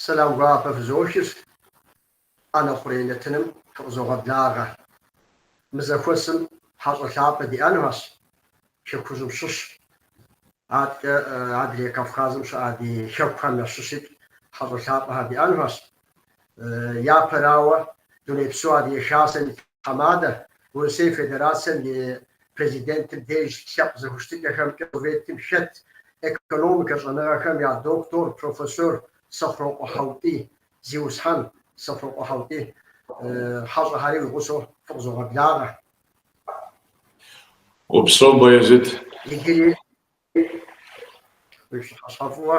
Сэлам гуапэ фызохыр, ӏэнэ хъурей нэтыным фыкъызогъэблагъэ. Мы зэхуэсым хьэщӏэ лъапӏэ диӏэнухэщ, Хэкужьым щыщ, аткӏэ адрей Кавказым щыӏэ ди хэкухэм ящыщикӏ хьэщӏэ лъапӏэхэр диӏэнухэщ. Япэрауэ, Дунейпсо Адыгэ Хасэм и тхьэмадэ, Урысей Федерацэм и Президентым деж лъэпкъ зэхущытыкӏэхэмкӏэ Советым хэт экономикэ щӏэныгъэхэм я доктор, профессор Сэхъурокъуэ Хьэутий, зиусхьэн Сэхъурокъуэ Хьэутий, хьэщӏэхэри уи гъусэу фыкъызогъэблагъэ. Упсэу, Баязит. Иджыри уи пщыхьэщхьэ фӏыуэ.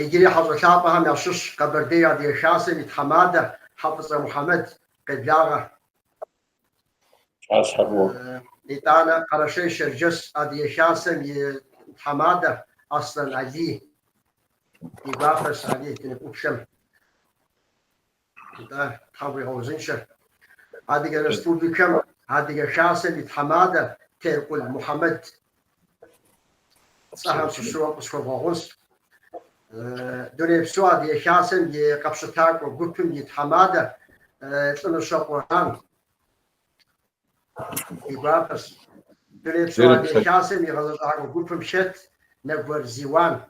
Иджыри хьэщӏэ лъапӏэхэм ящыщ Къэбэрдей Адыгэ Хасэм и тхьэмадэ Хьэфӏыцӏэ Мухьэмэд къеблагъэ. Итӏанэ Къэрэшей-Шэрджэс Адыгэ Хасэм и тхьэмадэ Аслъэн Алий. Ди гуапэщ, Алий, дыныпӏуплъэм. Нтӏэ, Тхьэм уигъэузыншэ. Адыгэ Республикэм Адыгэ Хасэм и тхьэмадэ Теркъул Мухьэмэд. Цӏэхэм сыщыуэм къысхуэвгъэгъунщ. Дунейпсо Адыгэ Хасэм и къэпщытакӏуэ гупым и тхьэмадэ Лӏымыщэкъуэ Ран. Ди гуапэщ. Дунейпсо Адыгэ Хасэм и гъэзэщӏакӏуэ гупым хэт Нэгуэр Зиуан.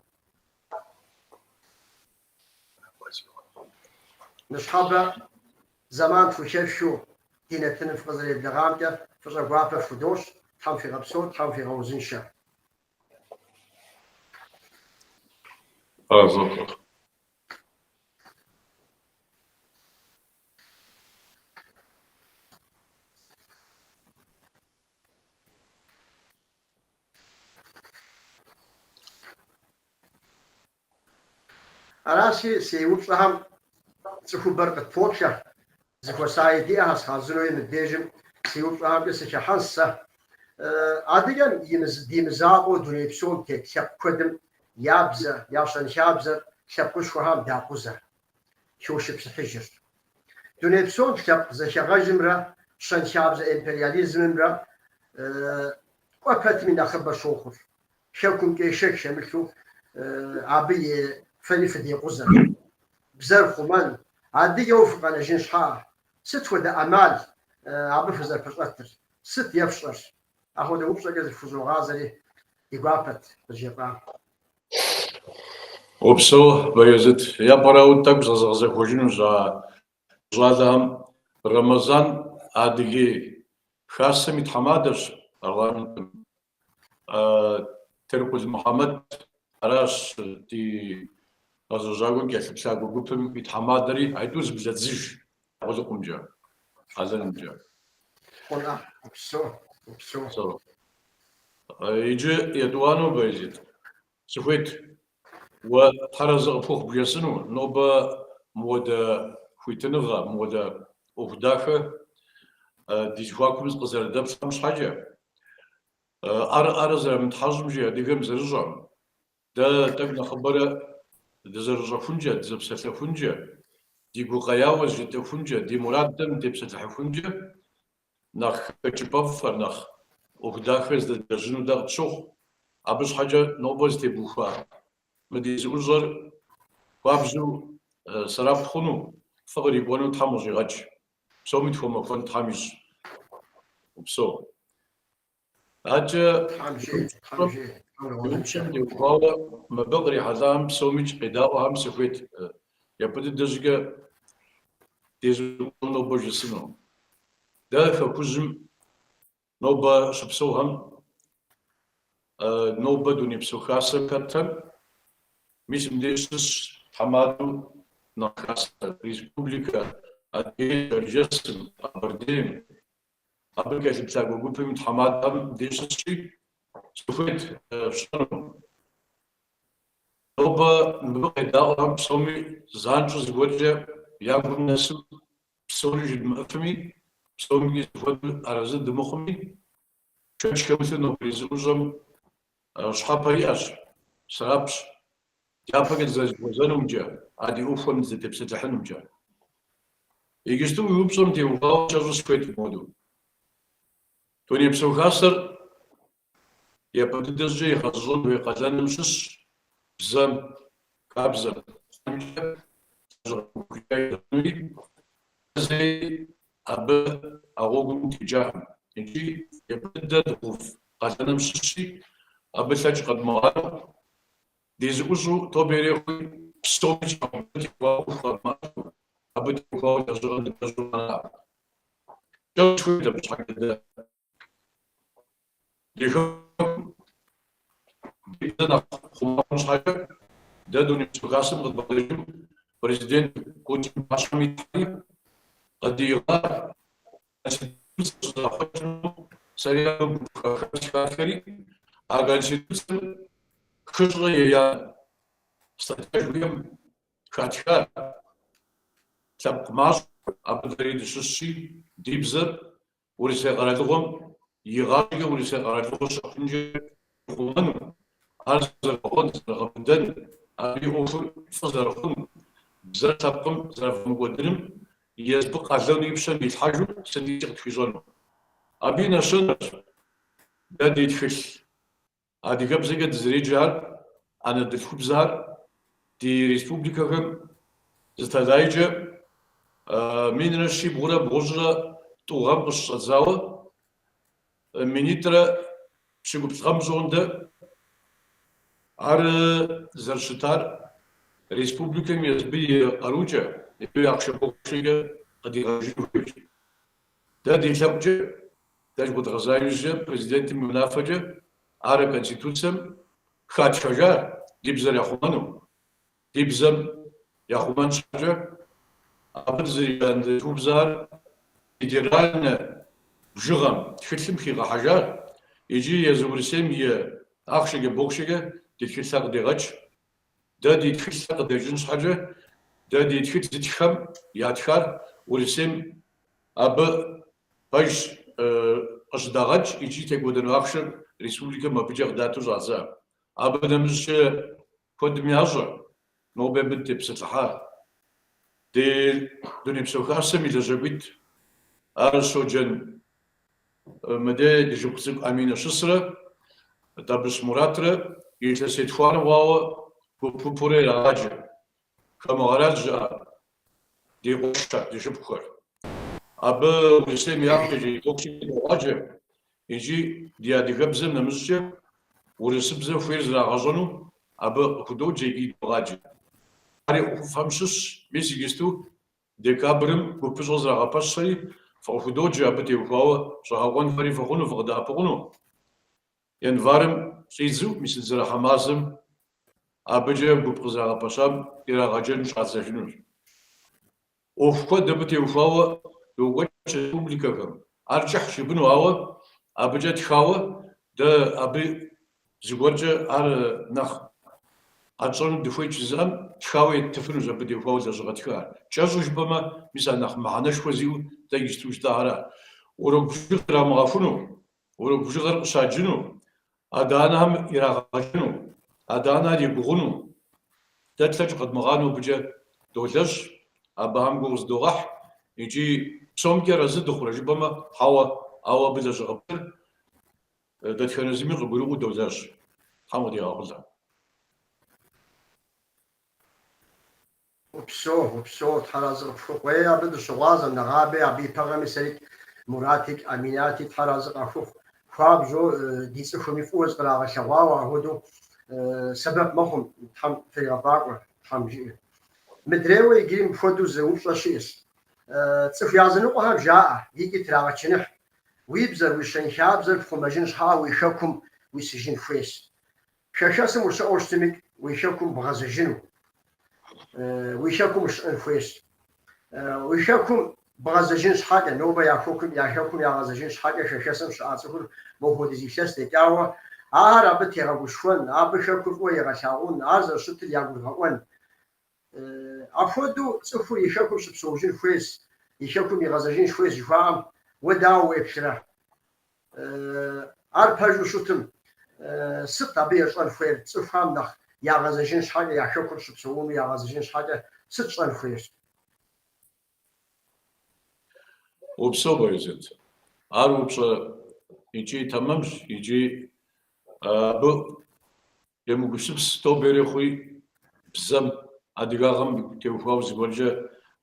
Ныщхьэбэ зэман фхухэфхыу ди нэтыным фыкъызэреблэгъамкӏэ фӏыщӏэ гуапэ фхудощӏ, Тхьэм фигъэпсэу, Тхьэм фигъэузыншэ. Аращи, си упщӏэхэм цӏыхубэр къытпоплъэ, зыхуэсаи диӏэхэщ, хъарзынэуи мыбдежым си упщӏэхэмкӏэ сыхыхьэнщ сэ. Адыгэм ди мызакъуэу дуней псом тет лъэпкъ куэдым я бзэ, я щэнхабзэр лъэпкъышхуэхэм дакъузэ, хошыпсыхьыжыр. Дуней псом лъэпкъ зэхэгъэжымрэ щэнхабзэ империализмымрэ кӏуэ пэтми нэхъыбэ щохъур. Хэкумкӏэ шэч хэмылъу абы и фэри фыдекъузэ. Бзэр хъумэн, адыгэу фыкъэнэжын щхьа, сыт хуэдэ ӏэмал абы фызэрыпэщӏэтыр, сыт ефщӏэр? Апхуэдэ упщӏэкӏэ зыфхузогъазэри, ди гуапэт къызжефӏам. Упсэу, Баязит. Япэрауэ тӏэкӏу зэзгъэзэхуэжынущ а щӏалэхэм. Рэмэзан Адыгей Хасэм и тхьэмадэщ парламентым. Теркъул Мухьэмэд аращ ди гъэзэщӏакӏуэм кӏэлъыплъакӏуэ гупым и тхьэмадэри, аитӏур зэблэдзыж къулыкъумкӏэ, къалэнымкӏэ. Хъуна, упсэу, упсэу. Иджы етӏуанэу, Баязит, сыхуейт уэ тхьэразэ къыпхухъу бжесӏэну, нобэ мыуэдэ хуитыныгъэ, мыуэдэ ӏуэху дахэ ди зэхуакум къызэрыдэплъхьэм щхьэкӏэ. Ӏэр ӏэрэ зэрымытхьэщӏым жи адыгэм зэрыщӏэм. Дэ тӏэкӏу нэхъыбэрэ дызэрыщӏэхункӏэ, дызэпсэлъэхункӏэ, ди гукъеяуэ зыжетӏэхункӏэ, ди мурадым дытепсэлъыхьыхункӏэ, нэхъ хэкӏыпӏэфӏхэр, нэхъ ӏуэху дахэ зэдэдлэжьыну дэ къытщохъу. Абы щхьэкӏэ нобэ зытебухуа мы ди зэӏущӏэр хуабжьу сэрэп хъуну, фӏы кърикӏуэну Тхьэм къыщӏигъэкӏ. Псоми тхуэмэхуэн Тхьэм ищӏ. Упсэу. Адэкӏэ упщӏэм теухуауэ мыбы кърихьэлӏахэм псомикӏ къедаӏуэхэм сыхуейт япэ дыдэ щӏыкӏэ ди зэӏущӏэм нобэ жысӏэну. Дэ Хэкужьым нобэ щыпсэухэм, нобэ Дунейпсо Хасэм хэтхэм, мис мыбдеж щысщ тхьэмадэу нэхъ Хасэ республикэ, Адыгей, Шэрджэсым, Къэбэрдейм, Абы кӏэлъыплъакӏуэ гупым и тхьэмадэхэм мыбдеж щысщи, сыхуейт фщӏэну. Нобэ мыбы къедаӏуэхэм псоми занщӏэу зыгуэркӏэ я гум нэсу псори жыдмыӏэфми, псоми зэхуэдэу арэзы дымыхъуми, шэч хэмылъу нобэрей зэӏущӏэм щхьэпэ иӏэщ, сэрэпщ. Дяпэкӏэ дызэрызэхуэзэнумкӏэ, а ди ӏуэхухэм дызэтепсэлъыхьынумкӏэ. Иджысту уи упщӏэм теухуауэ кӏэщӏу сыхуейт мыпхуэдэу. Дунейпсо Хасэр япэ дыдэ щӏыкӏэ игъэзэщӏэн хуей къалэным щыщщ бзэм. хабзэм хъунымкӏэ лэжьыгъэ пыухыкӏа елэжьынуи, дэ зэи абы а гъуэгум дытекӏакъым. Икӏи япэ дыдэ дгъэув къалэным щыщи, абы лъэкӏ къэдмыгъанэу, ди зэӏущӏэу тобэ ирехъуи, псомикӏ абы теухуауэ ӏуэху къэдмыӏэту, абы теухуауэ лэжьыгъэ дылэжьу къэнакъым. Кӏэщӏу сыхуейт абы щхьэкӏэ дэ ди хэкум ди бзэр нэхъ хъума хъун щхьэкӏэ дэ Дунейпсо Хасэм къыдбгъэдэкӏыу президент Путин пащхьэм итлъхьэри къыдиӏыгъа Конституцэр щызэрахъуэкӏыну сэри абы гуп хэхам сыхатхэри, а Конституцэм хыщӏрэ еянэ статья жыхуиӏэм хатха лъэпкъ мащӏэ абы дэри дыщыщщи, ди бзэр Урысей къэралыгъуэм игъащӏэкӏэ Урысей къэралыгъуэ щыӏэхункӏэ ихъумэну, ар зэрыгъуэн, зэрыгъэбыдэн, абы и ӏуэхур фӏы зэрыхъун, бзэр лъэпкъым зэрыфӏэмыкӏуэдыным езбы къалэну и пщэм дилъхьэжу сыткӏи къытхуищӏэну. Абы и нэщэнэщ дэ ди тхылъ Адыгэбзэкӏэ дызэреджэр, анэдэлъхубзэр ди республикэхэм зы тэлайкӏэ минрэ щибгъурэ бгъущӏрэ тӏу гъэм къыщыщӏэдзауэ минитӏрэ пщыкӏуплӏ гъэм пщӏондэ ар зэрыщытар республикэм езбы и къарукӏэ, езбы и ахъшэ бохъшэкӏэ къыдигъэкӏыжын хуейщ. Дэ ди лъэӏукӏэ Дэ зыхуэдгъэза иужькӏэ президентым и унафэкӏэ ар Конституцэм хатхэжа ди бзэр яхъумэну, ди бзэм яхъумэн щхьэкӏэ абы дызэреджэ анэдэлъхубзэр федеральнэ бжыгъэм тхылъым хигъэхьэжа икӏи езы Урысейм и ахъшэкӏэ бохъшэкӏэ ди тхылъхэр къыдегъэкӏ. Дэ ди тхылъхэр къыдэкӏын щхьэкӏэ дэ ди тхылъ зытххэм ятхар Урысейм Абы пэжщ къыщыдагъэкӏ икӏи текӏуэдэну ахъшэр республикэм абыкӏэ къыдату щӏадза. Абы нэмыщӏкӏэ куэдым ящӏэ, нобэ абы дытепсэлъыхьа. Ди Дунейпсо Хасэм и лэжьакӏуитӏ, ар Щоджэн мыдей ди шыпхъу цӏыкӏу Аминэ щысрэ Тӏабыщ Муратрэ илъэс етхуанэ хъуауэ гуп-гупурэ ирагъаджэ. Хамэ къэрал щыӏэ ди къуэшхэр, ди шыпхъухэр. Абы Урысейм и ахъшэкӏэ, и бохъшэкӏэ догъаджэ икӏи ди адыгэбзэм нэмыщӏкӏэ урысыбзэ хуейр зрагъэщӏэну абы къыхудоджэ икӏи догъаджэ. Ари ӏуэхуфӏхэм щыщщ. Мис иджысту декабрым гупыщӏэ зрагъэпэщри, фыкъыхудоджэ абы теухуауэ щӏэгъэкъуэн фэри фыхъуну, фыкъыдэӏэпыкъуну. Январым щӏидзэу, мис дызэрыхьэ мазэм абыкӏэ гуп къызэрагъэпэщам ирагъэджэн щӏадзэжынущ. ӏуэху куэд абы теухуауэ докӏуэкӏ республикэхэм. Ар кӏыхьщ жыпӏэну, ауэ абыкӏэ тхауэ дэ абы зыгуэркӏэ ар нэхъ къэтщӏэну дыхуейт жызыӏэм тхауэ еттыфынущ абы теухуауэ лэжьыгъэ тхыгъэр. Кӏэщӏу жыпӏэмэ, мис а нэхъ мыхьэнэшхуэ зиӏэу дэ иджысту жытӏахэр урок бжыгъэр ирамыгъэхуну, Урок бжыгъэр къыщаджыну, адэ-анэхэм ирагъэджыну, адэ-анэхэр егугъуну, дэ тлъэкӏ къэдмыгъанэу абыкӏэ долэжь, абыхэм гугъу зыдогъэхь икӏи псомкӏи арэзы дыхъурэ жыпӏэмэ, хьэуэ, ауэ абы лэжьыгъэ пылъыр дэтхэнэ зыми къыгурыӏуэу долэжь. Тхьэм къыдигъэхъулӏэ. Упсэу, упсэу, Тхьэразы къыпхухъу. Ей, абы дыщыгъуазэм, нэгъабэ абы и пэгъэми сэрикӏ, Муратикӏ, Аминати Тхьэразы къахухъу. Хуабжьу ди цӏыхуми фӏыуэ зыкърагъэлъэгъуауэ апхуэдэу сэбэп мэхъум, Тхьэм фригъэфӏакӏуэ, Тхьэм жиӏэ. Мыдрейуэ иджыри мыпхуэдэу зы упщӏэ щыӏэщ. Цӏыху языныкъуэхэм жаӏэ икӏи трагъэчыныхь, уи бзэр, уи щэнхабзэр пхъумэжын щхьа уи хэкум уисыжын хуейщ. Хэхэсым ущыӏэу щытмикӏ, уи хэкум бгъэзэжыну, уи хэкум ущыӏэн хуейщ. Уи хэкум бгъэзэжын щхьэкӏэ, нобэ я хэкум, я хэкум ягъэзэжын щхьэкӏэ хэхэсым щыӏа цӏыхур мохуэдиз илъэс дэкӏауэ, ахэр абы тегъэгушхуэн, абы хэкур фӏыуэ егъэлъагъун, ар зэрыщытыр ягурыгъэӏуэн. Апхуэдэу цӏыхур и хэкум щыпсэужын хуейщ, и хэкум игъэзэжын хуейщ жыхуаӏэм уэ дауэ уеплърэ? Ар пэжу щытым, сыт абы ещӏэн хуейр? Цӏыхухэм нэхъ ягъэзэжын щхьэкӏэ, я хэкум щыпсэуну ягъэзэжын щхьэкӏэ сыт щӏэн хуейр? Упсэу, Байзет. Ар упщӏэ икӏи тэмэмщ, икӏи абы емыгупсыс тобэ ирехъуи. бзэм, адыгагъэм теухуауэ зыгуэркӏэ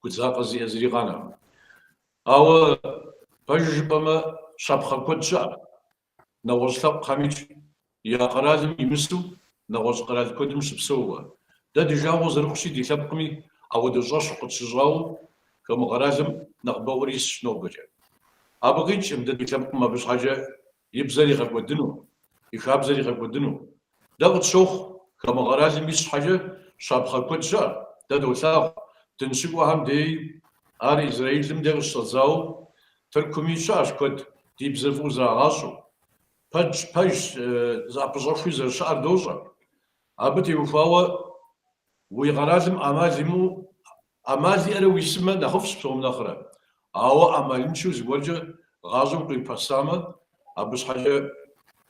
гудзакъэ зиӏэ зыри къанэкъым. Ауэ, пэжу жыпӏэмэ, щапхъэ куэд щыӏэ. Нэгъуэщӏ лъэпкъхэмикӏ я къэралым имысу нэгъуэщӏ къэрал куэдым щыпсэууэ. Дэ ди жагъуэ зэрыхъущи, ди лъэпкъми ауэдэ щӏэщхъу къытщыщӏауэ хамэ къэралым нэхъыбэӏуэр исщ нобэкӏэ. Абы къикӏкъым дэ ди лъэпкъым абы щхьэкӏэ и бзэр игъэкӏуэдыну, и хабзэр игъэкӏуэдыну. Дэ къытщохъу, хамэ къэралым ис щхьэкӏэ щапхъэ куэд щыӏэ, дэ долъагъу, дыныщыкӏуэхэм деи, ар Израилым де къыщыщӏэдзауэ, Тыркуми щыӏэщ куэд ди бзэр фӏыуэ зрагъащӏэу. Пэжщ, пэжщ, зыӏэпыщӏэхуи зэрыщыӏэр дощӏэ. Абы теухуауэ Уи къэралым ӏэмал имыӏэу, ӏэмал иӏэрэ уисмэ, нэхъыфӏщ псом нэхърэ. Ауэ ӏэмалыншэу зыгуэркӏэ гъащӏэм къуипэсамэ, абы щхьэкӏэ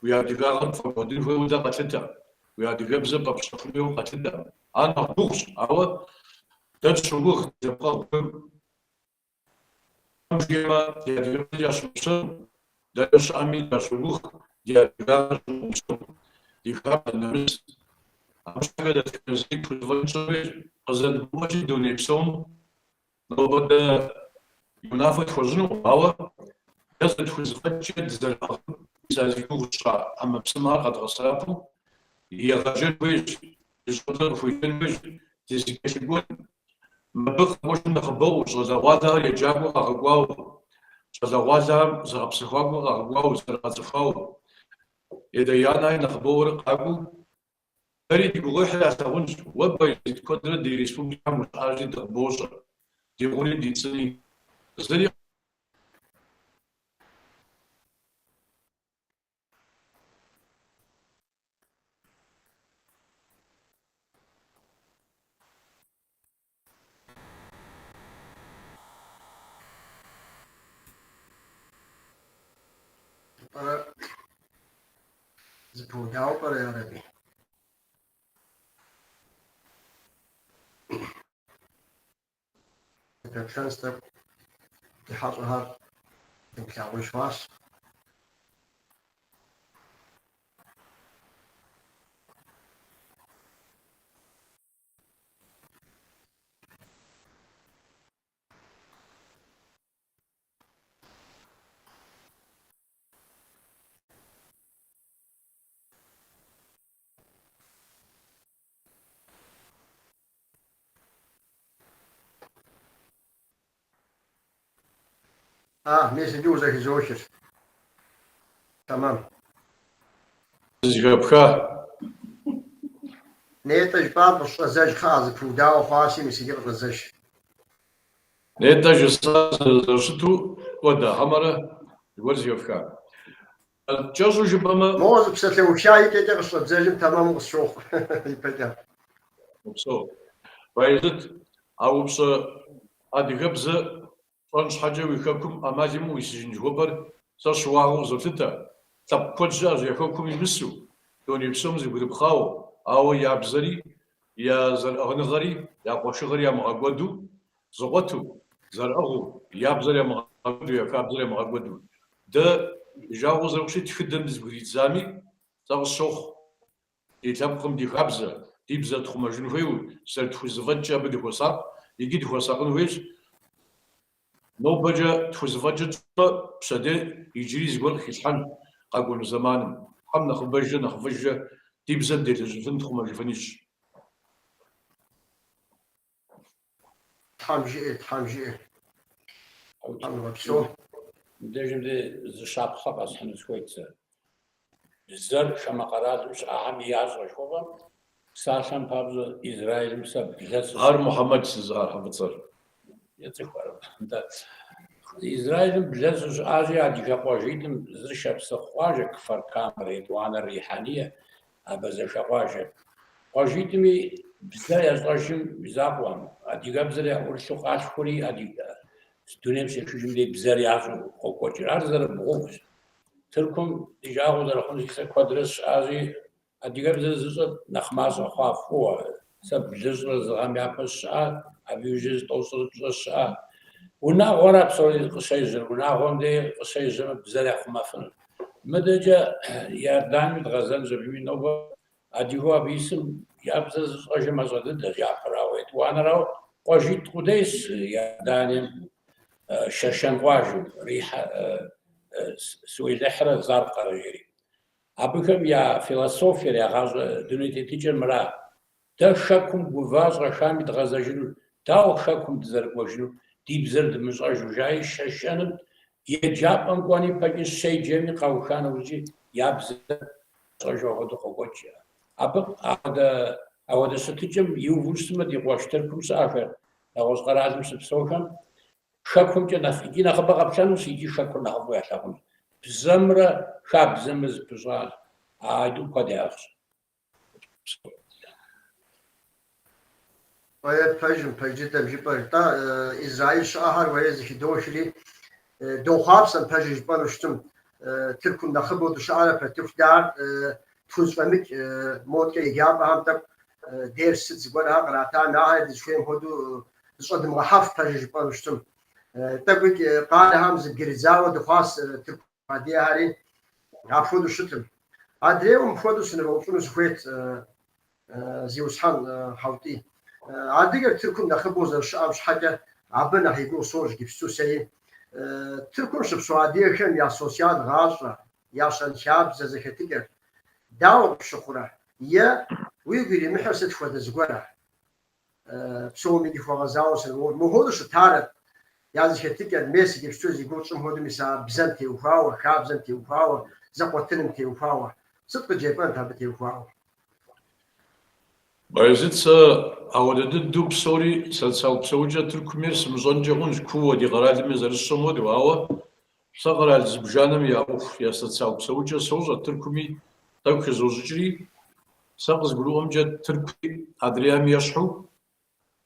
уи адыгагъэр пфӏэкӏуэдын хуейуэ дэ къэтлъытэкъым, уи адыгэбзэр пӏэпщӏэхун хуейуэ къэтлъытэкъым. Ар нэхъ гугъущ, ауэ дэ тщогугъ ди лъэпкъэгъухэм. Тхьэм жиӏэмэ, ди адыгэбзэр ящыгъупщэну, дэнэ щыӏэми дащогугъ, ди адыгагъэр щымыгъупщэну, ди хабзэ, нэмыс. Абы щхьэкӏэ дэтхэнэ зыри тхузэфӏэкӏ тщӏэн хуейщ, къызэрыдгурыӏуэщи, дуней псом нобэ дэ и унафэ тхуэщӏынукъым, ауэ дэ зэрытхузэфӏэкӏкӏэ дызэрыӏыгъын, мис а зи гугъу тщӏа ӏэмэпсымэхэр къэдгъэсэбэпу егъэджэн хуейщ, ди щӏэблэр къыхуеджэн хуейщ, дызэкӏэлъыкӏуэн. Мыбы къэкӏуэжым нэхъыбэу щӏалэгъуалэхэр еджакӏуэ къагъэкӏуауэ, щӏалэгъуалэхэм зыгъэпсэхуакӏуэ къагъэкӏуауэ, зэрыгъэцӏыхуауэ, адэ-анэхэр нэхъыбэурэ къакӏуэу, дэри ди гугъуехьыр ялъагъунщ. Уэ, Баязит, куэдрэ ди республикэм ущыӏащи, дыкъыбощӏэ, ди гъуни ди цӏыни. Зыри Пӏэрэ зэпыудауэ пӏэрэ ярэби? Дыпэплъэнщ тӏэкӏу, ди хьэщӏэхэр дымылъагъуж хъуащ. А, мис иджы узэхызохыр. Тэмэм. Зэхэпха? Нетӏэ жыпӏам къыщӏэдзэж, кхъыӏэ, зэпыудауэ хъуащи, мис иджы къыщӏэдзэж. Нетӏэ жысӏар зэрыщыту кӏуэда, хьэмэрэ зыгуэр зэхэфха? Кӏэщӏу жыпӏэмэ. Мо зы псалъэуха икӏэкӏэ къыщӏэбдзэжым тэмэму къысщохъу ипэкӏэ. Упсэу. Баязит, а упщӏэ адыгэбзэ пщӏэн щхьэкӏэ уи хэкум ӏэмал имыӏэу уисыжын жыхуэпӏэр сэ щыуагъэу къызолъытэ. Лъэпкъ куэд щыӏэщ я хэкум имысу, дуней псом зэбгрыпхъауэ, ауэ я бзэри, я зэрыӏыгъыныгъэри, я къуэшыгъэри ямыгъэкӏуэду, зэкъуэту, зэрыӏыгъыу, я бзэр ямыгъэкӏуэду, я хабзэр ямыгъэкӏуэду. Дэ ди жагъуэ зэрыхъущи, тхыдэм дызэбгридзами, сэ къысщохъу ди лъэпкъым ди хабзэ, ди бзэр тхъумэжын хуейуэ, зэрытхузэфӏэкӏкӏэ абы дыхуосакъ, икӏи дыхуэсакъын хуейщ. Нобэкӏэ тхузэфӏэкӏыр тщӏэмэ, пщэдей иджыри зыгуэр къыхилъхьэн къэкӏуэну зэманым. Тхьэм нэхъыбэжрэ нэхъыфӏыжрэ ди бзэм делэжьыфын, тхъумэжыфын ищӏ. Тхьэм жиӏэ, Тхьэм жиӏэ. Тхьэм уигъэпсэу. Мыбдежым де зы щапхъэ къэсхьыну сыхуейт сэ. Бзэр хамэ къэралым щыӏэхэм ящӏэ жыхуэпӏэм, псалъэм папщӏэ, Израилым сэ блэ сыщыӏащ. Ар Мухьэмэд жызыӏар Хьэфӏыцӏэр. Ецӏыху ар. Нтӏэ. Израилым блэ сыщыӏащи, адыгэ къуажитӏым зыр шапсыгъ къуажэ, Кфар-Камэр, етӏуанэр Рихьэние, абазэхэ къуажэ. Къуажитӏми бзэ ящӏэжым и закъуэкъым, адыгэбзэр яӏурылъу къалъхури, адыгэ дунейм щехыжым дей бзэр ящӏэу къокӏуэкӏыр. Ар зэрыбгъугъущ. Тыркум ди жагъуэ зэрыхъунщи, сэ куэдрэ сщыӏащи, адыгэбзэр зыщӏэр нэхъ мащӏэ хъуа фӏыуэ. Сэ блыщӏрэ зы гъэм япэ сщыӏа, абы иужькӏэ зы тӏощӏрэ пщӏэ сщыӏа. Унагъуэра псори къыщежьэр, унагъуэм дей къыщежьэмэ, бзэр яхъумэфынущ. Мыдэкӏэ Иорданием дгъэзэнщ абыми нобэ адыгэу абы исым. Я бзэ зыщӏэжыр мащӏэ дыдэщ, япэрауэ. Етӏуанэрауэ, къуажитӏ къудейщ Иорданием, Шэшэн къуажэу, Рихьэ, Суэлыхьрэ Заркъэрэ жери. Абыхэм я философиер, я гъащӏэ дуней тетыкӏэр мыра. Дэ хэкум гува щӏэхами дгъэзэжынур, дауэ хэкум дызэрыкӏуэжынур, ди бзэр дымыщӏэжу, жаӏи Шэшэным еджапӏэм кӏуэн ипэкӏи щеджэми къауха нэужькӏи я бзэр ящӏэжу апхуэдэу къокӏуэкӏ. Абы апхуэдэ апхуэдэ щытыкӏэм иуву щытмэ, ди къуэш Тыркум щыӏэхэр, нэгъуэщӏ къэралым щыпсэухэм хэкумкӏэ нэхъ икӏи нэхъыбэ къэплъэнущ, икӏи хэкур нэхъыфӏу ялъагъунущ. Бзэмрэ хабзэмрэ зэпыщӏащ, а тӏум куэд яӏыгъщ. Уэ пэжым, пэж дыдэм жыпӏэр. Нтӏэ, Израиль щыӏэхэр уэрей зэхыдохри, дохъуапсэм пэжыр жыпӏэну щытым, Тыркум нэхъыбэу дыщыӏэрэ пэтыху дэ ар тхузэфӏэмыкӏ, моткӏэ еджапӏэхэм тӏэкӏу дерс сыт зыгуэрхэр къратами, ахэр дызыхуейм хуэдэу зыщӏэдымыгъэхьэф пэжыр жыпӏэну щытым. Тӏэкӏуикӏ къалэхэм зыбгырыдзауэ дыхъуас Тырку адыгэхэри апхуэдэу щытым. Адрейуэ мыпхуэдэу сынывэупщӏыну сыхуейт, зиусхьэн Хьэутӏий. Адыгэр Тыркум нэхъыбэу зэрыщыӏэм щхьэкӏэ абы нэхъ и гугъу сощӏ иджыпсту сэри. Тыркум щыпсэу адыгэхэм я социал гъащӏэ, я щэнхабзэ зэхэтыкӏэр дауэ къыпщыхъурэ? Е уигу иримыхьыр сыт хуэдэ зыгуэрэ? Псоми хуэгъэзауэ сынывоупщӏ. Мыпхуэдэу щытарэт я зэхэтыкӏэр, мес иджыпсту зи гугъу тщӏым хуэдэу мис а бзэм теухуауэ, хабзэм теухуауэ, зэкъуэтыным теухуауэ. Сыт къыджепӏэнт абы теухуауэ? Баязит, сэ ауэдэ дыдэу псори социал псэукӏэ Тыркум ейр сымыщӏэнкӏэ хъунщ, кууэ ди къэралым зэрысщӏэм хуэдэу, ауэ сэ къэрал зыбжанэм я ӏуэху, я социал псэукӏэ сощӏэ, Тыркуми тӏэкӏу хызощӏыкӏри, Сэ къызгурыӏуэмкӏэ, Тыркури адрейхэм ещхьу,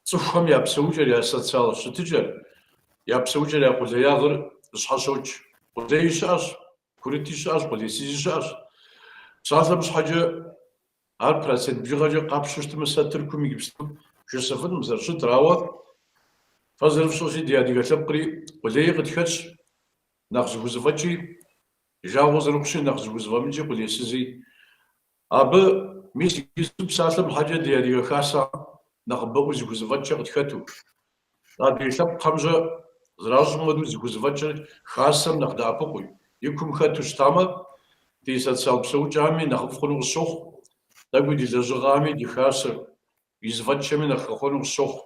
цӏыхухэм я псэукӏэр, я социал щытыкӏэр, я псэукӏэр, я къулеягъыр зэщхьэщокӏ. Къулеи щыӏэщ, курыти щыӏэщ, къулейсызи щыӏэщ. Псалъэм щхьэкӏэ, ар процент бжыгъэкӏэ къапщтэу щытмэ, сэ Тыркум иджыпсту жысӏэфынкъым зэрыщытыр, ауэ фэ зэрыфщӏэщи, ди адыгэ лъэпкъри къулеи къытхэтщ, нэхъ зыхузэфӏэкӏи, жагъуэ зэрыхъущи, нэхъ зыхузэфӏэмыкӏи, къулейсызи. Абы, мис иджыпсту псалъэм щхьэкӏэ ди Адыгэ Хасэм нэхъыбэӏуэу зыхузэфӏэкӏыр къытхэту, адрей лъэпкъхэм-щэ зэращӏым хуэдэу зыхузэфӏэкӏыр Хасэм нэхъ дэӏэпыкъуу, и кум хэту щытамэ, ди социал псэукӏэми нэхъыфӏ хъуну къысщохъу, тӏэкӏуи ди лэжьыгъэми ди Хасэр и зэфӏэкӏхэми нэхъ хэхъуэну къысщохъу.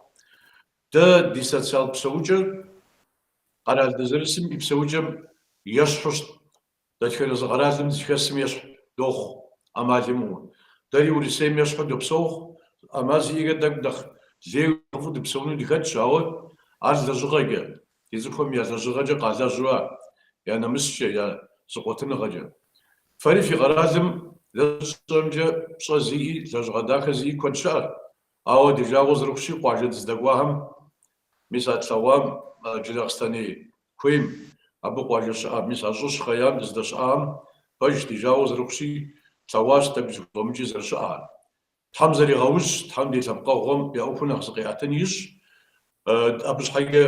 Дэ ди социал псэукӏэр къэрал дызэрысым и псэукӏэм ещхьу щыт. Дэтхэнэ зы къэралым дызыхэсым ещхь дохъу, ӏэмал имыӏэу. Дэри Урысейм ещхьу допсэу, ӏэмал зиӏэкӏэ тӏэкӏу нэхъ лейуэ нэхъыфӏу дыпсэуну дыхэтщ, ауэ ар лэжьыгъэкӏэ, ди цӏыхухэм я лэжьыгъэкӏэ къалэжьу ара, я нэмыскӏэ, я зэкъуэтыныгъэкӏэ. Фэри фи къэралым лэжьыгъэмкӏэ пщӏэ зиӏи, лэжьыгъэ дахэ зиӏи куэд щыӏэщ, ауэ ди жагъуэ зэрыхъущи, къуажэ дыздэкӏуахэм Мис а тлъэгъуам Джылахъстэней куейм, абы къуажэ щыӏэ, мис а щӏыр щыхъеям дыздэщыӏам, пэжщ, ди жагъуэ зэрыхъущи, тлъэгъуащ тӏэкӏу зыхузэфӏэмыкӏи зэрыщыӏэр. Тхьэм зэригъэужь, Тхьэм ди лъэпкъэгъухэм я ӏуэхур нэхъ зыкъиӏэтын ищӏ, абы щхьэкӏэ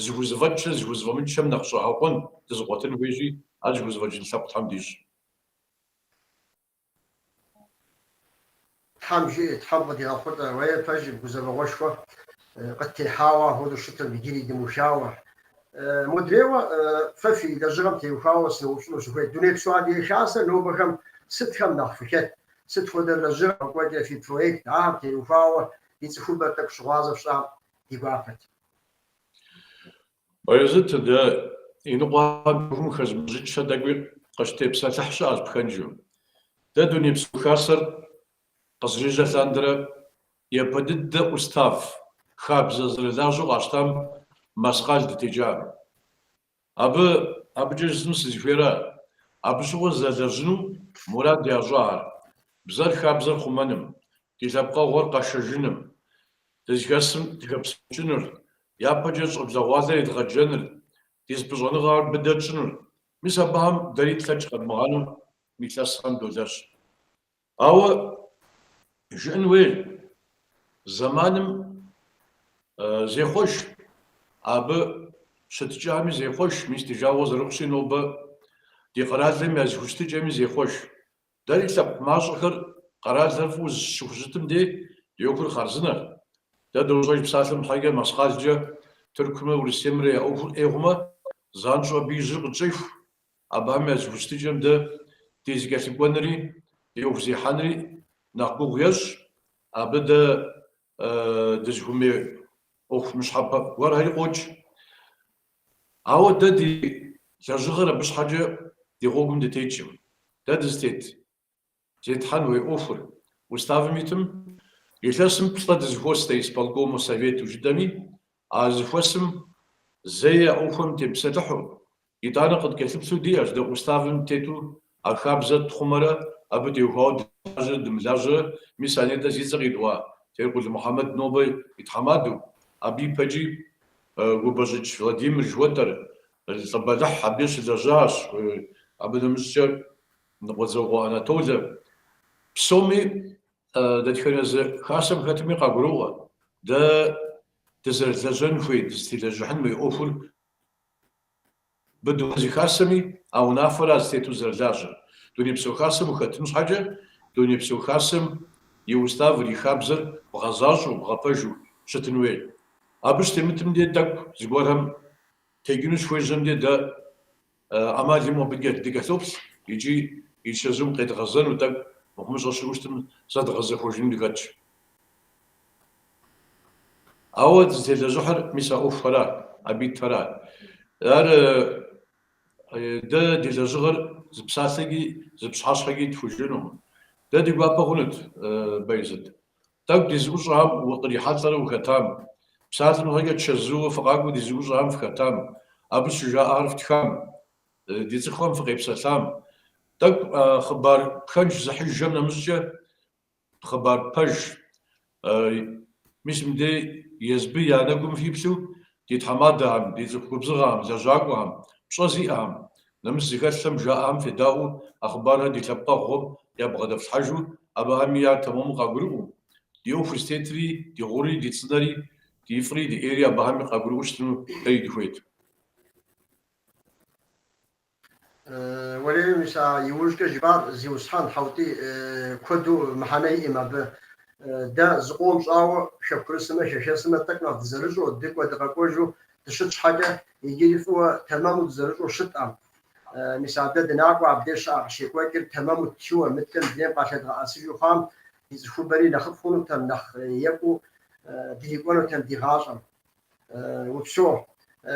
зыхузэфӏэкӏыр зыхузэфӏэмыкӏхэм нэхъ щӏэгъэкъуэн дызэкъуэтын хуейщи, ар зыхузэфӏэкӏын лъэпкъ Тхьэм дищӏ. Тхьэм жиӏэ, Тхьэм къыдигъэхъулӏэ, уей пэжым, гузэвэгъуэшхуэ къыттехьауэ апхуэдэу щытым, иджыри дымыухауэ. Модрейуэ фэ фи лэжьыгъэм теухуауэ сыноупщӏыну сыхуейт. Дунейпсо Адыгэ Хасэр нобэхэм сытхэм нэхъ фыхэт? Сыт хуэдэ лэжьыгъэ къекӏуэкӏрэ фи проект ахэм теухуауэ ди цӏыхубэр тӏэкӏу щыгъуазэ фщӏам ди гуапэт. Баязит, дэ иныкъуэ ӏуэхум хэзмыщӏыкӏ тӏэкӏуи къыщытепсэлъыхь щыӏэщ пхэнжу. Дэ Дунейпсо Хасэр къызэрежьэ лъандэрэ япэ дыдэ устав хабзэ зэрылажьэу къащтам мэскъал дытекӏакъым. Абы абыкӏэ жысӏэну сызыхуейра, абы щыгъуэ зэлэжьыну мурад ящӏар, бзэр хабзэр хъумэным, ди лъэпкъэгъуэр къэшэжыным, дызыхэсым дыхэпсэукӏыныр, япэкӏэ щӏэблэгъуалэр едгъэджэныр, ди зыпыщӏэныгъэхэр быдэ тщӏыныр. Мис абыхэм дэри тлъэкӏ къэдмыгъанэу мы илъэсхэм долэжь. Ауэ жыӏэн хуейр, зэманым зехъуэж, абы щытыкӏами зехъуэж, мис ди жагъуэ зэрыхъущи нобэ ди къэралым я зэхущытыкӏэми зехъуэж. Дэри лъэпкъ мащӏэхэр къэралхэр фӏыуэ щыхущытым дей. Ди ӏуэхур хъарзынэщ. Дэ дощӏэж псалъэм щхьэкӏэ мэскъалкӏэ Тыркумрэ Урысеймрэ я ӏуэхур ӏей хъумэ, занщӏэу абы и жьыр къытщӏеху. Абыхэм я зэхущытыкӏэм дэ ди зэкӏэлъыкӏуэнри, ди ӏуэху зехьэнри нэхъ гугъу ещӏ. Абы дэ дызыхуэмей ӏуэху мыщхьэпэ гуэрхэри къокӏ. Ауэ дэ ди лэжьыгъэр абы щхьэкӏэ ди гъуэгум дытекӏым. Дэ дызытет зетхьэн хуей ӏуэхур уставым итым илъэсым плӏэ дызэхуос дэ исполкому совету жытӏэми, а зэхуэсым зэи а ӏуэхухэм тепсэлъыхьу, итӏанэ къыткӏэлъыплъу диӏэщ дэ уставым тету а хабзэр тхъумэрэ абы теухуауэ дылажьэрэ дымылажьэрэ, мис а нетӏэ зи цӏэ къитӏуа Теркъул Мухьэмэд нобэ и тхьэмадэу, абы ипэкӏи Губэщӏыкӏ Владимир жыхуэтӏэр лӏы бэлыхь абы щылэжьащ, абы нэмыщӏкӏэ Къуэдзокъуэ Анатолэ. Псоми дэтхэнэ зы хасэм хэтми къагуроӏуэ, дэ дызэрылэжьэн хуей, дызытелэжьыхьын хуей ӏуэхур быдэу зы хасэми а унафэра зытету зэрылажьэр. Дунейпсо хасэм ухэтын щхьэкӏэ, Дунейпсо хасэм и уставыр, и хабзэр бгъэзащӏэу, бгъэпэжу щытын хуей. Абы щытемытым де тӏэкӏу зыгуэрхэм текӏыну щыхуежьэм де дэ ӏэмал имыӏэу абы дыкӏэлъоплъ икӏи и чэзум къедгъэзэну тӏэкӏу мыхъумыщӏэ щыӏэу щытым зэдгъэзэхуэжыну дыхэтщ. Ауэ дызытелэжьыхьыр мис а ӏуэхухэра, абы итхэра. Ар дэ ди лэжьыгъэр зы псалъэкӏи, зы пщыхьэщхьэкӏи тхужыӏэнукъым. Дэ ди гуапэ хъунут, Байзэт. Тӏэкӏу ди зэӏущӏэхэм укърихьэлӏэрэ ухэтам, псалъэм щхьэкӏэ чэзууэ фыкъакӏуэу ди зэӏущӏэхэм фыхэтам, абы щыжаӏахэр фтхам, ди цӏыхухэм фыкъепсэлъам. Тӏэкӏу хъыбар пхэнж зыхьыжхэм нэмыщӏкӏэ хъыбар пэж. Мис мыдей езбы я нэгум фиплъу ди тхьэмадэхэм, ди цӏыху губзыгъэхэм, лэжьакӏуэхэм, пщӏэ зиӏэхэм, нэмыс зыхэлъхэм жаӏэхэм федаӏуэу а хъыбархэр ди лъэпкъэгъухэм ябгъэдэфлъхьэжу, абыхэми ар тэмэму къагурыӏуэу, ди ӏуэхур зытетри, ди гъури, ди цӏынэри, ди фӏыри, ди ӏейри абыхэми къагурыӏуэу щытыну дэри дыхуейт. Уэлей, мис а иужькӏэ жыпӏар, зиусхьэн Хьэутӏий, куэду мыхьэнэ иӏым абы. Дэ зыкъом щӏауэ хэкурысымрэ хэхэсымрэ тӏэкӏу нэхъ дызэрыщӏэу, дыкӏуэ-дыкъэкӏуэжу дыщыт щхьэкӏэ, иджыри фӏыуэ тэмэму дызэрыщӏэу щыткъым. Мис а дэ дынакӏуэ абдеж щыӏэ къыщекӏуэкӏыр тэмэму ттхыуэ, мыткӏэ мыдрейм къалъэдгъэӏэсыжу хъуам, ди цӏыхубэри нэхъыфӏ хъунутэм, нэхъ екӏуу дрикӏуэнутэм ди гъащӏэм. Упсэу.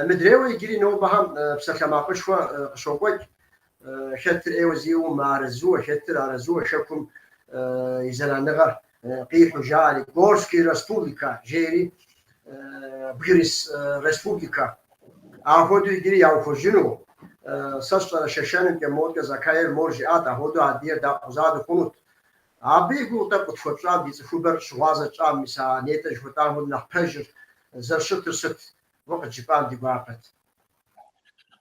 Мыдрейуэ иджыри нобэхэм псалъэмакъышхуэ къыщокӏуэкӏ. Хэтыр ӏейуэ зиӏэу мыарэзыуэ, хэтыр арэзыуэ хэкум и зэраныгъэр къихьу жаӏэри, Горский республикэ жери, Бгырыс республикэ. Ахуэдэу иджыри яухуэжыну. Сэ сщӏэрэ Шэшэнымкӏэ, модкӏэ Закаев мор жиӏат, ахуэдэу адыгэр дакъуза дыхъунут. Абы и гугъу тӏэкӏу къытхуэпщӏам, ди цӏыхубэр щыгъуазэ тщӏам, мис а нетӏэ жыхуэтӏам хуэдэу нэхъ пэжыр зэрыщытыр сыт? Уэ къыджыпӏам ди гуапэт.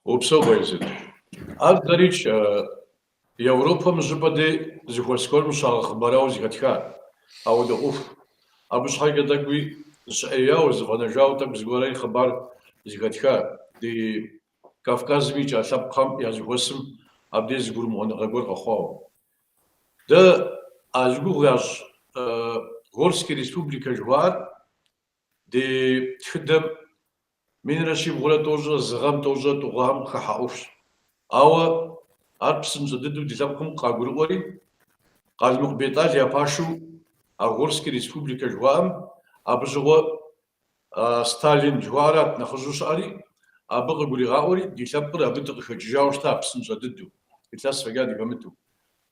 Упсэу, Байзэт. Ар дэрикӏ Европэм щӏыпӏэ дей зэхуэс гуэрым щагъэхъыбарауэ зэхэтха ауэдэ ӏуэху. Абы щхьэкӏэ тӏэкӏуи зыщыӏеяуэ, зыфӏэнэжауэ тӏэкӏу зыгуэрэри хъыбар зэхэтха ди Кавказым икӏа лъэпкъхэм я зэхуэсым абдей зыгурымыӏуэныгъэ гуэр къэхъуауэ. Дэ а зи гугъу ящӏ Горский республикэ жыхуаӏэр ди тхыдэм минрэ щибгъурэ тӏощӏрэ зы гъэм тӏощӏрэ тӏу гъэхэм къыхыхьа ӏуэхущ. Ауэ ар псынщӏэ дыдэу ди лъэпкъым къагурыӏуэри, Къалмыкъ Бетӏал я пашэу а Горский республикэ жыхуаӏэм абы щыгъуэ Сталин жыхуаӏэрат нэхъыжьу щыӏэри, абы къыгуригъаӏуэри, ди лъэпкъыр абы дыкъыхэкӏыжауэ щыта псынщӏэ дыдэу, илъэс фӏэкӏа дыхэмыту.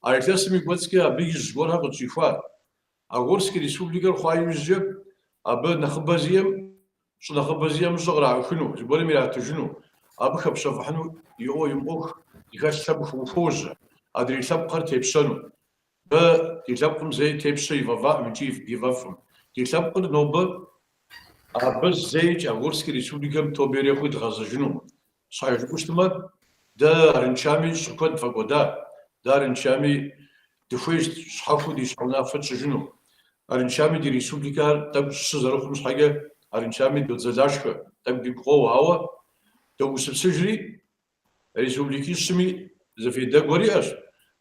А илъэсым и кӏуэцӏкӏэ абы ижь гуэрхэр къытщӏихуат. А Горский республикэр хъуа иужькӏэ, абы нэхъыбэ зиӏэм, щӏы нэхъыбэ зиӏэм щӏы къраӏыхыну, зыгуэрым иратыжыну, абы хэпщэфӏыхьыну иӏуэху зыхэлъхэм ухуожьэ, адрей лъэпкъхэр тепщэну. Дэ ди лъэпкъым зэи тепщэ ифӏэфӏакъым икӏи ифӏэфӏкъым. Ди лъэпкъыр нобэ абы зэикӏ а Горский республикэм тобэ ирехъуи дгъэзэжынукъым. Щхьэ жыпӏэу щытмэ, дэ арыншами щӏы куэд тфӏэкӏуэда, дэ арыншами дыхуейщ щхьэхуэу ди щхьэ унафэ тщӏыжыну. Арыншами ди республикэр тӏэкӏу щы зэрыхъум щхьэкӏэ арыншами додзэлашхэ, тӏэкӏу дигу къоуэ, ауэ догупсысыжри, Республикищми зы фейдэ гуэр иӏэщ,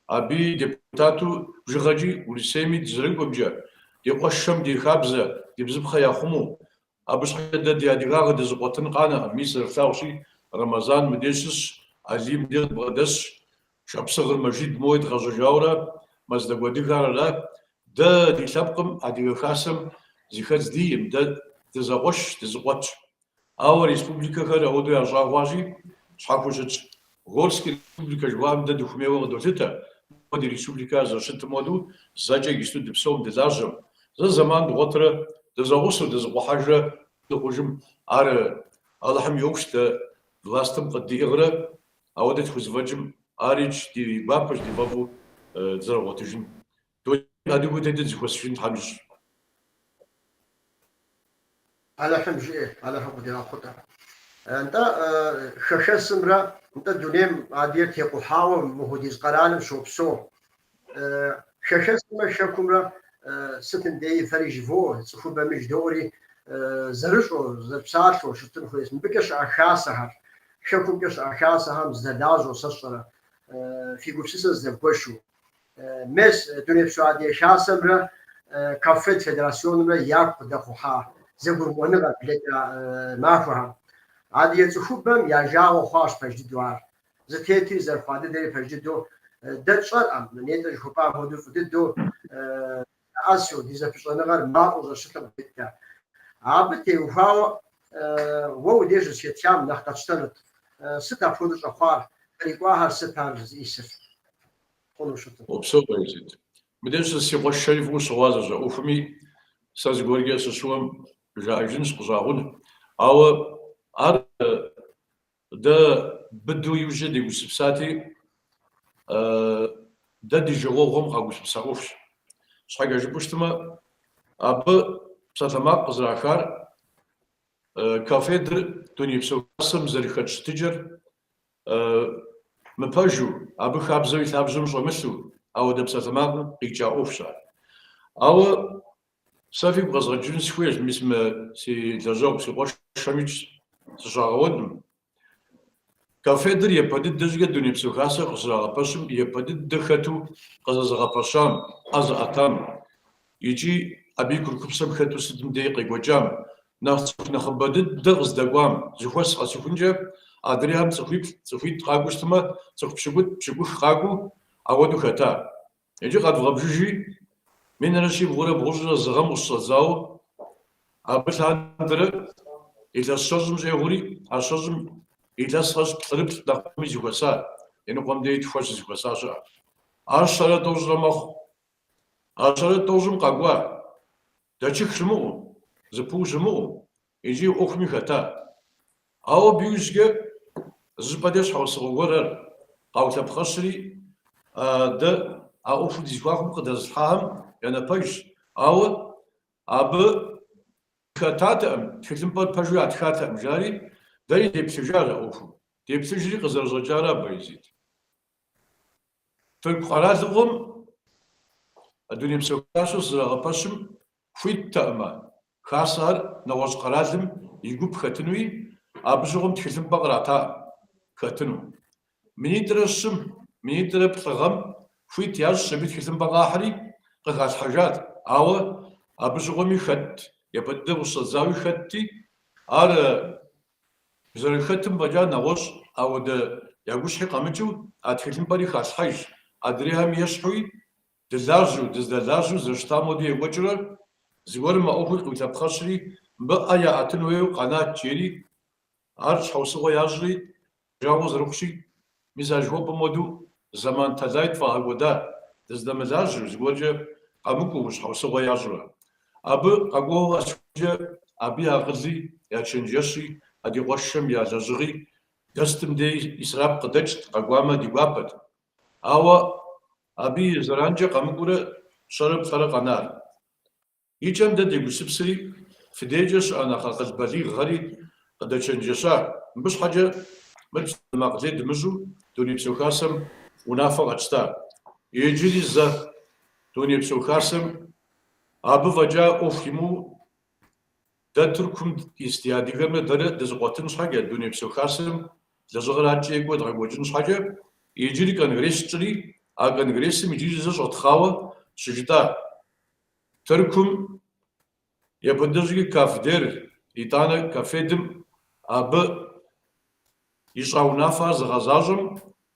абыи депутату бжыгъэкӏи Урысейми дызэрыкӏуэмкӏэ. Ди къуэшхэм ди хабзэ, ди бзыпхъэ яхъумэу, абы щхьэкӏэ дэ ди адыгагъэ дызыкъуэтын къанэкъым. Мис зэрыфлъагъущи, Рэмэзан мыдеж щысщ, Алий мыдеж къыдбгъэдэсщ, Шапсыгъыр Мэжид моуэ едгъэжьэжауэрэ, Мэздэгу адыгэр ара. Дэ ди лъэпкъым Адыгэ Хасэм зыхэдз диӏэм, дэ дызэкъуэшщ, дызыкъуэтщ. Ауэ республикэхэр ауэдэу ящӏа хъуащи, щхьэхуэу щытщ. Горский республикэ жыхуаӏэм дэ дыхумейуэ къыдолъытэ, моуэ ди республикэр зэрыщытым хуэдэу зэкӏэ иджыпсту дыпсэум дылажьэм. Зэ зэман дгъуэтрэ дызэгъусэу дызыкъухьэжрэ дыхъужым, ар Алыхьым и ӏуэхущ дэ властым къыддиӏыгърэ, ауэдэ тхузэфӏэкӏым арикӏ ди гуапэщ, ди фӏэфӏу дызэрыгъуэтыжын. Дунейм адыгэу тетыр дызэхуэсыжын Тхьэм ищӏ. Алыхьым жиӏэ, Алыхьым къыдигъэхъулӏэ. Нтӏэ, хэхэсымрэ, нтӏэ дунейм адыгэр текъухьауэ мыхуэдиз къэралым щопсэу. Хэхэсымрэ хэкумрэ сытым деи фэри жывоӏэ, цӏыхубэми жыдоӏэри зэрыщӏэу, зэрыпсалъэу щытын хуейщ. Мыбыкӏэ щыӏэ хасэхэр, хэкумкӏэ щыӏэ хасэхэм зэдэлажьэу сэ сщӏэрэ, фи гупсысэ зэдэвгуэшу. Мес, Дунейпсо Адыгэ Хасэмрэ КАФФЕД Федерасионымрэ яку къыдэхъухьа зэгурыӏуэныгъэр блэкӏа махуэхэм. Адыгэ цӏыхубэм я жагъуэ хъуащ пэж дыдэу ар. Зытетри зэрыхъуа дыдэри пэж дыдэу дэ тщӏэркъым, нетӏэ жыхуэпӏам хуэдэу фӏы дыдэу ӏэсу ди зэпыщӏэныгъэр мафӏэу зэрыщытым къыхэкӏкӏэ. Абы теухуауэ уэ уи деж зэхэтхам нэхъ къэтщтэнут. Сыт апхуэдэу щӏэхъуар, кърикӏуахэр сыт ар зиӏисыр? Хъуну щытым. Упсэу, Баязит. Мыдеж щыс си къуэшхэри фӏыуэ щыгъуазэщ а ӏуэхуми, сэ зыгуэркӏэ сыщыуэм жаӏэжынщ, къыщӏагъун. Ауэ ар дэ быдэу иужькӏэ дегупсысати, дэ ди жагъуэгъухэм къагупсыса ӏуэхущ. Щхьэкӏэ жыпӏэу щытмэ, абы псалъэмакъ къызэрахар КАФФЕД-р Дунейпсо Хасэм зэрыхэт щытыкӏэр Мыпэжу, абы хабзэу и лъабжьэм щӏэмылъу, ауэдэ псалъэмакъым къикӏа ӏуэхущ ар. Ауэ сэ фигу къэзгъэкӏыжыну сыхуейщ, мис мы си лэжьэгъу, си къуэшхэмикӏ сыщагъэуэнкъым. КАФФЕД-р япэ дыдэ щӏыкӏэ Дунейпсо Хасэр къыщызэрагъэпэщым япэ дыдэ хэту къызэзыгъэпэщам, ӏэ зыӏэтам, Икӏи абы и курыкупсэм хэту сытым дей къекӏуэкӏам, нэхъ цӏыху нэхъыбэ дыдэ къыздэкӏуам, зэхуэс къэсыхункӏэ, адрейхэм цӏыхуиплӏ, цӏыхуитӏ къакӏуэу щытмэ, цӏыху пщыкӏутӏ, пщыкӏух къакӏуэу ауэдэу хэта. Иджы къэдвгъэбжыжи, минрэ щибгъурэ бгъущӏрэ зы гъэм къыщыщӏэдзауэ, абы лъандэрэ илъэс щэщӏым щӏегъури, а щэщӏым илъэс къэс плӏырыплӏ нэхъ мыхъуми зэхуэса, иныкъуэм дей тхуэ щызэхуэса щыӏэ. Ар щэрэ тӏощӏрэ мэхъу. А щэрэ тӏощӏым къэкӏуа, дэчых щымыӏэу, зэпыу щымыӏэу, икӏи ӏуэхуми хэта. Ауэ абы иужькӏэ зыщӏыпӏэ деж щхьэусыгъуэ гуэрхэр къаулъэпхъэщри, дэ а ӏуэхур ди зэхуакум къыдэзылъхьахэм я напэжщ. Ауэ абы хэтатэкъым, тхылъымпӏэр пэжу ятхатэкъым, жари, дэри деплъыжащ а ӏуэхум. Деплъыжри къызэрыщӏэкӏара, Баязит. Тырку къэралыгъуэм Дунейпсо Хасэу щызэрагъэпэщым хуиттэкъым а хасэхэр нэгъуэщӏ къэралым и гуп хэтынуи, абы щыгъуэм тхылъымпӏэ къратакъым хэтыну. Минитӏрэ щым, минитӏрэ плӏы гъэм хуит ящӏщ аби тхылъымпӏэ къахьри къыхалъхьэжат, ауэ абы щыгъуэми хэтт, япэ дыдэ къыщыщӏэдзауи хэтти, ар Зэрыхэтым фӏэкӏа нэгъуэщӏ ауэдэ я гущхьи къэмыкӏыу а тхылъымпӏэри халъхьэж, адрейхэм ещхьуи дылажьэу, дыздэлажьэу зэрыщытам хуэдэу екӏуэкӏыурэ, зыгуэрым а ӏуэхур къиулъэпхъэщри, мыбы ӏэ яӏэтын хуейуэ къэнат жери, ар щхьэусыгъуэ ящӏри, жагъуэ зэрыхъущи, Мис а жыхуэпӏэм хуэдэу зэман тэлай тфӏагъэкӏуэда, дыздэмылажьэу, зыгуэркӏэ къэмыкӏуэу, щхьэусыгъуэ ящӏурэ. Абы къэкӏуэуэ къэсыхункӏэ абы я акъыли, я чэнджэщи, а ди къуэшхэм я лэжьыгъи дэ сытым дей исрап къыдэкӏт, къэкӏуамэ ди гуапэт. Ауэ абы и зэранкӏэ къэмыкӏуурэ щэрэ плӏэрэ къэнар. Икӏэм дэ дегупсысри, фи дежкӏэ щыӏэ нэхъ акъыл балигъхэри къыдэчэнджэща, мыбы щхьэкӏэ мыр псалъэмакъ лей дымыщӏу Дунейпсо Хасэм унафэ къэтщта. Иджыри зэ Дунейпсо Хасэм абы фӏэкӏа ӏуэху имыӏэу дэ Тыркум ис ди адыгэмрэ дэрэ дызыкъуэтын щхьэкӏэ, Дунейпсо Хасэм лэжьыгъэр адэкӏэ екӏуэ едгъэкӏуэкӏын щхьэкӏэ, иджыри конгресс тщӏыри, а конгрессым иджыри зэ щӏэтхъауэ щыжытӏа. Тыркум япэ дыдэщӏыкӏэ КАФДЕР, итӏанэ КАФФЕД-м абы ищӏа унафэр зыгъэзащӏэм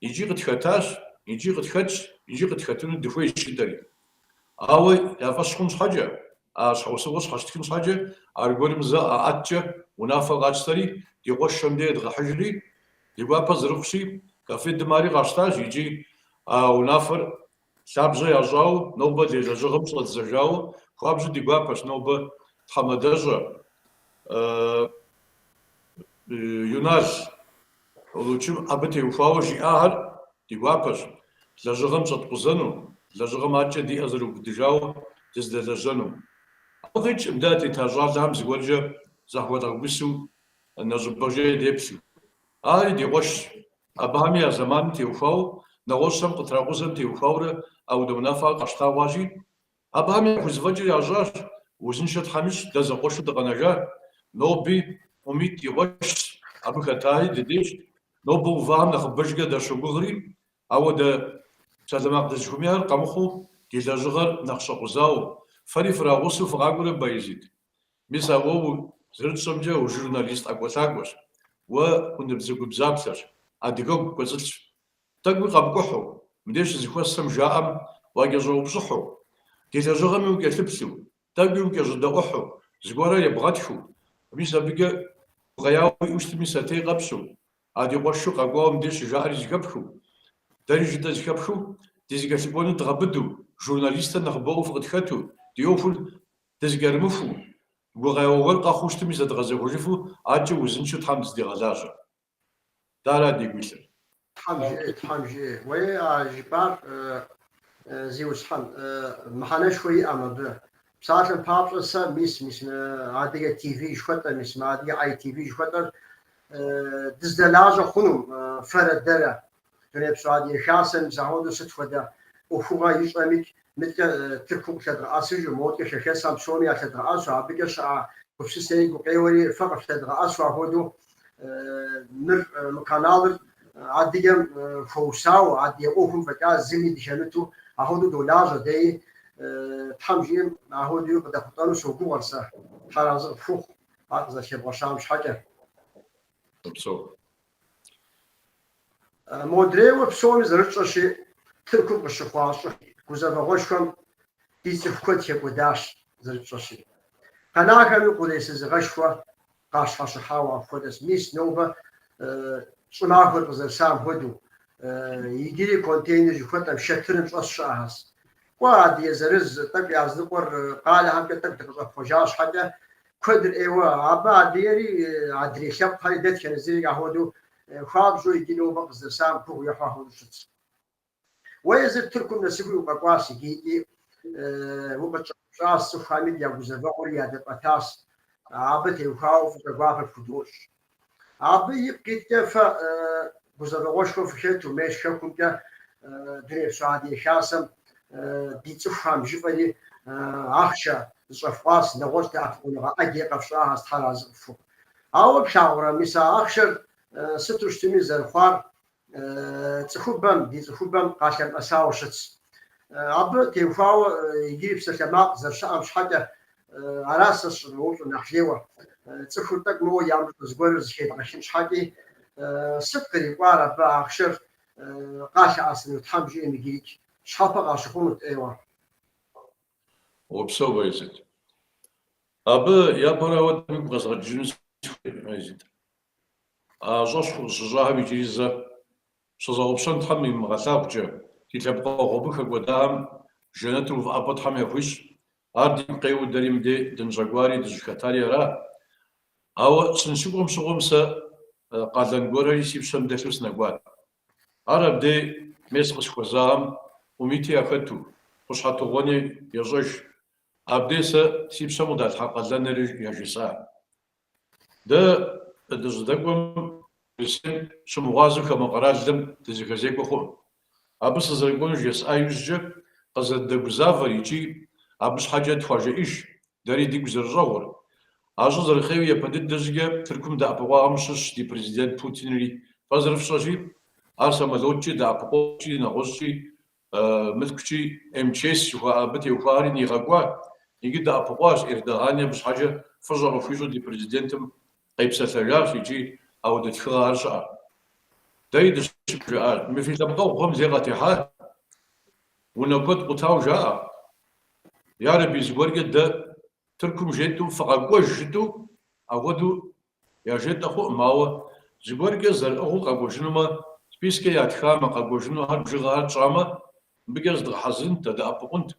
икӏи къытхэтащ, икӏи къытхэтщ, икӏи къытхэтыну дыхуейщ жытӏэри. Ауэ я фӏэщ хъун щхьэкӏэ, а щхьэусыгъуэр щхьэщытхын щхьэкӏэ, аргуэрым зэ ӏэӏэткӏэ унафэ къатщтэри, ди къуэшхэм де едгъэхьыжри, ди гуапэ зэрыхъущи, КАФФЕД-м ари къащтащ икӏи а унафэр лъабжьэ ящӏауэ, нобэ ди лэжьыгъэм щӏэддзэжауэ, хуабжьу ди гуапэщ нобэ тхьэмадэщӏэ Юнал Олучым абы теухуауэ жиӏахэр ди гуапэщ, лэжьыгъэм щӏэткъузэну, лэжьыгъэм адэкӏэ ди ӏэ зэрыубыдыжауэ дыздэлэжьэну. Абы къикӏкъым дэ тета щӏалэхэм зыгуэркӏэ захуэдгъэгусэу нэщӏыбэкӏэ деплъу. Ари ди къуэшщ. Абыхэми я зэманым теухуауэ, нэгъуэщӏхэм къытракъузэм теухуаурэ ауэдэ унафэхэр къащта хъуащи, Абыхэм яхузэфӏэкӏыр ящӏащ, узыншэ Тхьэм ищӏ, дэ зэкъуэшу дыкъэнэжа. Ноби Умит ди къуэшщ, абы хэтари дыдейщ. Нобэ увахэм нэхъыбэжкӏэ дащогугъри, ауэдэ псалъэмакъ дызыхуэмейхэр къэмыхъуу, ди лэжьыгъэр нэхъ щӏэкъузауэ. Фэри фрагъусэу фыкъакӏуэрэ, Баязит? Мис а уэ зэрытщӏэмкӏэ ужурналист ӏэкӏуэлъакӏуэщ, уэ унабдзэгубдзаплъэщ, адыгэгу пкӏуэцӏылъщ. Тӏэкӏуи къэпкӏухьу, мыбдеж щызэхуэсхэм жаӏэм уакӏэщӏэупщӏыхьу, ди лэжьыгъэми укӏэлъыплъу, тӏэкӏуи укӏэщӏэдэӏухьу, зыгуэрэ ебгъэтхыу, мис абыкӏэ гукъеяуэ уиӏэу щытми сэтей къэпщӏу, а ди къуэшу къэкӏуауэ мыбдеж щыжаӏэри зэхэпхыу, дэри жытӏэр зэхэпхыу, ди зэкӏэлъыкӏуэныр дгъэбыдэу, журналистхэр нэхъыбэӏуэу фыкъытхэту, ди ӏуэхур дызэкӏэрымыхуу, гукъеяуэ гуэр къэхъуу щытми зэдгъэзэхуэжыфу, адэкӏэ узыншэу Тхьэм дыздигъэлажьэ. Дэ ара дигу илъыр? Тхьэм жиӏэ, Тхьэм жиӏэ. Уей, а жыпӏар, зиусхьэн, мыхьэнэшхуэ иӏэм абы. Псалъэм папщӏэ, сэ мис, мис мы Адыгэ ТВ жыхуэтӏэр, мис мы Адыгэ ITV жыхуэтӏэр дыздэлажьэ хъунум, фэрэ дэрэ. Дунейпсо Адыгэ Хасэм мис ахуэдэу сыт хуэдэ ӏуэхугъэ ищӏэмикӏ, мыдкӏэ Тыркум къылъэдгъэӏэсыжу, модкӏэ хэхэсхэм псоми ялъэдгъэӏэсу, абыкӏэ щыӏэ гупсысэри гукъеуэри фэ къыфлъэдгъэӏэсу ахуэдэу мыр, мы каналыр адыгэм хуэусауэ, адыгэ ӏуэхум фӏэкӏа зыми дыхэмыту ахуэдэу долажьэ дэи, Тхьэм жиӏэм ахуэдэуи къыдэхъулӏэну согугъэр сэ. Тхьэр арэзы къыпхухъу ар къызэрыхэбгъэщам щхьэкӏэ. Упсэу. Модрейуэ псоми зэрытщӏэщи, Тыркум къыщыхъуа щӏы гузэвэгъуэшхуэм ди цӏыху куэд хэкӏуэдащ зэрытщӏэщи. Къэнахэми къулейсызыгъэшхуэ къащхьэщыхьауэ апхуэдэщ. Мис нобэ щӏымахуэр къызэрысам хуэдэу, иджыри контейнер жыхуэтӏэм шэтырым щӏэс щыӏэхэщ. Кӏуэ, адыгэ зырыз тӏэкӏу языныкъуэр къалэхэмкӏэ тӏэкӏу дыкъыщӏэпхъуэжа щхьэкӏэ, куэдыр ӏейуэ, абы адыгэри, адрей лъэпкъхэри дэтхэнэ зыри ахуэдэу хуабжьу иджы нобэ къыздэсам гугъу ехьу ахуэдэу щытщ. Уэ езыр Тыркум нэсыхуи укъэкӏуащ иджы икӏи укъытщӏэупщӏащ, цӏыхухэми я гузэвэгъуэри ядэпӏэтащ. Абы теухуауэ фӏыщӏэ гуапэ пхудощӏ. Абы ипкъ иткӏэ фэ гузэвэгъуэшхуэ фыхэту, мес хэкумкӏэ Дунейпсо Адыгэ Хасэм ди цӏыхухэм жыфӏэри ахъшэ зыщӏэфкъуащ, нэгъуэщӏ дэӏэпыкъуныгъэ ӏэджэ къэфщӏахэщ, Тхьэр арэзы къыфхухъу. Ауэ плъагъурэ, мис а ахъшэр сыту щытми зэрыхъуар цӏыхубэм, ди цӏыхубэм къалъэмыӏэсауэ щытщ. Абы теухуауэ иджыри псалъэмакъ зэрыщыӏэм щхьэкӏэ аращ сэ сыщӏыноупщӏыр нэхъ лейуэ. Цӏыхур тӏэкӏу моуэ ямыщӏэ зыгуэрыр зыхедгъэхын щхьэкӏи, сыт кърикӏуар абы ахъшэр къалъэӏэсыну Тхьэм жиӏэм иджырикӏ щхьэпэ къащыхъунут ӏейуэ. Упсэу, Баязит. Абы япэрауэ уигу къэзгъэкӏыжыну сыхуейт, Баязит. А щӏэщхъу къыщыщӏахэм иджыри зэ щызгъэгъупщэн Тхьэм уимыгъэлъагъукӏэ, ди лъэпкъэгъу абы хэкӏуэдахэм жэнэтыр увыӏэпӏэ Тхьэм яхуищӏ. Ар дигу къеуэу дэри мыдей дыныщӏэкӏуари дыщӏыхэтари ара. Ауэ сыныщыкӏуэм щыгъуэм сэ къалэн гуэрхэри си пщэм дэлъу сынэкӏуат. Ар абдей мес къысхуэзахэм Умити яхэту, Къущхьэ Тыгъуэни ещӏэж. Абдей сэ си пщэм къыдалъхьа къалэнри яжесӏа. Дэ дыщӏыдэкӏуэм Урысейм щымыгъуазэу хамэ къэралым дызэхэзекӏуэ хъуӏым. Абы сызэрыкӏуэнур жесӏа иужькӏэ къызэрыдэгузавэр икӏи абы щхьэкӏэ тхуажеӏэж, дэри дигу зэрыщӏэгъур. А щӏыр зэрыхъейуэ япэ дыдэ щӏыкӏэ Тыркум дэӏэпыкъуахэм щыщщ ди президент Путинри. Фэ зэрыфщӏэщи, ар самолеткӏи, дэӏэпыкъуэгъукӏи, нэгъуэщӏкӏи, мылъкукӏи МЧС жыхуаӏэ абы теухуахэри нигъэкӏуа. Иджы дэӏэпыкъуащ Эрдогани абы щхьэкӏэ фӏыщӏэ къыхуищӏу ди президентым къепсэлъэжащ икӏи ауэдэ тхыгъэхэр щыӏэ. Дэри дыщыжаӏащ, мы фи лъэпкъэгъухэм лей къатехьа, унэ куэд къутауэ жаӏэ. Ярэби, зыгуэркӏэ дэ Тыркум жетӏэу фыкъэкӏуэж жытӏэу апхуэдэу яжетӏэ хъуӏым, ауэ зыгуэркӏэ зэрыӏыгъыу къэкӏуэжынумэ, спискэ ятхамэ, къэкӏуэжынухэр бжыгъэхэр тщӏамэ, мыбыкӏэ зыдгъэхьэзырынт, дадэӏэпыкъунт.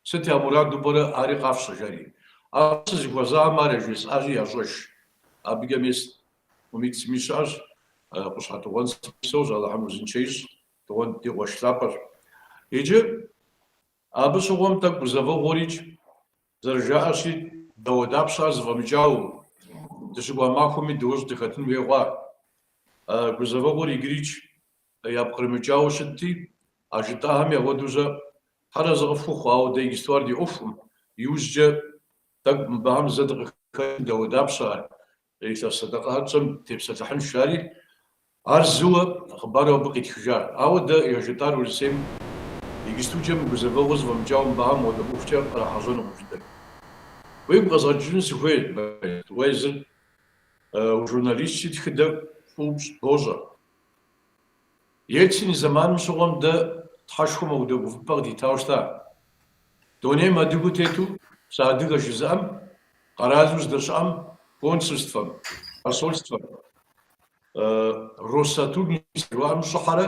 Сыт я мураду пӏэрэ, ари къафщӏэ, жари. Абы сызыхуэзам ар яжесӏащи, ящӏэж. Абыкӏэ мес Умит сыми щыӏэщ, Къущхьэ Тыгъуэн сыми псэущ, Алыхьым узыншэ ищӏ, Тыгъуэн ди къуэш лъапӏэщ. Иджы абы щыгъуэм тӏэкӏу гузэвэгъуэрикӏ, зэрыжаӏэщи, дауэдапщэ ар зэфӏэмыкӏауэ, дыщыкӏуа махуэми дыуэщӏ дыхэтын хуей хъуа. Гузэвэгъуэр иджырикӏ япкърымыкӏауэ щытти, а жытӏахэми апхуэдэу щэ Тхьэр арэзы къыфхухъу, ауэ дэ иджысту ар ди ӏуэхукъым. Иужькӏэ тӏэкӏу мыбыхэм зэ дыкъыхэкӏым дауэдапщэ ар, илъэс сэдэкъэхэр тщӏэм тепсэлъыхьынщ, жари, ар зыуэ хъыбару абы къитхыжар. Ауэ дэ яжетӏар Урысейм иджыстукӏэ мы гузэвэгъуэр зэфӏэмыкӏауэ мыбыхэм ауэдэ ӏуэхукӏэ кърахьэжьэнукъым жытӏэри. Уигу къэзгъэкӏыжыну сыхуейт, уэ езыр ужурналистщи, тхыдэ фӏыуэ бощӏэ. Ельцин и зэманым щыгъуэм дэ Тхьэшхуэм ауэдэ увыпӏэ къыдитауэ щыта. Дунейм адыгэу тету сыадыгэ жызыӏэм, къэралу здэщыӏэм, консульствэм, посольствэм, Россотрудничество жыхуаӏэм щӏыхьэрэ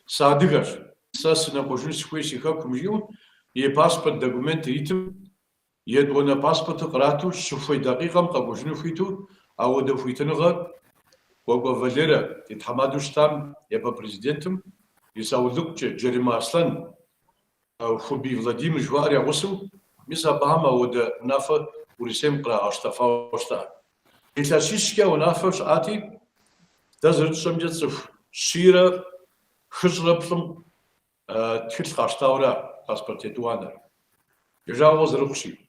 сыадыгэщ, сэ сынэкӏуэжыну сыхуей си хэкум жиӏэу и паспорт документ иритым, Етӏуанэ паспортыр кърату щыхуей дакъикъэм къэкӏуэжыну хуиту, ауэдэ хуитыныгъэ Кӏуэкӏуэ Валерэ ди тхьэмадэу щытам, япэ президентым и саулыкъукӏэ Джарымэ Аслъэн, Хубий Владимир жыхуаӏэр я гъусэу, мис абыхэм ауэдэ унафэ Урысейм кърагъэщтэфауэ щыта. Илъэсищкӏэ унафэ щыӏати, дэ зэрытщӏэмкӏэ цӏыху щийрэ хыщӏрэ плӏым Тхылъ къащтауэра паспорт етӏуанэр? Ди жагъуэ зэрыхъущи.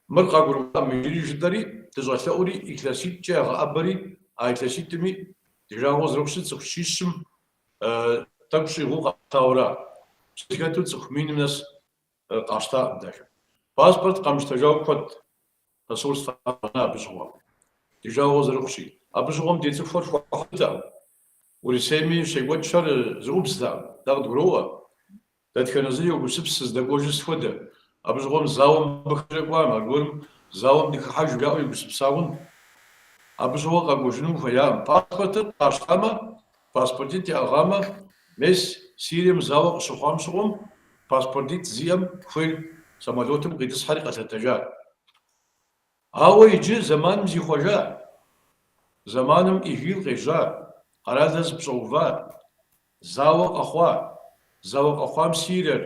Мыр къагурыӏуакъым иджыри жытӏэри, дыщӏэлъэӏури, илъэситӏкӏэ ягъэӏэбэри, а илъэситӏми ди жагъуэ зэрыхъущи, цӏыху щищым тӏэкӏу щӏигъуу къащтауэра. Зэхэту цӏыху миным нэс къащтакъым даже. Паспорт къамыщтэжауэ куэд посольствэ абы щыгъуэм. Ди жагъуэ зэрыхъущи, абы щыгъуэм ди цӏыхухэр хуэхьэзыртэкъым. Урысейми щекӏуэкӏхэр зэӏубзтэкъым, дэ къыдгуроӏуэ. Дэтхэнэ зыри йогупсыс сыздэкӏуэжыр сыт хуэдэ. Абы щыгъуэм зауэм абыхэкӏэ кӏуам, аргуэрым зауэм дыхыхьэж жаӏэу егупсыса хъун. Абы щыгъуэ къэкӏуэжыну хуеякъым. Паспортыр къащтамэ, паспортитӏ яӏыгъамэ, мес Сирием зауэ къыщыхъуам щыгъуэм паспортитӏ зиӏэм хуейр самолетым къитӏысхьэри къэлъэтэжа. Ауэ иджы зэманым зихъуэжа, зэманым ИГИЛ къежьа, къэралыр зэпэщӏэува, зауэ къэхъуа, зауэ къэхъуам Сириер,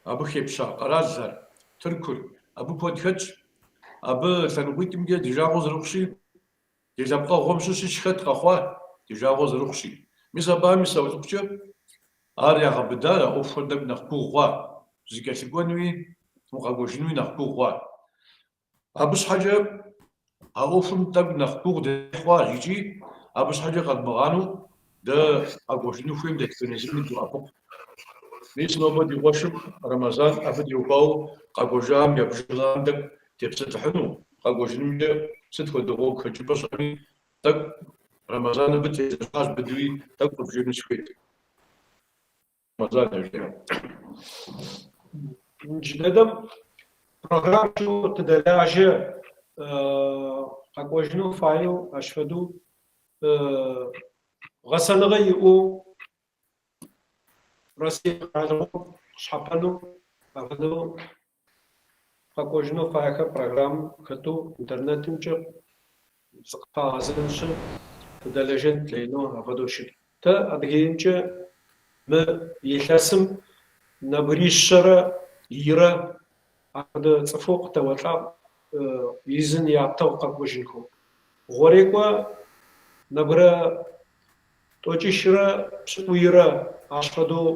абы хепща къэралхэр, Тыркур, абы куэд хэтщ. Абы лъэныкъуитӏымкӏэ ди жагъуэ зэрыхъущи, Ди лъэпкъэгъуэм щыщи щыхэт къэхъуа, ди жагъуэ зэрыхъущи. Мис абыхэм и саулыкъукӏэ ар ягъэбыда, а ӏуэхухэр тӏэкӏу нэхъ гугъу хъуа, зыкӏэлъыкӏуэнуи, укъэкӏуэжынуи нэхъ гугъу хъуа. Абы щхьэкӏэ а ӏуэхум тӏэкӏу нэхъ гугъу дехь хъуащ икӏи абы щхьэкӏэ къэдмыгъанэу дэ къэкӏуэжыну хуейм дэтхэнэ зыми дыдоӏэпыкъу. Мис нобэ ди къуэшым Рэмэзан абы теухуауэ къэкӏуэжам я бжыгъэм тӏэкӏу тепсэлъыхьыну, къэкӏуэжынымкӏэ сыт хуэдэ гъуэгу хэкӏыпӏэ щыӏэми, тӏэкӏу Рэмэзан абы телэжьащ быдэуи тӏэкӏу къыбжиӏэну сыхуейт. Рэмэзан яжриӏэ. Джыдэдэм программэу тыдэлажьэ къэкӏожьынэу фаеу ащ фэдэу гъэсэныгъэ иӏэу Россие къэралыгъом къышъхьэпэнэу афэдэу къэкӏожьынэу фаехэр программэм хэтэу интернетымкӏэ зыкъыфагъэзэнышъы тыдэлэжьэн тлъэкӏынэу афэдэу щыт. Тэ Адыгеимкӏэ мы илъэсым нэбгыришъэрэ ирэ афэдэ цӏыфэу къытэолӏагъ изын яттыгъ къэкӏожьынхэу. Гъорекӏо нэбгырэ тӏокӏищрэ пшӏыкӏуйрэ ащ фэдэу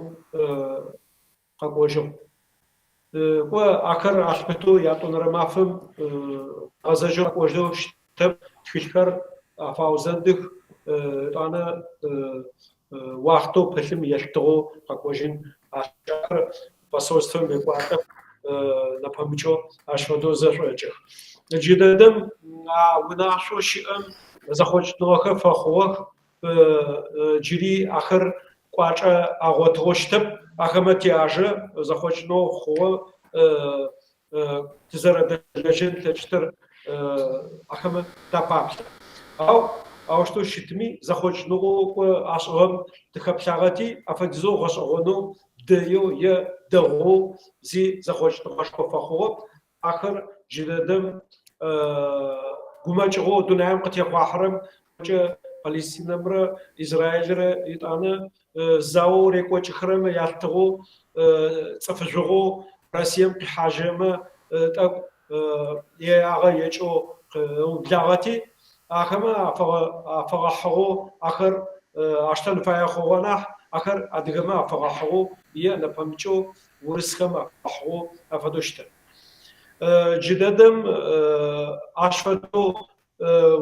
къэкӏожьыгъ. Кӏо, ахэр алъыпытэу ятӏонэрэ мафэм гъэзэжьэу къэкӏожьэу щытэп, тхылъхэр афаузэндых, етӏанэ уахътэу пылъым елъытыгъэу къэкӏожьын алъэкӏы. Ахэр посольствэм екӏуалӏэх. Нэпэмыкӏэу ащ фэдэу зэшӏокӏых. Джыдэдэм а унашъоу щыӏэм зэхъокӏыныгъэхэр фэхъугъэх, джыри ахэр кӏуачӏэ агъотыгъэу щытэп. Ахэмэ тяжэ зэхъокӏыныгъэу хъугъэ тызэрэдэлэжьэн тлъэкӏыщтыр ахэмэ тапаплъэ. Ау аущтэу щытми, зэхъокӏыныгъэу кӏо ашӏыгъэм тыхэплъагъэти, афэдизэу гъэшӏэгъонэу дэеу е дэгъоу зи зэхъокӏыныгъэшхо фэхъугъэп. Ахэр джыдэдэм гумэкӏыгъоу дунаим къытехъуахьырэм кӏэ Палестинэмрэ Израилрэ етӏанэ заоу рекӏокӏыхэрэм ялъытыгъэу цӏыф жъугъэу Россием къихьажьырэмэ тӏэкӏу иягъэ екӏэу ыублагъэти, ахэмэ афэгъэхьыгъэу ахэр аштэн фае хъугъэ нахь, ахэр адыгэмэ афэгъэхьыгъэу е нэпэмыкӏэу урысхэм афэгъэхьыгъэу афэдэу щытэп. Джыдэдэм ащ фэдэу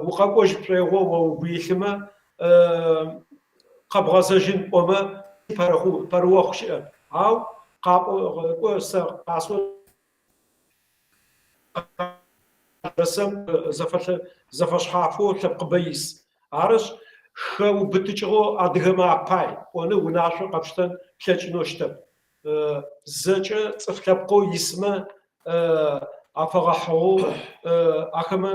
укъэкӏожь пшӏоигъоу о угу илъымэ, къэбгъэзэжьын пӏомэ, пэрыохъу щыӏэп. Ау къапӏо, кӏо сэ къасӏо Урысыем зэфэшъхьафэу лъэпкъыбэ ис. Арышъ, хэубытыкӏыгъэу адыгэмэ апай пӏонэу унашъо къэпштэн плъэкӏынэу щытэп. Зэкӏэ цӏыф лъэпкъэу исмэ афэгъэхьыгъэу ахэмэ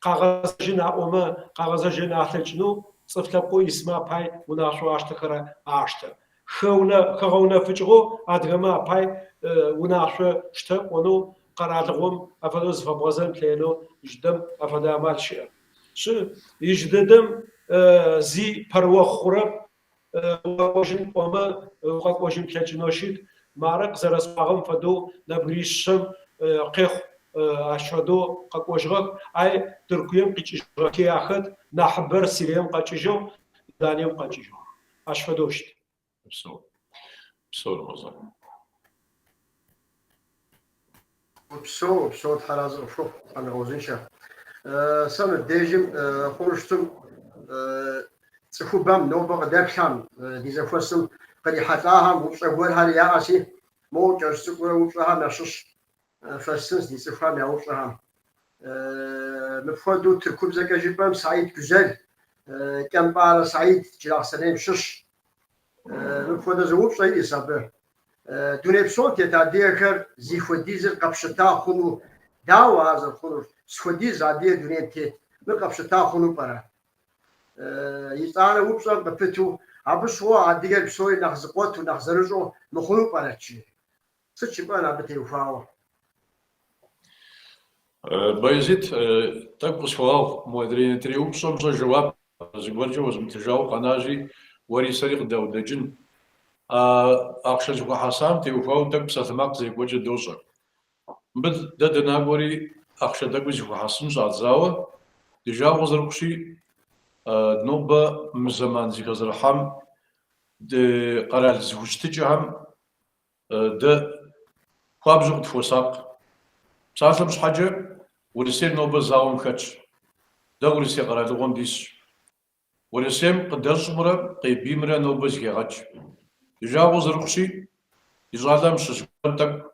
къагъэзэжьын аӏомэ, къагъэзэжьын алъэкӏынэу цӏыф лъэпкъэу исмэ апай унашъоу аштэхэрэ аштэ. Хэгъэунэфыкӏыгъэу адыгэмэ апай унашъо штэ пӏонэу къэралыгъом афэдэу зыфэбгъэзэн плъэкӏынэу джыдэм афэдэ амал щыӏэп. Шъы, ижъдэдэм зи пэрыохъу хъурэп, Укъэкӏожьын пӏомэ, укъэкӏожьын плъэкӏынэу щыт. Мары къызэрэсӏуагъэм фэдэу нэбгыришъэм къехъу ащ фэдэу къэкӏожьыгъэх. Ай Тыркуем къикӏыжьыгъэхи ахэт, нахьыбэр Сирием къэкӏыжьыгъ, Иорданием къэкӏыжьыгъ. Ащ фэдэу щыт. Упсэу. Упсэу, Рэмэзан. Упсэу, упсэу, Тхьэр арэзы къыпхухъу, Тхьэм уигъэузыншэ. Сэ мыбдежым хъуну щытым цӏыхубэм нобэ къыдэплъхэм, ди зэхуэсым кърихьэлӏахэм упщӏэ гуэрхэр яӏэси, моуэ кӏэщӏ цӏыкӏурэ упщӏэхэм ящыщ фэстынщ ди цӏыхухэм я упщӏэхэм. Мыпхуэдэу тыркубзэкӏэ жыпӏэм Саид Гюзел, Кӏэмпӏарэ Саид Джылахъстэнейм щыщ. Мыпхуэдэ зы упщӏэ иӏэщ абы. Дуней псом тет адыгэхэр зихуэдизыр къэпщыта хъуну дауэ ар зэрыхъунур? Схуэдиз адыгэ дунейм тет, мыр къэпщыта хъуну пӏэрэ? Итӏанэ упщӏэм къыпыту, абы щыгъуэ адыгэр псори нэхъ зыкъуэту, нэхъ зэрыщӏэу мыхъуну пӏэрэт, жи. Сыт жыпӏэн абы теухуауэ? Баязит, тӏэкӏу къысхуэгъэгъу, модрей нэтӏрей упщӏэм щӏэ жэуап зыгуэркӏэ уэзмытыжауэ къэнащи, уэри сэри къыдэудэкӏын. А ахъшэ зыхуэхьэсам теухуауэ тӏэкӏу псалъэмакъ зэрекӏуэкӏыр дощӏэ. Мыбы дэ дынакӏуэри ахъшэ тӏэкӏуи зыхуэхьэсын щӏадзауэ, ди жагъуэ зэрыхъущи, нобэ мы зэман зэхэзэрыхьам ди къэрал зэхущытыкӏэхэм Дэ хуабжьу къытхуосакъ. Псалъэм щхьэкӏэ, Урысейр нобэ зауэм хэтщ. Дэ Урысей къэралыгъуэм дисщ. Урысейм къыдэщӏымрэ къебиймрэ нобэ зыхегъэкӏ. Ди жагъуэ зэрыхъущи, ди щӏалэм щыщ гуэр тӏэкӏу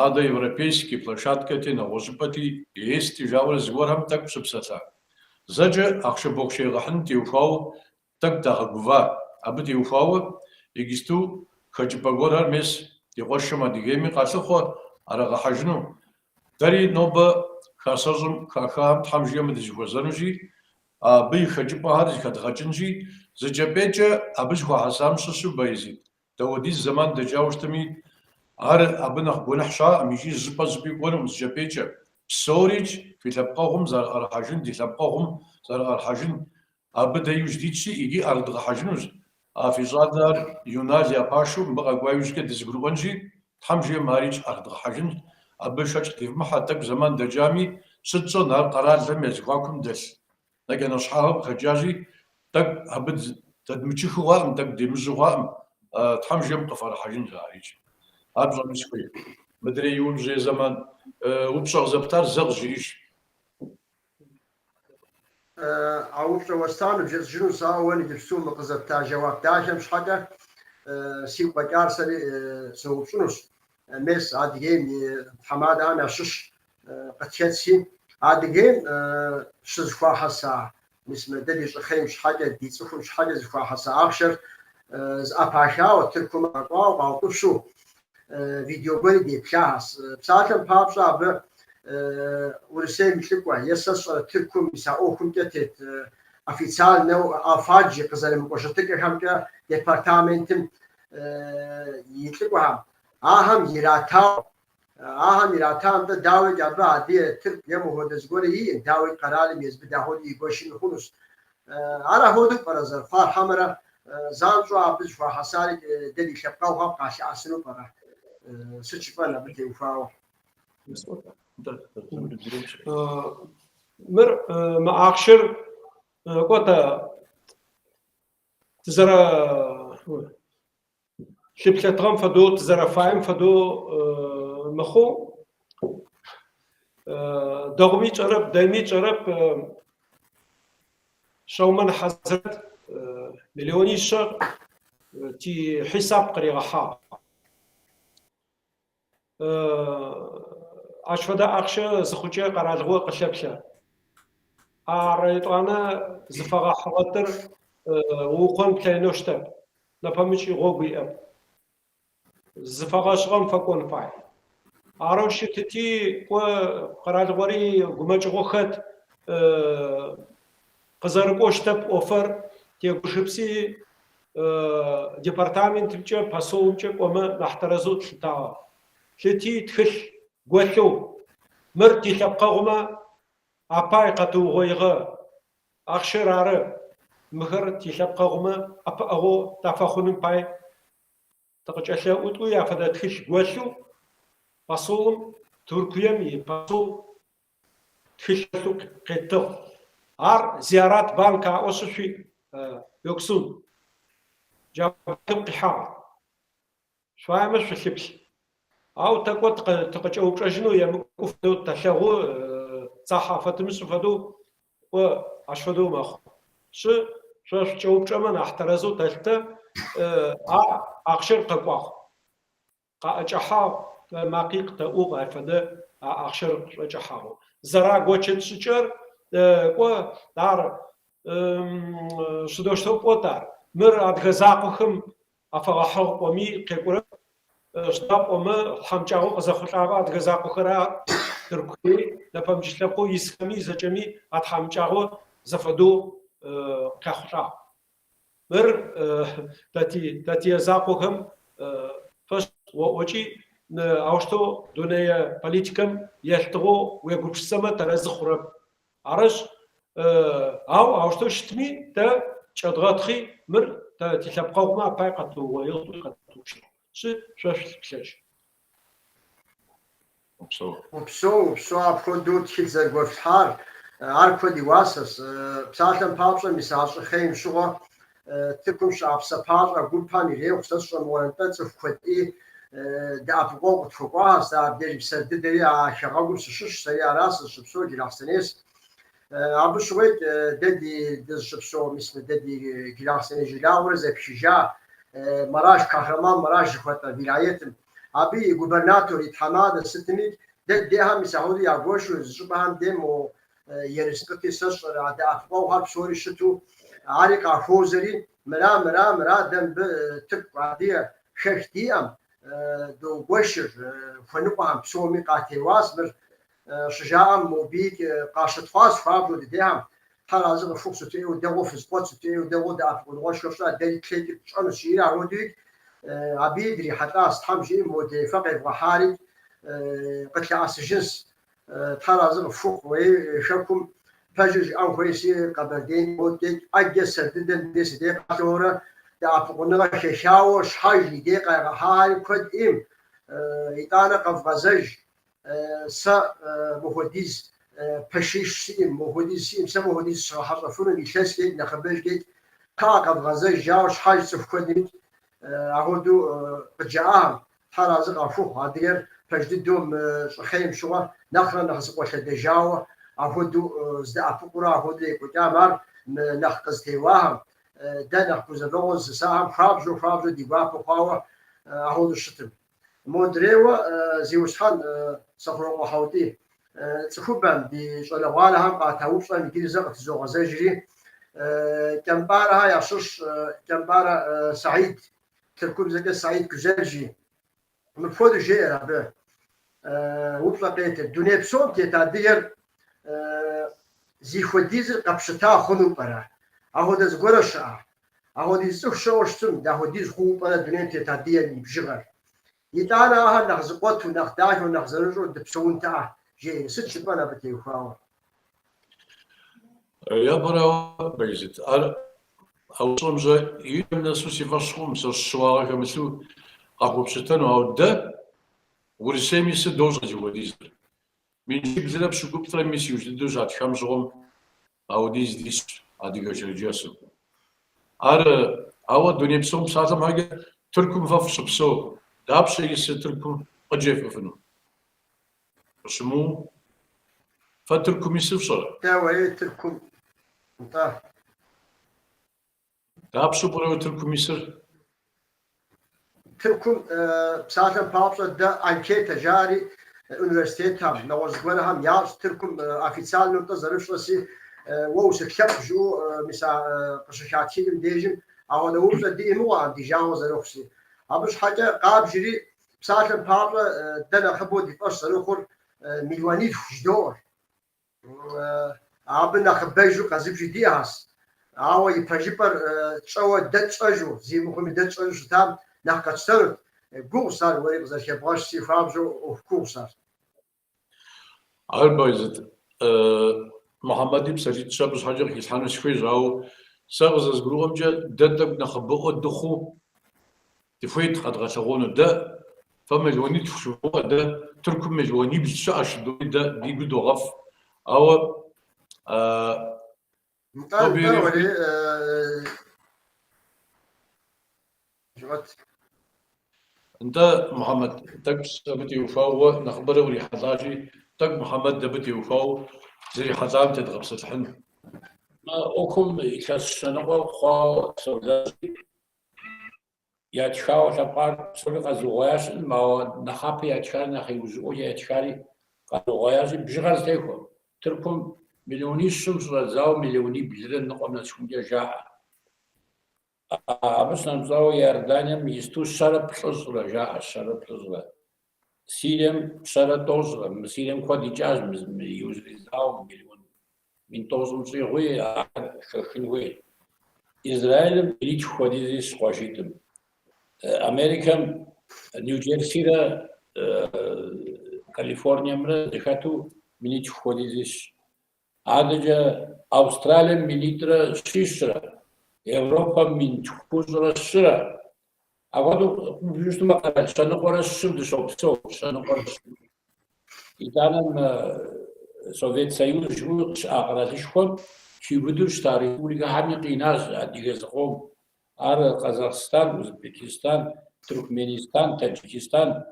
адэ европейский площадкэти, нэгъуэщӏыпӏэти, ести жаӏэурэ зыгуэрхэм тӏэкӏу щыпсэлъа. Зэкӏэ ахъшэ бохъшэ егъэхьыным теухуауэ Тӏэкӏу дагъэгува. Абы теухуауэ иджысту хэкӏыпӏэ гуэрхэр мес ди къуэшым Адыгейми къалъыхъуэ ӏэрагъэхьэжыну. Дэри нобэ хасэщӏым хахахэм Тхьэм жиӏэмэ дызэхуэзэнущи, абы и хэкӏыпӏэхэр зэхэдгъэкӏынщи, зы кӏэпӏейкӏэ абы зыхуахьэсам щыщу Баязит, Дауэдиз зэман дэкӏауэ щытми, ар абы нэхъ гуэныхь щаӏэм икӏи зыщӏыпӏэ зыщӏыпӏи кӏуэнукъым зы кӏэпӏейкӏэ. Псорикӏ фи лъэпкъэгъум зэрыӏэрыхьэжын, ди лъэпкъэгъум зэрыӏэрыхьэжын, абы дэ иужь дитщи, икӏи ӏэрыдгъэхьэжынущ. А фи щӏалэр Юнал я пашэу мыбы къэкӏуа иужькӏэ дызэгурыӏуэнщи, Тхьэм жиӏэм арикӏ ӏэрыдгъэхьэжынщ. Абы шэч къытевмыхьэ, тӏэкӏу зэман дэкӏами, сыт тщӏэн, ар къэралхэм я зэхуакум дэлъ нэкӏэ-нэщхьагъэм къыхэкӏащи, тӏэкӏу абы дэдмычыхыу хъуакъым, тӏэкӏу демыжьу хъуакъым, Тхьэм жиӏэм къыфӏэрыхьэжынщ арикӏ. Ар пщӏэну сыхуейт. Мыдрей иужьрей зэман упщӏэ къызэптар зэ къызжеӏэж. А упщӏэ уэстар ныбжесӏэжынущ, ауэ уэ иджыпсту мы къызэпта жэуап дахэм щхьэкӏэ сигу къэкӏар сэри сыноупщӏынущ. Мес, Адыгейм и тхьэмадэхэм ящыщ къытхэтси, Адыгейм щызэхуахьэса, мис мы дэ ди щӏыхъейм щхьэкӏэ, ди цӏыхум щхьэкӏэ зэхуахьэса ахъшэр зэӏэпахауэ, Тыркум къэкӏуауэ, къаутӏыпщу видео гуэри деплъахэс. Псалъэм папщӏэ, абы Урысейм и лӏыкӏуэ е сэ сщӏэрэ Тыркум мис а ӏуэхумкӏэ тет официальнэу АФАД жи къызэрымыкӏуэ щытыкӏэхэмкӏэ департаментым и лӏыкӏуэхэм ахэм иратауэ, ахэм ирата, нтӏэ, дауикӏ, абы адыгэ, тырку е мыхуэдэ зыгуэри иӏым, дауикӏ, къэралым езбы дахуэдэу игуэшми хъунущ. Ар ахуэдэу пӏэрэ зэрыхъуар, хьэмэрэ занщӏэу абы зэхуахьэсари дэ ди лъэпкъэгъухэм къалъэӏэсыну пӏэрэ? Сыт жыпӏэн абы теухуауэ? Мыр мы ахъшэр кӏуэ-тӏэ тызэрэ лъыплъэтыгъэм фэдэу, тызэрэфаем фэдэу мыхъоу, дэгъуми тшӏэрэп, дэйми тшӏэрэп, Шъэумэн Хьазрэт миллионишъэ тихьисап къыригъэхьагъ. Ащ фэдэ ахъщэ зыхъукӏэ къэралыгъо къылъэплъэ. Ар етӏуанэ зыфэгъэхьыгъэтыр уукъон плъэкӏынэу щытэп, нэпэмыкӏ гъогу иӏэп. Зыфэгъэшӏыгъэм фэкӏон фай. Арэу щытыти, кӏо къэралыгъори гумэкӏыгъо хэт, къызэрыкӏоу щытэп ӏофэр, тегушыпси департаментымкӏэ, посолымкӏэ кӏомэ нахь тэрэзэу тлъытагъэ. Тлъыти тхылъ голъэу, мыр тилъэпкъэгъумэ апай къэтыугъоигъэ ахъщэр ары, мыхэр тилъэпкъэгъумэ ӏэпыӏэгъу тафэхъуным пай тыкъыкӏэлъэӏу тӏуи афэдэ тхылъ голъэу посолым, Тыркуем и посол тхылъ голъэу къеттыгъ. Ар Зиярат банк аӏошъы шъуиӏ, Гёксун. Джа банкым къихьагъ. Шъуфаемэ шъулъыплъ. Ау тэ кӏо тыкъыкӏэупчӏэжьынэу емыкӏу фэдэу тэлъэгъу, цахь афэтымышӏы фэдэу кӏо ащ фэдэу мэхъу. Шъы, шъо шъукӏэупчӏэмэ нахь тэрэзэу тэлъытэ, а ахъщэр къэкӏуагъ. Къаӏэкӏэхьагъ, тэ макъи къытэӏугъ ай фэдэ а ахъщэр къышъуӏэкӏэхьагъэу. Зэрагочыт шӏыкӏэр, кӏо, ар шъыдэущтэу пӏот ар? Мыр адыгэ закъохэм афэгъэхьыгъ пӏоми къекӏурэп. Сыда пӏомэ, тхьамыкӏагъо къызэхъулӏагъэ адыгэ закъохэр арэп, Тыркуе, нэпэмыкӏ лъэпкъэу исхэми зэкӏэми а тхьамыкӏагъо зэфэдэу къяхъулӏагъ. Мыр тэтие закъохэм фэшӏ оӏокӏи, аущтэу дунэе политикэм елъытыгъэу уегупшысэмэ тэрэзы хъурэп. Арышъ, ау аущтэу щытми, тэ кӏэдгъэтхъи, мыр тэ тилъэпкъэгъумэ апай къэтыугъоигъ тӏуи къэттӏупщыгъ. Шъы, шъо шъулъыплъэжь. Упсэу. Упсэу, упсэу апхуэдэу тхылъ зэрыгуэфлъхьар, ар куэд и уасэщ. Псалъэм папщӏэ, мис а щӏыхъейм щыгъуэ Тыркум щыӏэ псапащӏэ гупэм ирехъу, сэ сщӏэ мыгъуэрэ нтӏэ цӏыху куэдӏи дэӏэпыкъуэгъу къытхуэкӏуащ. Сэ абдеж сэр дыдэри а хэгъэгум сыщыщ, сэри ара сызыщыпсэу Джылахъстэнейс. Абы щыгъуейкӏ дэ ди дызыщыпсэу, мис мы дэ ди Джылахъстэней жылагъуэр зэпхыжа Мараш, Кахраман-Мараш жыхуэтӏэ вилайетым. Абы и губернатор, и тхьэмадэ сытми, дэ ддехэм мис ахуэдэу ягуэшу, зы щӏыпӏэхэм де мо ерыскъыти сэ сщӏэрэ а дэӏэпыкъуэгъухэр псори щыту, ари къахуозэри, мыра, мыра, мыра, дэ мыбы тырку, адыгэ хэх диӏэм, догуэшыр, хуэныкъуэхэм псоми къатеуащ мыр щыжаӏэм, мобыикӏ къащытхъуащ хуабжьу дыдехэм, Тхьэр арэзы къыфхухъу, сыту ӏейуэ дэгъуэу фызкъуэт, сыту ӏейуэ дэгъуэу дэӏэпыкъуныгъуэшхуэ фщӏа, дэри тлъэкӏыр тщӏэнущ, жиӏэри ахуэдэуикӏ абыи дрихьэлӏащ, Тхьэм жиӏэм модрей фэ къевгъэхьарикӏ къытлъэӏэсыжынщ. Тхьэр арэзы къыфхухъу, уей хэкум пэжыр жыӏэн хуейщи, Къэбэрдейм модэкӏэ ӏэджэ сэр дыдэм дей си дей къалъэурэ дэӏэпыкъуныгъэ хэхауэ щхьэж и дей къайгъэхьари куэд ӏейм, итӏанэ къэвгъэзэж, сэ мыхуэдиз пэшищ сиӏэм, мыхуэдиз сиӏэм, сэ мыхуэдиз сыщыгъэхьэщӏэфынум, илъэскӏэкӏ, нэхъыбэжкӏэкӏ, кхъыӏэ къэвгъэзэж жауэ щхьэж цӏыху куэдым ахуэдэу къыджаӏахэм. Тхьэр арэзы къахухъу, адыгэр пэж дыдэу мы щӏыхъейм щыгъуэ нэхърэ нэхъ зыкъуэлъэдэжауэ ахуэдэу здэӏэпыкъурэ ахуэдэу екӏуэкӏам ар мы нэхъ къызытеуахэм, дэ нэхъ гузэвэгъуэ зылъысахэм хуабжьу хуабжьу ди гуапэ хъуауэ ахуэдэу щытым. Модрейуэ, зиусхьэн Сэхъурокъуэ Хьэутий, цӏыхубэм, ди щӏалэгъуалэхэм къата упщӏэм иджыри зэ къытызогъэзэжри, Кӏэмпӏарэхэ ящыщ Кӏэмпӏарэ Саид, тыркубзэкӏэ Саид Гюзель жи, мыпхуэдэу жеӏэр абы, упщӏэ къетыр, Дуней псом тет адыгэр зихуэдизыр къэпщыта хъуну пӏэрэ? Ахуэдэ зыгуэрэ щыӏэ? Ахуэдиз цӏыху щыӏэу щытым, дахуэдиз хъууэ пӏэрэ дунейм тет адыгэм и бжыгъэр? Итӏанэ ахэр нэхъ зыкъуэту, нэхъ дахэу, нэхъ зэрыщӏэу дыпсэунтэӏэ, жеӏэри. Сыт жыпӏэн абы теухуауэ? Япэрауэ, Байзит, ар а упщӏэм щэ и кӏэм нэсу си фӏэщ хъукъым, сэ щыуагъэ хэмылъу къахуэпщытэну, ауэ дэ Урысейм исыр дощӏэ зихуэдизыр. Минщиблрэ пщыкӏуплӏрэ мис иужь дыдэу щатхам щыгъуэм ауэдиз дисщ адыгэ шэрджэсу. Ар ауэ дуней псом псалъэм щхьэкӏэ Тыркум фэ фыщыпсэу, дапщэ исыр Тыркум къыджефӏэфыну? Къыщымыу, фэ Тыркум исыр фщӏэрэ? Дауэ, ей, Тыркум, нтӏэ. Дапщэу пӏэрэ Тыркум исыр? Тыркум, псалъэм папщӏэ, дэ анкетэ жари университетхэм, нэгъуэщӏ зыгуэрхэм ящӏ Тыркум официальнэу нтӏэ зэрыфщӏэси, уэ усыт лъэпкъ жыӏэу мис а къыщыхатхыкӏым дежым апхуэдэ упщӏэ диӏэ мыгъуэкъым ди жагъуэ зэрыхъуси. Абы щхьэкӏэ къабжри, псалъэм папщӏэ, дэ нэхъыбэу ди фӏэщ зэрыхъур мелуанитху жыдоӏэр. Абы нэхъыбэжу къэзыбжи диӏэщ. Ауэ и пэжыпӏэр тщӏэуэ дэ тщӏэжу, зи мыхъуми дэ тщӏэжу щытам нэхъ къэтщтэнут. Гугъущ ар, уэри къызэрыхэбгъэщси, хуабжьу ӏуэху гугъущ ар. Ар Байзит, Мухьэмэди псалъитӏ-щы абы щхьэкӏэ къыхилъхьэну сыхуейщ, ауэ сэ къызэрызгурыӏуэмкӏэ дэ тӏэкӏу нэхъыбэӏуэ дыхъуу Дыхуейт къэдгъэлъэгъуэну. Дэ фэ мелуанитху жывоӏэ, дэ Тыркум мелуанибл щыӏэщ жыдоӏэри дэ ди гу догъэфӏ. Ауэ Нтӏэ, нтӏэ, уэри жыгъэт. Нтӏэ, Мухьэмэд, тӏэкӏу абы теухуауэ уэ нэхъыбэрэ урихьэлӏащи, тӏэкӏу Мухьэмэд абы теухуауэ зэрихьэлӏам тедгъэпсэлъыхьын. Мы ӏуэхум илъэс щэ ныкъуэ хъуауэ солэжьри, Ятхауэ лъэпкъар псори къэзугъуея щыӏэкъым, ауэ нэхъапэ ятхари нэхъ иужьыӏуэкӏэ ятхари къэзугъуеящи, бжыгъэр зэтехуэ. Тыркум миллионищым щыщӏэдзауэ миллиониблрэ ныкъуэм нэсыхункӏэ жаӏэ. Абы щынэмыщӏауэ Иорданием исту щэрэ плӏыщӏрэ жаӏэ, щэрэ плӏыщӏрэ. Сирием щэрэ тӏощӏрэ. Мы Сирием куэд икӏащ мы иужьрей зауэм миллион мин тӏощӏым щӏигъуи ар хэхын хуей. Израилым минитху хуэдиз исщ къуажитӏым. Америкэм Нью-Джерсирэ Калифорниемрэ зэхэту минитху хуэдиз исщ. Адэкӏэ Австралием минитӏрэ щищрэ, Европэм мин тхущӏрэ щырэ. Апхуэдэу къыббжу щытмэ, къэрал щэ ныкъуэрэ щым дыщопсэу, щэ ныкъуэрэ щым. Итӏанэ мы Совет Союз жыхуиӏэу щыӏа къэралышхуэм хиубыдэу щыта республикэхэми къинащ адыгэ зыкъом. Ар Къэзахъстан, Узбекистан, Туркменистан, Таджикистан,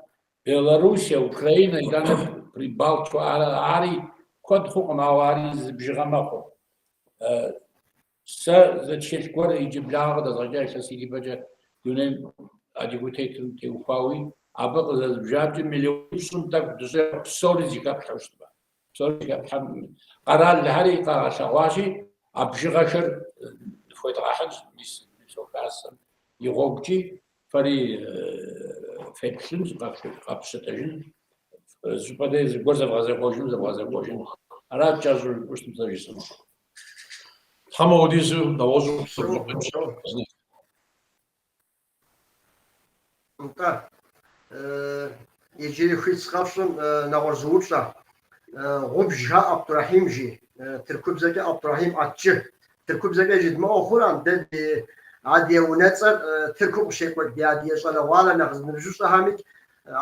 Белоруссия, Украинэ, итӏанэ Прибалтика, ари куэд хъукъым, ауэ ари зы бжыгъэ мэхъу. Сэ зы тхылъ гуэр иджыблагъэ къыдэзгъэкӏа илъэситӏ ипэкӏэ дунейм адыгэу тетым теухуауи, абы къызэрызбжамкӏэ миллионипщӏым тӏэкӏу дыщӏегъу псори зыхэплъхьэу щытмэ. Псори зыхэплъхьэм къэралхэри къагъэлъэгъуащи, а бжыгъэхэр ныфхуедгъэхьынщ мис Дунейпсо Хасэм и гъуэгукӏи, фэри феплъынщ, къэфпщытэжын, зыщӏыпӏэ деж зыгуэр зэвгъэзэхуэжыну зэвгъэзэхуэжын. Арат кӏэщӏу жыпӏэу щытым сэ жысӏэнур. Тхьэм апхуэдизу нэгъуэщӏу Нтӏэ, иджыри хуит сыкъэфщӏым нэгъуэщӏ зы упщӏэ. Гъубжхэ Абдурахьим жи, тыркубзэкӏэ Абдурахьим Атчы. Тыркубзэкӏэ жыдмыӏэу хъурам, дэ ди адыгэ унэцӏэр Тыркум къыщекӏуэкӏ ди адыгэ щӏалэгъуалэ нэхъ ныбжьыщӏэхэмикӏ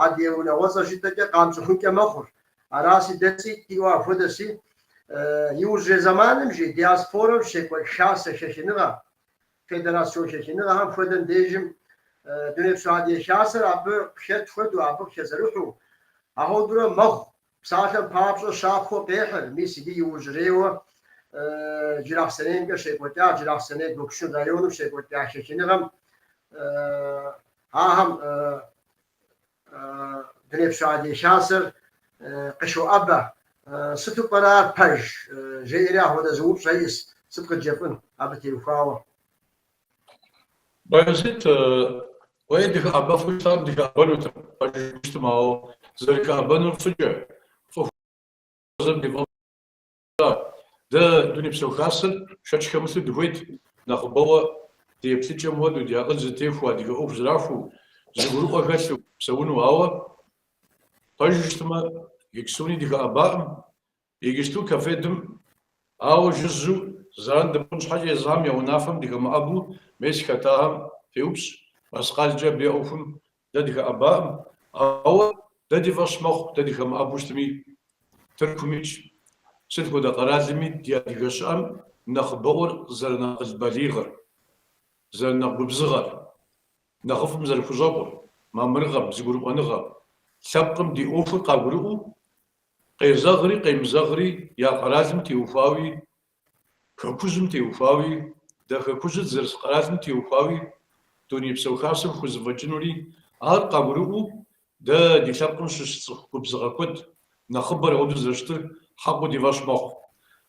адыгэ унагъуэцӏэр жытӏэкӏэ къамыцӏыхункӏэ мэхъур. Араси, дэ цӏитӏ диӏэу апхуэдэси, иужьрей зэманым жи диаспорэм щекӏуэкӏ хасэ хэхыныгъэ, федерацион хэхыныгъэхэм хуэдэм дежым Дунейпсо Адыгэ Хасэр абы къыхэт хуэдэу, абы къыхэзэрыхьу, ахуэдурэ мэхъу. Псалъэм папщӏэ щапхъэу къехьыр, мис иджы иужьрейуэ Джылахъстэнеймкӏэ щекӏуэкӏа, Джылахъстэней Гёксун районым щекӏуэкӏа хэхыныгъэм ахэм. Дунейпсо Адыгэ Хасэр къыщоӏэбэ. Сыту пӏэрэ ар пэж? жеӏэри апхуэдэ зы упщӏэ иӏэс. Сыт къыджепӏэн абы теухуауэ? Баязит, уей дыхэӏэбэфу щытам дыхэӏэбэнутэкъым, пэжу щытым, ауэ зэрыхэӏэбэнур фӏыкӏэ, фӏы хуэзэм ди фӏэфӏ. Дэ Дунейпсо Хасэр шэч хэмылъу дыхуейт нэхъыбэуэ ди еплъыкӏэм хуэдэу, ди акъыл зэтехуэу, адыгэ ӏуэху зэрахуэу, зэгурыӏуэ хэлъу псэуну, ауэ пэжу щытмэ, Гёксуни дыхэӏэбакъым, иджысту КАФФЕД-м ауэ жыжьэу зэран дымыхъун щхьэкӏэ езыхэм я унафэм дыхэмыӏэбу мес хэтахэм феупщӏ, мэскъалкӏэ абы я ӏуэхум Дэ дыхэӏэбакъым, ауэ дэ ди фӏэщ мэхъу дэ дыхэмыӏэбу щытми, Тыркумикӏ, сыт хуэдэ къэралми ди адыгэ щыӏэм нэхъыбэӏуэр зэрынэхъ акъыл балигъыр, зэрынэхъ губзыгъэр, нэхъыфӏым зэрыхущӏэкъур, мамырыгъэм, зэгурыӏуэныгъэм, лъэпкъым ди ӏуэхур къагурыӏуэу, къезэгъри къемызэгъри я къэралым теухуауи Хэкужьым теухуауи, дэ хэкужьыр дызэрыс къэралым теухуауи, Дунейпсо Хасэм хузэфӏэкӏынури, ар къагурыӏуэу дэ ди лъэпкъым щыщ цӏыху губзыгъэ куэд, нэхъыбэр апхуэдэу зэрыщытыр хьэкъыу ди фӏэщ мэхъу.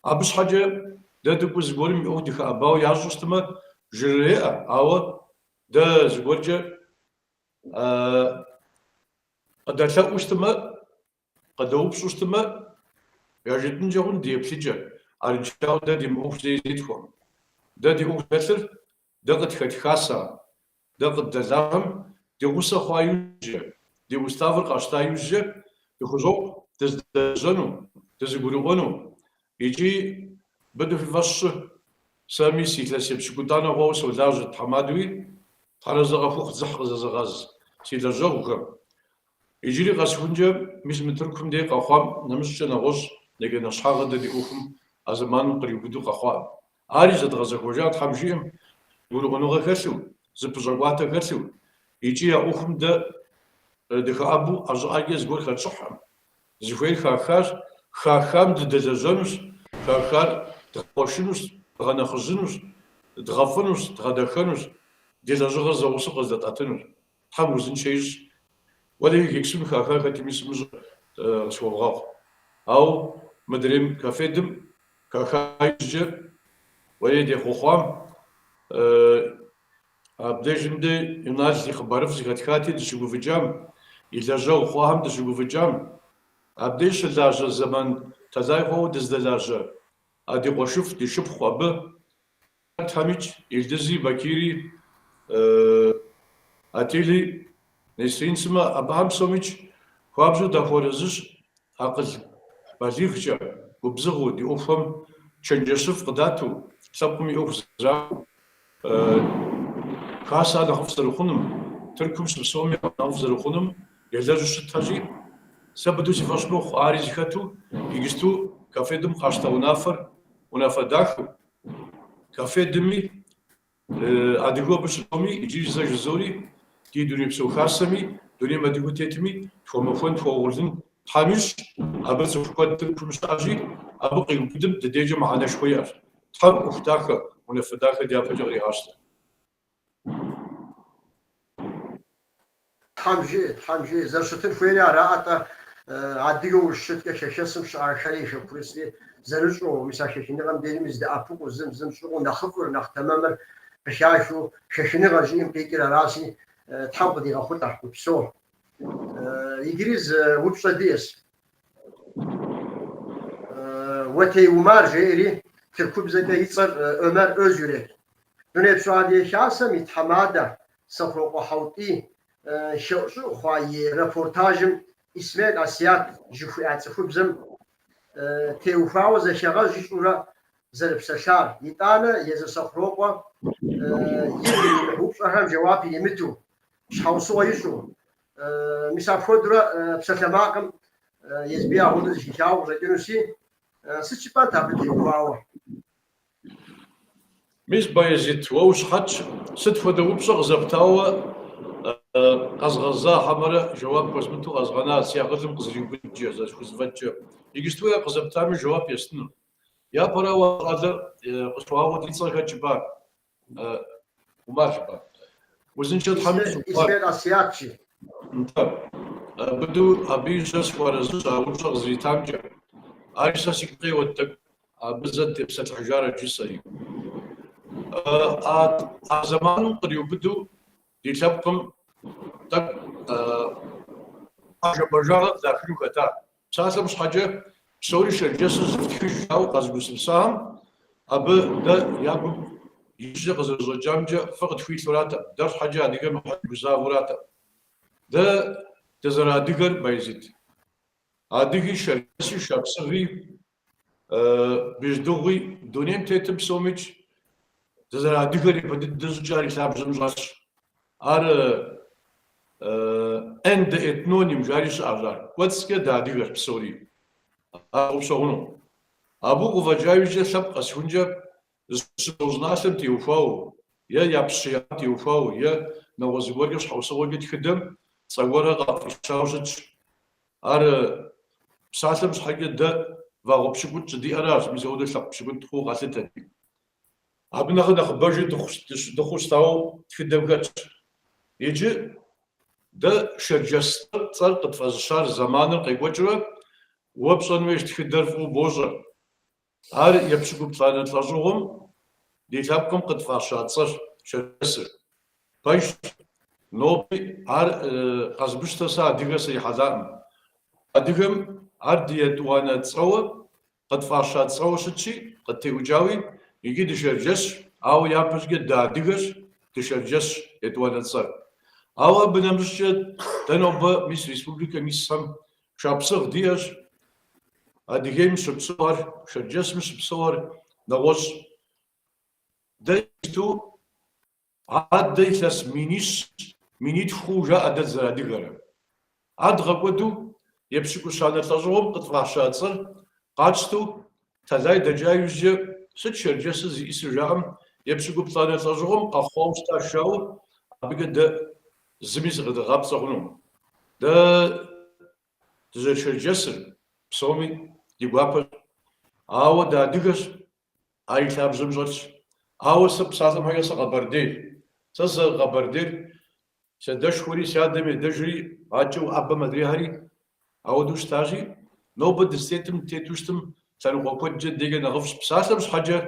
Абы щхьэкӏэ дэ тӏэкӏу зыгуэрым и ӏуэху дыхэӏэбауэ ящӏу щытмэ, жрыреӏэ, ауэ дэ зыгуэркӏэ къыдэлъэӏуу щытмэ, Къыдэупщӏу щытмэ, яжетӏынкӏэ хъун ди еплъыкӏэр, арыншауэ дэ ди мыӏуэху зэи зетхуэкъым. Дэ ди ӏуэху дэлъыр дэ къытхэт хасэм, дэ къыддэлажьэм ди гъусэ хъуа иужькӏэ, ди уставыр къащта иужькӏэ дыхущӏокъу дызэдэлэжьэну, дызэгурыӏуэну икӏи быдэу фи фӏэщ фщӏы. Сэ мис илъэс епщыкӏутӏанэ хъуауэ солажьэ тхьэмадэуи, Тхьэразэ къахухъу дзыхь къызэзыгъэз си лэжьэгъухэм. Иджыри къэсыхункӏэ, мис мы Тыркум дей къэхъуам нэмыщӏкӏэ нэгъуэщӏ нэкӏэ-нэщхьагъэ дэ ди ӏуэхум а зэманым къриубыдэу къэхъуакъым. Ари зэдгъэзэхуэжа Тхьэм жиӏэм, гурыӏуэныгъэ хэлъу, зыпыщӏэкӏуатэ хэлъу, икӏи а ӏуэхум дэ дыхэӏэбу ӏэ щӏыӏэкӏэ зыгуэр хэтщӏыхькъым. Зыхуейр хахащ, хахам дыдэлэжьэнущ, хахар дгъэкъуэшынущ, дгъэнэхъыжьынущ, дгъэфӏынущ, дгъэдэхэнущ, ди лэжьыгъэр зэгъусэу къыздэтӏэтынущ. Тхьэм узыншэ ищӏ. Уэлэхьи, Гёксун хахар хэтми сымыщӏэ къысхуэвгъэгъу. Ауэ мыдрейм КАФФЕД-м хаха иужькӏэ уэлэхьи дехъуэхъуам, абдежым дэ Юнал и хъыбарыфӏ зэхэтхати дыщыгуфӏыкӏам, и лэжьэгъу хъуахэм дыщыгуфӏыкӏам, абдеж щылажьэ зэман тэлай хъуауэ дыздэлажьэ а ди къуэшыфӏ, ди шыпхъу абы Хэтхэмикӏ, Илдызи, Бакири, Атили, Несрин сымэ, абыхэм псомикӏ хуабжьу дахуэарэзыщ акъыл балигъкӏэ, губзыгъэу, ди ӏуэхухэм чэнджэщыфӏ къыдату, лъэпкъым и ӏуэху зэрахуэу, хасэр нэхъыфӏ зэрыхъуным, Тыркум щыпсэуми нэхъыфӏ зэрыхъуным елэжьу щытхэщи, сэ быдэу си фӏэщ мэхъу ари зыхэту иджысту КАФФЕД-м къащта унафэр унафэ дахэу, КАФФЕД-ми, адыгэу абы щыпсэуми, иджыри зэ жызори, ди Дунейпсо Хасэми, дунейм адыгэу тетми, тхуэмэхуэн, тхуэугъурлын Тхьэм ищӏ, абы цӏыху куэд Тыркум щыӏэщи, абы къиубыдым ди дежкӏэ мыхьэнэшхуэ иӏэщ. Тхьэм ӏуэху дахэ, унафэ дахэ дяпэкӏэ къригъащтэ. Тхьэм жиӏэ, Тхьэм жиӏэ, зэрыщытын хуейри араӏэ-тӏэ, адыгэу ущыткӏэ хэхэсым щыӏэхэри хэкурысри зэрыщӏэу, мис а хэхыныгъэм дежми зыдэӏэпыкъуу, зым зым щӏыгъуу нэхъыфӏыр, нэхъ тэмэмыр къыхахыу хэхыныгъэ жиӏэм къикӏыр аращи, Тхьэм къыдигъэхъулӏэ, упсэу. Иджыри зы упщӏэ диӏэщ. Уэтей Умар жеӏэри, тыркубзэкӏэ и цӏэр Өмэр Özyürek. Дунейпсо Адыгэ Хасэм и тхьэмадэ Сэхъурокъуэ Хьэутий хэӏущӏыӏу хъуа и репортажым Исмел Асият жыхуиӏа цӏыхубзым теухуауэ зэхэгъэж ищӏурэ зэрыпсэлъар. Итӏанэ езы Сэхъурокъуэ игу иримыхь упщӏэхэм жэуап иримыту, щхьэусыгъуэ ищӏу. Мис апхуэдэурэ псалъэмакъым езыби апхуэдэу зэхихауэ къыщӏэкӏынущи, сыт жыпӏэнт абы теухуауэ? Мис, Баязит, уэ ущыхьэтщ, сыт хуэдэ упщӏэ къызэптауэ къэзгъэза хьэмэрэ жэуап хуэзмыту къэзгъэна си акъылым къызэриубыдкӏэ, зэрысхузэфӏэкӏкӏэ. Иджысту а къызэптами жэуап естыну. Япэрауэ, а щӏалэр къысхуэгъэгъут, и цӏэр хэт жыпӏа? Умар жыпӏа? Узыншэ Тхьэм ищӏ, Умар. Исмел Асият жи. Нтӏэ. Быдэу абыи сэ сыхуэарэзыщ а упщӏэ къызэритамкӏэ. Ари сэ сигу къеуэт тӏэкӏу, абы зэ дытепсэлъыхьыжарэт жысӏэри. А зэманым къриубыдэу ди лъэпкъым тӏэкӏу хьэжэбажагъэ къыдахыну хэта. Псалъэм щхьэкӏэ, псори шэрджэсу зыфтхыж жаӏэу къэзыгупсысахэм, абы дэ я гум ижькӏэ къызэрыщӏэкӏамкӏэ фӏы къытхуилъуратэкъым, дэр щхьэкӏэ адыгэм гузавэуратэкъым. Дэ дызэрыадыгэр Баязит. Адыги, шэрджэси, шапсыгъи, бжьэдыгъуи, дунейм тетым псомикӏ дызэрыадыгэр япэ дыдэ щӏыкӏэ ар и лъабжьэм щӏэлъщ. Ар эндоэтноним жари щыӏэщ ар. Кӏуэцӏкӏэ дыадыгэщ псори. Ар щыгъупщэ хъунукъым. Абы къыфӏэкӏа иужькӏэ лъэпкъ къэсыхункӏэ зыщыпсэу щӏыналъэм теухуауэ е я пщы яӏам теухуауэ е нэгъуэщӏ зыгуэркӏэ щхьэусыгъуэкӏэ тхыдэм цӏэ гуэрхэр къафӏищауэ щытщ. Ар псалъэм щхьэкӏэ дэ вагъуэ пщыкӏутӏ щӏыдиӏэращ, мис апхуэдэу лъэпкъ пщыкӏутӏ хъууэ къалъытэти. Абы нэхъ нэхъыбэжу дыхъуу щытауэ тхыдэм хэтщ. Иджы дэ шэрджэс цӏэр къытфӏэзыщар зэманыр къекӏуэкӏыурэ, уэ пщӏэн хуейщ тхыдэр фӏыуэ бощӏэ. Ар епщыкӏуплӏанэ лӏэщӏыгъуэм ди лъэпкъым къытфӏаща цӏэщ шэрджэсыр. Пэжщ, ноби ар къэзмыщтэ сэ адыгэ срихьэлӏакъым. Адыгэм ар ди етӏуанэ цӏэуэ къытфӏаща цӏэуэ щытщи, къыттеӏукӏауи, икӏи дышэрджэсщ, ауэ япэщӏыкӏэ дыадыгэщ, дышэрджэсщ етӏуанэ цӏэр. Ауэ абы нэмыщӏкӏэ дэ нобэ мис республикэм исхэм шапсыгъ диӏэщ, Адыгейм щыпсэуэр, Шэрджэсым щыпсэуэр нэгъуэщӏ. Дэ иджыпсту адэ илъэс минищ, минитху хъууэ жаӏэ дэ дызэрыадыгэрэ. Ар дгъэкӏуэду епщыкӏущанэ лӏэщӏыгъуэм къытфӏаща цӏэр къатщтэу тэлай дэкӏа иужькӏэ сыт шэрджэсыр зиӏысыр жаӏэм, епщыкӏуплӏанэ лӏэщӏыгъуэм къэхъуауэ щытащ жаӏэу, абыкӏэ дэ зыми зыкъыдгъапцӏэ хъунукъым. Дэ дызэрышэрджэсыр псоми ди гуапэщ, ауэ дыадыгэщ, ар и лъабжьэм щӏэлъщ. Ауэ сэ псалъэм щхьэкӏэ сыкъэбэрдейщ. Сэ сызэрыкъэбэрдейр си адэшхуэри, си адэм и адэжри, адэкӏэ уӏэбэм адрейхэри ауэдэу щытащи, нобэ дызытетым дытету щытым лъэныкъуэ куэдкӏэ декӏэ нэхъыфӏщ. Псалъэм щхьэкӏэ,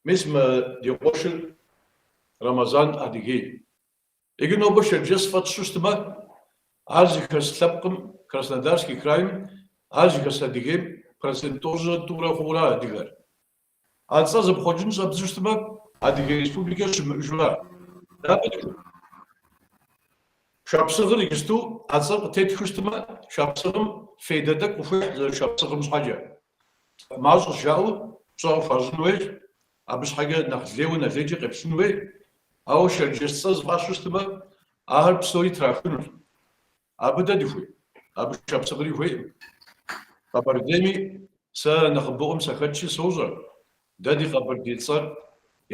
мис мы ди къуэшыр Рэмэзан Адыгей. Иджы нобэ Шэрджэс фӏэтщу щытмэ, ар зыхэс лъэпкъым, Краснодарский крайм, ар зыхэс Адыгейм процент тӏощӏрэ тӏурэ хъуура адыгэр. А цӏэр зэпхъуэкӏын щӏэбдзу щытмэ, Адыгей республикэр щымыӏэжура? Дэ абы дыхуей? Шапсыгъыр иджысту а цӏэр къытетхыу щытмэ, шапсыгъым фейдэ тӏэкӏу къыхуехь зэрышапсыгъым щхьэкӏэ. Мащӏэщ жаӏэу пщӏэ къыхуащӏын хуейщ, абы щхьэкӏэ нэхъ лейуэ нэ лейкӏэ къеплъын хуей, ауэ шэрджэс цӏэ зыфӏащу щытмэ, ахэр псори трахынущ. Абы дэ дыхуей, абы шапсыгъри хуейкъым. Къэбэрдейми сэ нэхъыбэӏуэм сахэтщи сощӏэ, дэ ди къэбэрдей цӏэр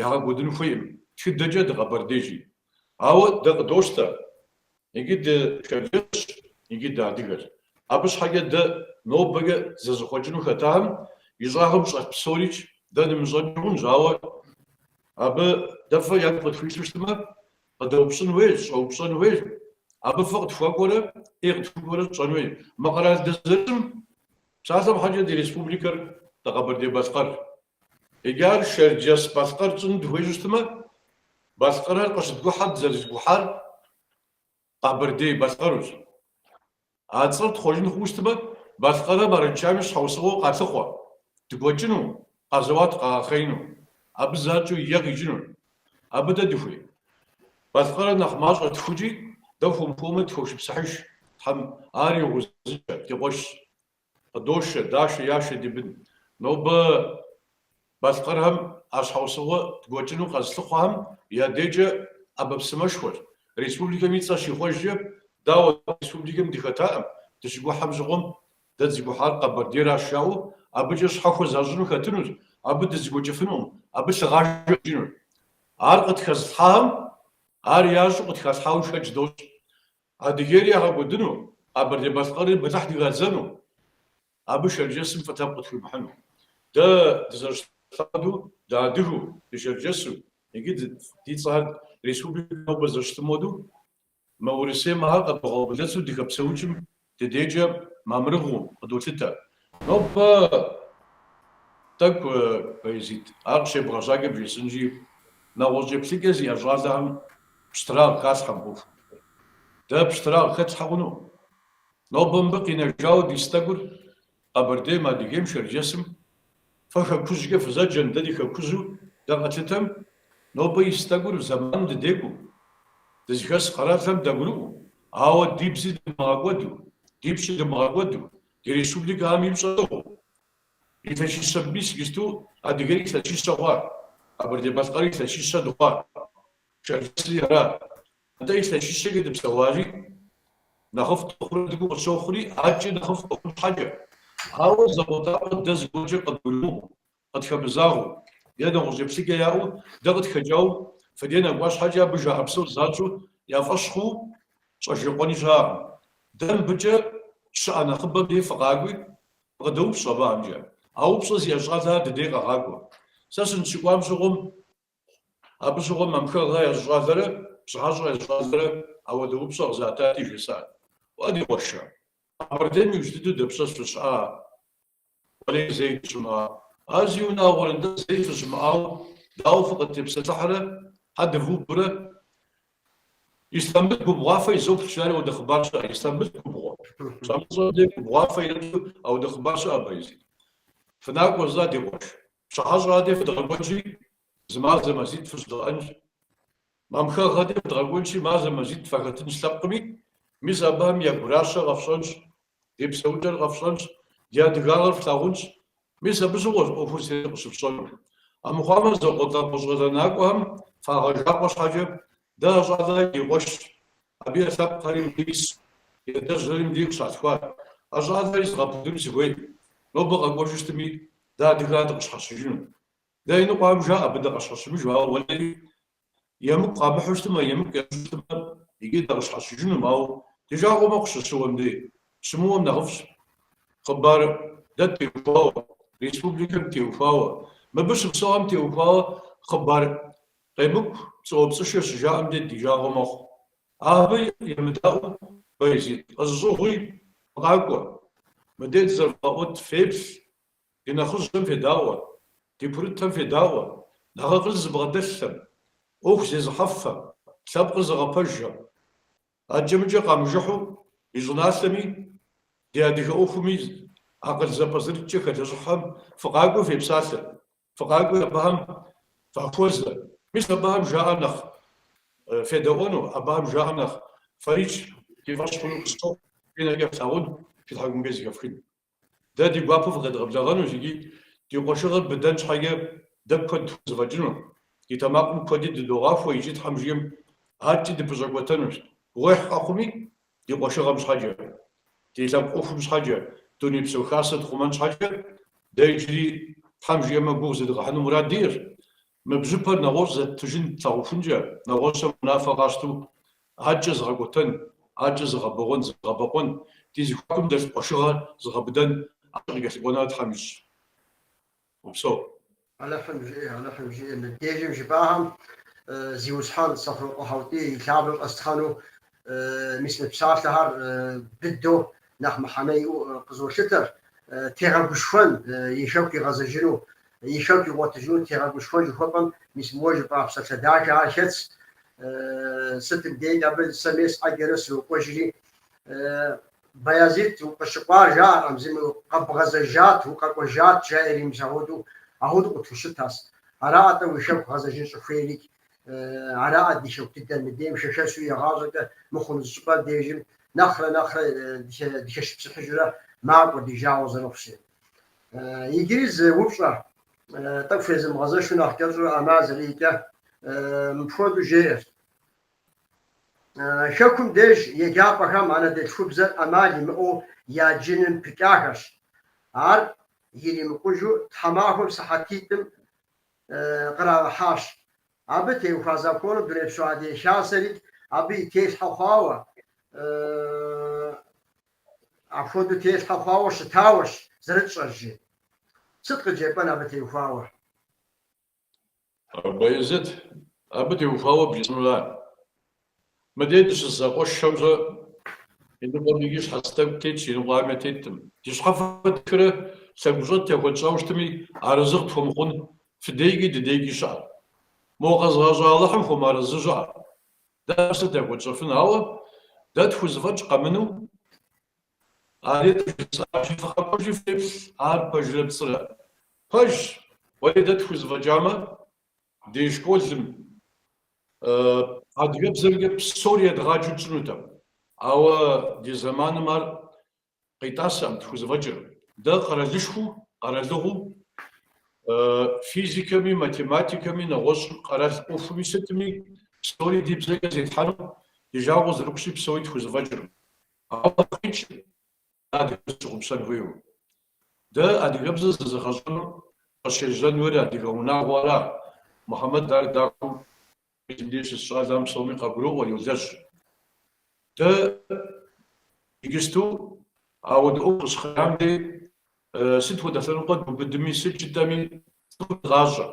ягъэкӏуэдын хуейкъым, тхыдэкӏэ дыкъэбэрдейщи. Ауэ дэ къыдощтэ, Иджы дышэрджэсщ, иджы дыадыгэщ. Абы щхьэкӏэ дэ нобэкӏэ зэзыхъуэкӏыну хэтахэм и щӏагъым щӏэлъ псорикӏ дэ дымыщӏэнкӏи хъунщ, ауэ абы дэ фӏы ягу къытхуилъу щытмэ, къыдэупщӏын хуейщ, щӏэупщӏэн хуейщ. Абы фӏы къытхуэкӏуэрэ ӏей къытхуэкӏуэрэ тщӏэн хуейщ. Мы къэрал дызэрысым, псалъэм щхьэкӏэ ди республикэр дыкъэбэрдей-Балъкъэр. Иджы ар Шэрджэс-Балъкъэр тщӏыну дыхуейщу щытмэ, Балъкъэрхэр къыщыдгухьэр дызэрызэгухьар Къэбэрдей-Балъкъэрущ. А цӏэр тхъуэжын хъууэ щытмэ, балъкъэрхэм арыншами щхьэусыгъуэу къалъыхъуэ, дыгуэкӏыну, къэзэуат къагъэхъеину, абы занщӏэу е къикӏыну. Абы дэ дыхуей. Балъкъэрыр нэхъ мащӏэ тхукӏи, дэ хуэм-хуэмурэ тхошыпсыхьыж, Тхьэм ар игъузыншэ, ди къуэшщ. Къыдошэ, дашэ, яшэ ди бын. Нобэ балъкъэрхэм а щхьэусыгъуэ дгуэкӏыну къэзылъыхъуэхэм я дежкӏэ ӏэмэпсымэшхуэщ. Республикэм и цӏэр щихъуэжкӏэ, дауэ республикэм дыхэтаӏым, дыщыгухьэм щыгъуэм дэ дызыгухьар Къэбэрдейращ жаӏэу, абыкӏэ щхьэхуэ защӏыну хэтынущ, абы дызэгуэкӏыфынукъым, абы лъыгъажэ къикӏынущ. Ар къытхэзылъхьахэм ар ящӏу къытхалъхьауэ шэч дощӏ. Адыгейри ягъэкӏуэдыну, Къэбэрдей-Балъкъэрри бэлыхь дыхадзэну, абы Шэрджэсым фӏы лъэпкъ къытхуимыхьыну. Дэ дызэрыщытаду, дыадыгэу, дышэрджэсу, икӏи ди цӏэхэр республикэм нобэ зэрыщытым хуэдэу. Мы Урысейм ахэр къэдмыгъэубэлэцу дыхэпсэукӏым ди дежкӏэ мамырыгъэу къыдолъытэ. Нобэ тӏэкӏу, Баязит, ар къыщебгъэжьакӏэ бжесӏэнщи, нэгъуэщӏ еплъыкӏэ зиӏэ щӏалэхэм пщтырагъ халъхьэ мы ӏуэхум. Дэ пщтырагъ хэтлъхьэ хъунукъым. Нобэ мыбы къинэжауэ дис тӏэкӏур Къэбэрдейм, Адыгейм, Шэрджэсым фэ хэкужькӏэ фызэджэм, дэ ди хэкужьу дэ къэтлъытэм, нобэ ис тӏэкӏур зэманым дыдекӏуу, дызыхэс къэралхэм дагурыӏуэу, ауэ ди бзи дымыгъэкӏуэду, ди пщӏи дымыгъэкӏуэду, ди республикэхэм и пщӏэ тӏыгъыу. Илъэсищэ мис иджысту Адыгейр илъэсищэ хъуа, Къэбэрдей-Балъкъэр илъэсищэ дыхъуа, Шэрджэсри ара. Нтӏэ илъэсищэкӏэ дыпсэуари, нэхъыфӏ дыхъурэ дигу къыщохъури, адэкӏи нэхъыфӏ дыхъун щхьэкӏэ. Ауэ закъуэтӏакъуэ дэ зыгуэркӏэ къыдгурымыӏуэу, къытхэмызагъэу е нэгъуэщӏ еплъыкӏэ яӏэу дэ къытхэкӏауэ фи дей нэкӏуа щхьэкӏэ абы жаӏэ псор занщӏэу я фӏэщ хъуу щӏэжэкъуэни щыӏэкъым. Дэ мыбыкӏэ щыӏэ нэхъыбэм дей фыкъакӏуи, фыкъыдэупщӏ абыхэмкӏэ. А упщӏэ зиӏэ щӏалэхэр дыдей къэгъакӏуэ. Сэ сыныщыкӏуам щыгъуэм Абы щыгъуэм Мамхэгъхэ я зы щӏалэрэ Пщыхьэщӏэ я зы щӏалэрэ ауэдэ упщӏэ къызатати, жесӏат. Уэ, ди къуэшэ, Къэбэрдейм иужь дыдэу дапщэщ фыщыӏа? Уэлей зэи дыщымыӏа. Ар зиунагъуэрэ, нтӏэ зэи фыщымыӏауэ, дауэ фыкъыттепсэлъыхьрэ, хьэ дывубрэ? Истамбыл губгъуафэ изоплъ, жари ауэдэ хъыбар щыӏэ. Истамбыл губгъуэ. Щамыщӏэм дей губгъуафэ иреплъу ауэдэ хъыбар щыӏэ, Баязит. Фынакӏуэ зэ, ди къуэш. Пщыхьэщӏэ дей фыдгъэкӏуэнщи, зы мазэ мазитӏ фыщыдгъэӏэнщ. Мамхэгъхэ дей фыдгъэкӏуэнщи, мазэ мазитӏ фахэтынщ лъэпкъми, мис абыхэм я гуращэ къэфщӏэнщ, ди псэукӏэр къэфщӏэнщ, ди адыгагъэр флъагъунщ. Мис абы щыгъуэщ ӏуэхур зытетыр къыщыфщӏэнур. Амыхъуамэ, закъуэтӏакъуэ щӏалэ накӏуэхэм фагъэжакъуэ щхьэкӏэ, дэ а щӏалэхэр ди къуэшщ, абы я лъэпкъхэри мыбы исщ, и адэжьхэри мыбы къыщалъхуат. А щӏалэхэри згъэпудыну сыхуейкъым. Нобэ къэкӏуэжу щытми, Дэ адыгэхэр дыкъыщхьэщыжыну. Дэ иныкъуэхэм жаӏэ абы дыкъыщхьэщымыжу, ауэ уэлэхьи, емыкӏу къамыхьу щытмэ, емыкӏу ящӏу щытмэ, икӏи дакъыщхьэщыжынум, ауэ ди жагъуэ мэхъу щыщыуэм дей. Щымыуэм нэхъыфӏщ. Хъыбар дэ ттеухуауэ, республикэм теухуауэ, мыбы щыпсэухэм теухуауэ хъыбар къемыкӏу, пцӏыуэпцӏышэ щыжаӏэм дей ди жагъуэ мэхъу. Абы емыдаӏуэу Баязит, къызыщӏыгъуи фыкъакӏуэ, мыдей дызэрывгъэӏуэт феплъ, Ди нэхъыжьхэм федаӏуэ, ди курытхэм федаӏуэ, нэхъ акъыл зыбгъэдэлъхэм, ӏуэху зезыхьэфхэм, лъэпкъыр зыгъэпэжхэм. Адэкӏэ-мыкӏэ къамыжыхьу ди щӏыналъэми, ди адыгэ ӏуэхуми акъыл зэпӏэзэрыткӏэ хэлэжьыхьхэм фыкъакӏуэу фепсалъэ, фыкъакӏуи абыхэм фахуэзэ. Мис абыхэм жаӏэр нэхъ федэӏуэну, абыхэм жаӏэр нэхъ фэрикӏ фи фӏэщ хъуну къысщохъу, фи нэкӏэ флъагъун, фи тхьэкӏумэкӏэ зэхэфхын. Дэ ди гуапэу фыкъедгъэблэгъэнущ икӏи ди къуэшыгъэр быдэн щхьэкӏэ дэ куэд тхузэфӏэкӏыну. Ди тэмакъым куэди дыдогъахуэ икӏи Тхьэм жиӏэм адэкӏи дыпэщӏэкӏуэтэнущ. Гугъуехь къэхъуми, ди къуэшыгъэм щхьэкӏэ, ди лъэпкъ ӏуэхум щхьэкӏэ, дунейпсо хасэ тхъумэн щхьэкӏэ, дэ иджыри Тхьэм жиӏэмэ гугъу зедгъэхьыну мурад диӏэщ. Мы бжьыпэр нэгъуэщӏ зэттыжын тлъагъухункӏэ, нэгъуэщӏхэм унафэ къащтэу адэкӏэ зыгъэкӏуэтэн, адэкӏэ зыгъэбэгъуэн, зыгъэбэкъуэн, ди зэхуакум дэлъ къуэшыгъэр зыгъэбыдэн адэкӏэ къыкӏэлъыкӏуэнур Тхьэм ищӏ. Упсэу. Алыхьым жиӏэ, Алыхьым жиӏэ, мыбдежым жыпӏахэм зиусхьэн Сэхъурокъуэ Хьэутий и лъабжьэ щӏэслъхьэну мис мы псалъэхэр быдэу нэхъ мыхьэнэ иӏэу къызолъытэр. Тегъэгушхуэн, и хэку игъэзэжыну, и хэку игъуэтыжыну тегъэгушхуэн жыхуэпӏэм мис мы уэ жыпӏа псалъэ дахэхэр хэтщ. Сытым деж абы сэ мес ӏэджэрэ срокӏуэжри, Баязит укъыщыкӏуар жаӏэркъым, зыми къэбгъэзэжат, укъэкӏуэжат жаӏэри мис ахуэдэу, ахуэдэу къытхущытащ. Араӏэ-тӏэ уи хэку гъэзэжын щӏыхуейрикӏ, араӏэ ди хэку дыдэр мыдейм хэхэсу игъащӏэкӏэ мыхъун зы щӏыпӏэ дежым нэхърэ нэхърэ дыхэшыпсыхьыжурэ макӏуэ ди жагъуэ зэрыхъущи. Иджыри зы упщӏэ, тӏэкӏу фезымыгъэзэшу нэхъ кӏэщӏу ӏэмал зэриӏэкӏэ мыпхуэдэу жеӏэр. Хэкум деж еджапӏэхэм анэдэлъхубзэр ӏэмал имыӏэу яджыным пыкӏахэщ. Ар иримыкъужу тхьэмахуэм сыхьэтитӏым кърагъэхьащ. Абы теухуа законым Дунейпсо Адыгэ Хасэри абы и телъхьэ хъуауэ, апхуэдэу телъхьэ хъуауэ щытауэщ зэрытщӏэр, жи. Сыт къыджепӏэн абы теухуауэ? Баязет, абы теухуауэ бжесӏэнура? Мыдей дыщыс зэкъуэшхэм-щэ иныкъуэм икӏи щхьэц тӏэкӏу тетщ, иныкъуэми теткъым. Ди щхьэфэ тхрэ лъэгущӏэт яхуэтщӏауэ щытми, арэзы къытхуэмыхъун фыдейкӏи дыдейкӏи щыӏэ. Мо къэзыгъэщӏа Алыхьым хуэмыарэзы щыӏэ. Дэ сыт яхуэтщӏэфын, ауэ дэ тхузэфӏэкӏ къэмынэу ари жысӏащи, фыкъэкӏуэжи феплъ, ар пэжрэ пцӏырэ. Пэжщ, уэри дэ тхузэфӏэкӏамэ, ди школым адыгэбзэмкӏэ псори едгъаджэу тщӏынутэкъым. Ауэ ди зэманым ар къитӏасэкъым, тхузэфӏэкӏыркъым. Дэ къэралышхуэу, къэралыгъуэу физикэми, математикэми, нэгъуэщӏ къэрал ӏуэхуми сытми псори ди бзэкӏэ зетхьэну ди жагъуэ зэрыхъущи, псори тхузэфӏэкӏыркъым. Ауэ абы къикӏкъым адыгэбзэр тщыгъупщэн хуейуэ. Дэ адыгэбзэ зэзыгъэщӏэну къыщежьэн хуейр адыгэ унагъуэра. Мухьэмэд ар дахэу мыбдеж щыс щӏалэм псоми къагуроӏуэ, йолэжь. Дэ иджысту ауэдэ ӏуэху къыщыхъеям дей сыт хуэдэ лъэныкъуэ дубыдми, сыт жытӏэми, цӏыхум дыкъащӏэ,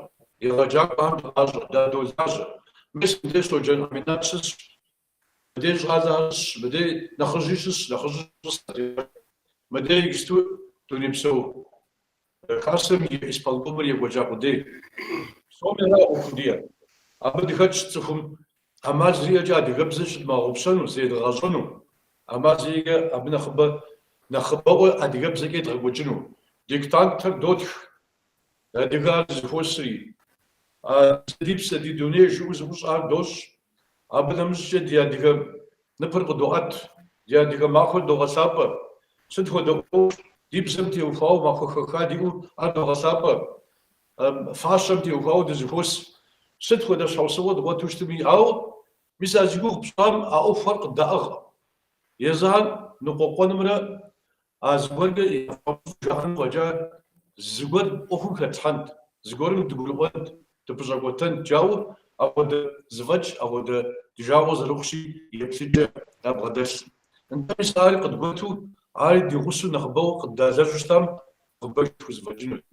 егъэджакӏуэхэм дыкъащӏэ, дадолажьэ. Мис мыбдеж Щоджэн Аминат щысщ, мыдей щӏалэхэр щысщ, мыдей нэхъыжьи щысщ, нэхъыжьу щыс, мыдей иджысту дунейпсо Хасэм и исполкомыр екӏуэкӏа къудей. Псоми ара ӏуэху диӏэр. Абы дыхэтщ цӏыхум ӏэмал зэриӏэкӏэ адыгэбзэр щыдмыгъэгъупщэну, зедгъэщӏэну, ӏэмал зэриӏэкӏэ абы нэхъыбэ, нэхъыбэӏуэ адыгэбзэкӏэ едгъэкӏуэкӏыну. Диктантхэр дотх, адыгэхэр зэхуосри, ди бзэ, ди дуней жыӏэу зэӏущӏэхэр дощӏ. Абы нэмыщӏкӏэ ди адыгэ ныпыр къыдоӏэт, ди адыгэ махуэр догъэлъапӏэ. Сыт хуэдэ ӏуэху ди бзэм теухуауэ махуэ хэха диӏэу ар догъэлъапӏэ. Фащэм теухуауэ дызэхуос. Сыт хуэдэ щхьэусыгъуэ дгъуэту щытми, ауэ мис а зи гугъу пщӏам а ӏуэхухэр къыддаӏыгъкъым. Езыхэм ныкъуэкъуэнымрэ а зыгуэркӏэ яфӏэмыфӏу жаӏэну фӏэкӏа, зыгуэр ӏуэхум хэтлъхьэнт, зыгуэрым дыгурыӏуэнт, дыпэщӏэкӏуэтэнт жаӏэу апхуэдэ зэфӏэкӏ, апхуэдэ ди жагъуэ зэрыхъущи еплъыкӏэ ябгъэдэлъ. Нтӏэ, мис ари къыдгуэту, ари ди гъусэу нэхъыбэу къыддалэжьу щытам, нэхъыбэж тхузэфӏэкӏынут.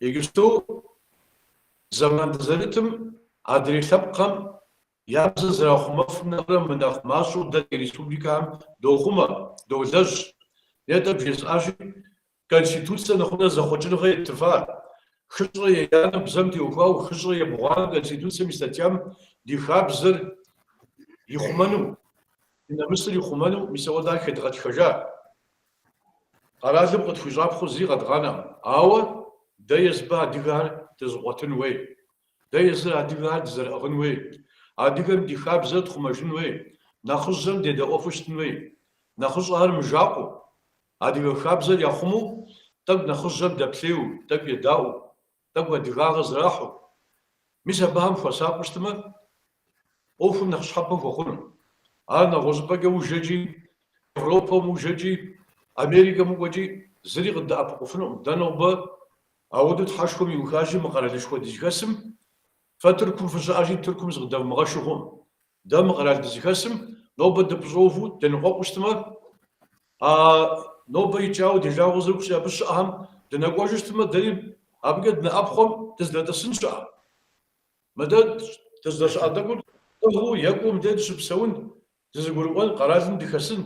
Иджыпсту зэман дызэрытым адрей лъэпкъхэм Я бзэ зэрахъумэфым нэхърэ мынэхъ мащӏэу дэ ди республикэхэм дохъумэ, долэжь. Нетӏэ бжесӏащи, Конституцэ нэхъунэ зэхъуэкӏыныгъэ еттыфа. Хыщӏрэ еянэ бзэм теухуауэ хыщӏрэ ебгъуанэ Конституцэм и статьям ди хабзэр ихъумэну, ди нэмысыр ихъумэну мис ауэдэ ар хедгъэтхэжа. Къэралым къытхуищӏапхъэу зыри къэдгъанэкъым, ауэ дэ езыбэ адыгэхэр дызэкъуэтын хуей. Дэ езыр адыгэхэр дызэрыӏыгъын хуей. Адыгэм ди хабзэр тхъумэжын хуей. Нэхъыжьхэм дедэӏуэфу щытын хуей. Нэхъыщӏэхэр мыжакъуэу, адыгэ хабзэр яхъумэу, тӏэкӏу нэхъыжьхэм дэплъейуэ, тӏэкӏу едаӏуэу, тӏэкӏу адыгагъэ зэрахьэу. Мис абыхэм хуэсакъыу щытмэ, ӏуэхум нэхъ щхьэпэ хуэхъуну. Ар нэгъуэщӏыпӏэкӏэ ужэкӏи, Европэм ужэкӏи, Америкэм укӏуэкӏи зыри къыддэӏэпыкъуфынукъым. Дэ нобэ ауэдэу Тхьэшхуэм иухащи, мы къэралышхуэ дызыхэсым, фэ Тыркум фыщыӏэщи, Тыркум зыкъыдэвмыгъэшу хъуӏым. Дэ мы къэрал дызыхэсым нобэ дыпэщӏэувэу деныкъуэкъуу щытмэ, а нобэ икӏауэ ди жагъуэ зэрыхъущи, абы щыӏэхэм дынэкӏуэжу щытмэ, дэри абыкӏэ дынэӏэпхъуэм дыздэтӏысын щыӏэ. Мыдэ дыздэщыӏэ тӏэкӏур тӏыгъыу, екӏуу мыдэ дыщыпсэун, дызэгурыӏуэн, къэралым дыхэсын,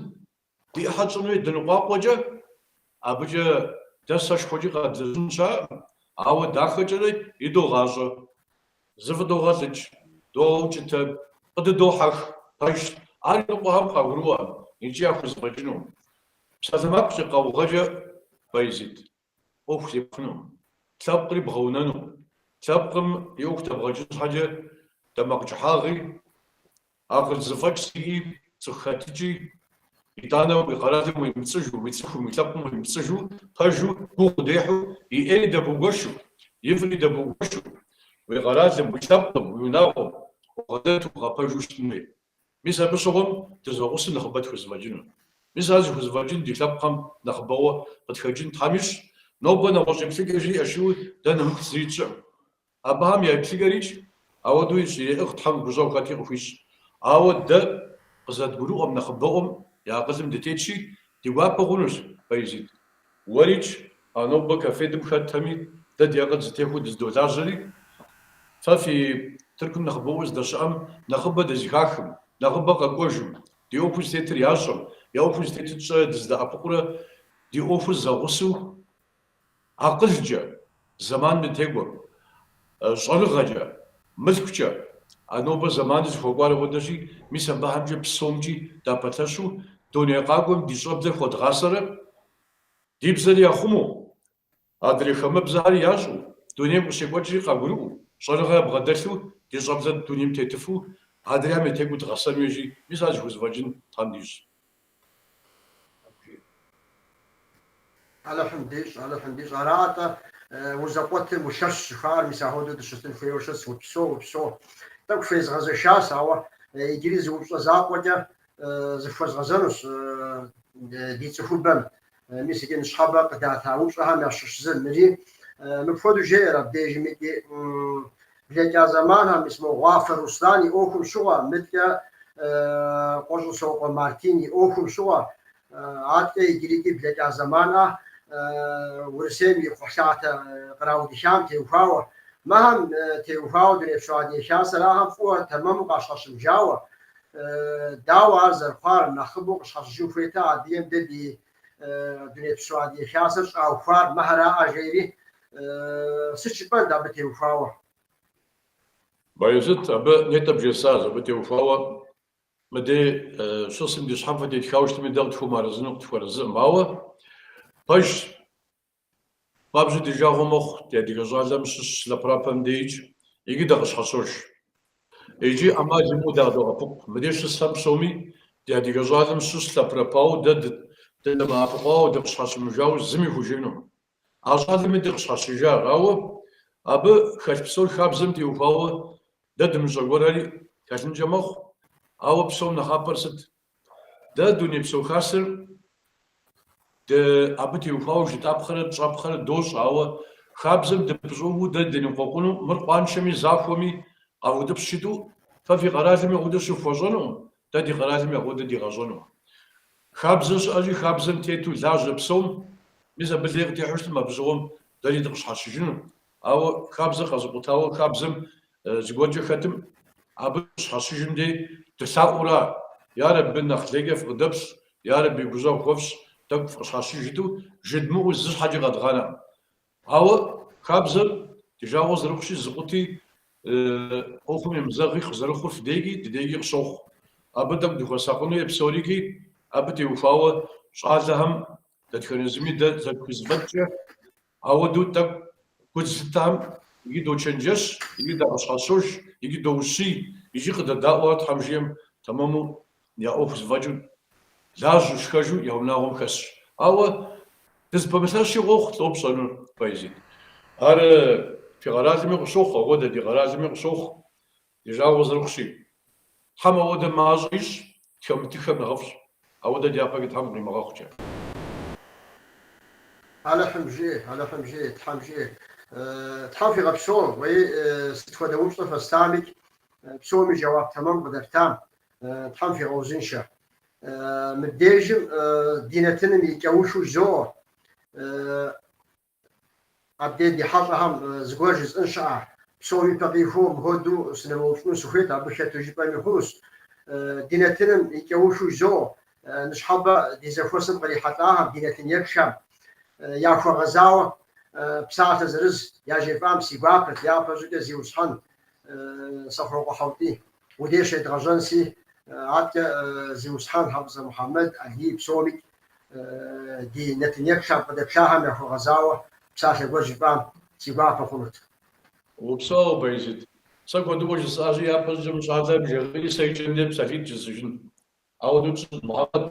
ди ӏыхьэ тщӏын хуей дыныкъуакъуэкӏэ, абыкӏэ дэ сэшхуэкӏи къэдлэжьын щыӏэкъым, ауэ дахэкӏэрэ идогъащӏэ, зыфӏыдогъэлӏыкӏ, догъэукӏытэ, къыдыдохьэх, пэжщ, ар иныкъуэхэм къагурыӏуэкъым икӏи яхузэфӏэкӏынукъым. Псалъэмакъкӏэ, къаугъэкӏэ, Баязит. ӏуэху зепхьэнукъым, лъэпкъри бгъэунэнукъым. Лъэпкъым и ӏуэху дэбгъэкӏын щхьэкӏэ тэмакъкӏыхьагъи, акъыл зэфӏэкӏ зиӏи, цӏыху хэтыкӏи, итӏанэ уи къэралым уемыпцӏыжу, уи цӏыхум, уи лъэпкъым уемыпцӏыжу, пэжу, гугъу удехьу, и ӏейри дэбугуэшу, ифӏри дэбугуэшу, уи къэралым, уи лъэпкъым, уи унагъуэм убгъэдэту бгъэпэжу щытын хуей. Мис абы щыгъуэм дызэгъусэу нэхъыбэ тхузэфӏэкӏыну. Мис ар зыхузэфӏэкӏын ди лъэпкъхэм нэхъыбэуэ къытхэкӏын Тхьэм ищӏ. Нобэ нэгъуэщӏ еплъыкӏэ жиӏэ жиӏэу дэ нэмыплъ зыри тщӏыӏым. Абыхэм я еплъыкӏэрикӏ ауэдэу ищӏ, иреӏыгъ Тхьэм гущӏэгъу хэти къыхуищӏ. Ауэ дэ къызэдгурыӏуэм нэхъыбэӏуэм я акъылым дытетщи, ди гуапэ хъунущ, Баязит. Уэрикӏ, а нобэ КАФФЕД-м хэтхэми дэ ди акъыл зэтехуэу дыздолажьэри, фэ фи Тыркум нэхъыбэӏуэу здэщыӏэм нэхъыбэ дызыхахым. Нэхъыбэ къэкӏуэжым, ди ӏуэхур зытетыр ящӏэм, я ӏуэхур зытетыр тщӏэрэ дызэдэӏэпыкъурэ ди ӏуэхур зэгъусэу акъылкӏэ, зэманым дытекӏуэм, щӏэныгъэкӏэ, мылъкукӏэ, а нобэ зэманыр зыхуэкӏуар апхуэдэщи, мис абыхэмкӏэ псомкӏи дапэлъэщу дуней къакӏуэм ди щӏэблэр хуэдгъасэрэ ди бзэри яхъумэу, Адрей хамэбзэхэри ящӏэу, дунейм къыщекӏуэкӏри къагурыӏуэу, щӏэныгъэ ябгъэдэлъу, ди щӏэблэр дунейм тетыфу, адрейхэм етекӏуэу дгъэсэн хуейщи, мис ар зыхузэфӏэкӏын Тхьэм дищӏ. Алыхьым дищӏ, Алыхьым дищӏ. Ара-тӏэ, узэкъуэтым улъэщ жыхуаӏэр мис ахуэдэу дыщытын хуейуэ щытщ, упсэу, упсэу. Тӏэкӏу фезгъэзэшащ, ауэ иджыри зы упщӏэ закъуэкӏэ зыхуэзгъэзэнущ ди цӏыхубэм. Мис иджы ныщхьэбэ къыдата упщӏэхэм ящыщ зы мыри. Мыпхуэдэу жеӏэр абдежым икӏи блэкӏа зэманхэм, мис мо Гъуафэ Руслан и ӏуэхум щыгъуэ, мыдкӏэ Къуэщӏысокъуэ Мартин и ӏуэхум щыгъуэ, аткӏэ иджырикӏи блэкӏа зэманӏэ Урысейм и кхъухьлъатэ къраудыхам теухуауэ. Мыхэм теухуауэ Дунейпсо Адыгэ Хасэр ахэм фӏыуэ тэмэму къащхьэщымыжауэ, Дауэ ар зэрыхъуар, нэхъыбэу къыщхьэщыжын хуейта адыгэм дэ ди Дунейпсо Адыгэ Хасэр щӏаухуар мыхэраӏэ жери, сыт жыпӏэнт абы теухуауэ? Баязыт, абы нетӏэ бжесӏащ, абы теухуауэ мыдей щысым ди щхьэм фэ тетхауэ щытми, дэ къытхуэмыарэзыну къытхуэарэзыӏым. Ауэ, пэжщ, Хуабжьу ди жагъуэ мэхъу ди адыгэ щӏалэм щыщ лъэпрапэм дейкӏ, икӏи дакъыщхьэщож. Икӏи ӏэмал имыӏэу дадоӏэпыкъу. Мыдей щысхэм псоми ди адыгэ щӏалэм щыщ лъэпрапауэ дэ дыдэмыӏэпыкъуауэ, дыкъыщхьэщымыжауэ зыми хужыӏэнукъым. А щӏалэми дыкъыщхьэщыжащ, ауэ абы хэлъ псор хабзэм теухуауэ дэ дымыщӏэ гуэрхэри хэлъынкӏэ мэхъу. Ауэ псом нэхъапэр сыт? Дэ Дунейпсо Хасэр Дэ абы теухуауэ жытӏапхъэрэ тщӏапхъэрэ дощӏ, ауэ хабзэм дыпыщӏэувэу дэ деныкъуэкъуну, мыр къуаншэми захуэми къаутӏыпщ жытӏэу, фэ фи къэралым апхуэдэ щыфхуэщӏэнукъым, дэ ди къэралым апхуэдэ дигъэщӏэнукъым. Хабзэ щыӏэщи, хабзэм тету лажьэ псом, мис абы лей къытехьэу щытым, абы щыгъуэм дэри дыкъыщхьэщыжыну. Ауэ хабзэр къэзыкъутауэ хабзэм зыгуэркӏэ хэтым, абы щхьэщыжым дей дылъаӏуэра, ярэби нэхъ лейкӏэ фыкъыдэплъ, ярэби гущӏэгъу хуэфщӏ, тӏэкӏу фыкъыщхьэщыж жытӏэу жыдмыӏэу зы щхьэкӏи къэдгъанэкъым. Ауэ хабзэр ди жагъуэ зэрыхъущи, зыкъути ӏуэхум емызэгъи къызэрыхъур фыдейкӏи ди дейкӏи къыщохъу. Абы тӏэкӏу дыхуэсакъыну хуей псорикӏи, абы теухуауэ щӏалэхэм дэтхэнэ зыми дэ зэрытхузэфӏэкӏкӏэ Ауэдэу тӏэкӏу гу зылъыттэхэм икӏи дочэнджэщ, икӏи дакъыщхьэщож, икӏи доущий, икӏи къыдэдаӏуэхэр Тхьэм жиӏэм тэмэму я ӏуэху зэфӏэкӏыу лажьэу, шхэжу я унагъуэм хэсщ. Ауэ дызыпэмылъэщи къохъу, лӏо пщӏэнур, Баязит. Ар фи къэралми къыщохъу, ауэдэ ди къэралми къыщохъу, Ди жагъуэ зэрыхъущи, Тхьэм ауэдэ мащӏэ ищӏ, тхэмытыххэм нэхъыфӏщ. Ауэдэ дяпэкӏэ Тхьэм къримыгъэхъукӏэ. Алыхьым жиӏэ, Алыхьым жиӏэ, Тхьэм жиӏэ. Тхьэм фигъэпсэу, уей сыт хуэдэ упщӏэ фэстамикӏ, псоми жэуап тэмэм къыдэфтам, Тхьэм фигъэузыншэ. Мыбдежым ди нэтыным и кӏэухыу жызоӏэ. Абдей ди хьэщӏэхэм зыгуэр жысӏэн щыӏэ? Псом ипэ къихуэу мыхуэдэу сынывэупщӏыну сыхуейт, абы хэту жыпӏэми хъунущ. Ди нэтыным и кӏэухыу жызоӏэ, ныщхьэбэ ди зэхуэсым кърихьэлӏахэм, ди нэтын еплъхэм яхуэгъэзауэ псалъэ зырыз яжефӏам си гуапэт, япэщӏыкӏэ зиусхьэн Сэхъурокъуэ Хьэутий удей щедгъэжьэнси, аткӏэ зиусхьэн Хьэфӏыцӏэ Мухьэмэд, Алий псомикӏ Ди нэтын еплъхэм къыдэплъахэм яхуэгъэзауэ псалъэ гуэр жыпӏам си гуапэ хъунут. Упсэу, Баязит. Сэ куэдыӏуэ жысӏащи, япэ щӏыкӏэ мы щӏалэм жегъыӏи, сэ икӏэм дей псалъитӏ жысӏэжын. Ауэдэу тщӏын, Мухьэмэд,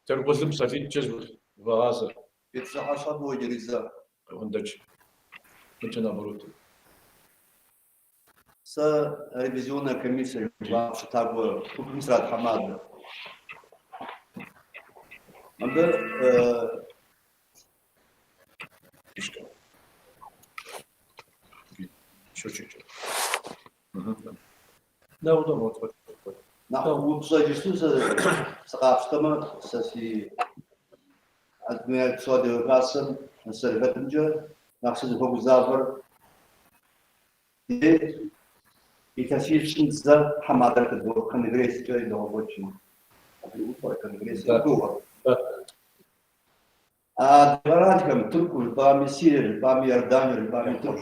Теркъулым псалъитӏкӏэ зыхуэгъазэ. Фи пщыхьэщхьэ фӏыуэ иджыри зэ. Къыхуэндэкӏ. Мыкӏэ наоборот. Сэ ревизионная комиссия жыхуаӏэ къэпщытакӏуэ гупым сратхьэмадэ. Мыбы Нэхъ упщӏэ иджыпсту сэ сыкъапщтэмэ, сэ си Дунейпсо Адыгэ Хасэм сызэрыхэтымкӏэ нэхъ сызыхуэгузавэр. Илъэсищым зэ тхьэмадэр къыдох конгресскӏэ идогъэкӏуэкӏым. Абы и упщӏэр конгресс гугъэ. Адрей къэралхэм, Тырку жыпӏами, Сирие жыпӏами, Иордание жыпӏами, Тырку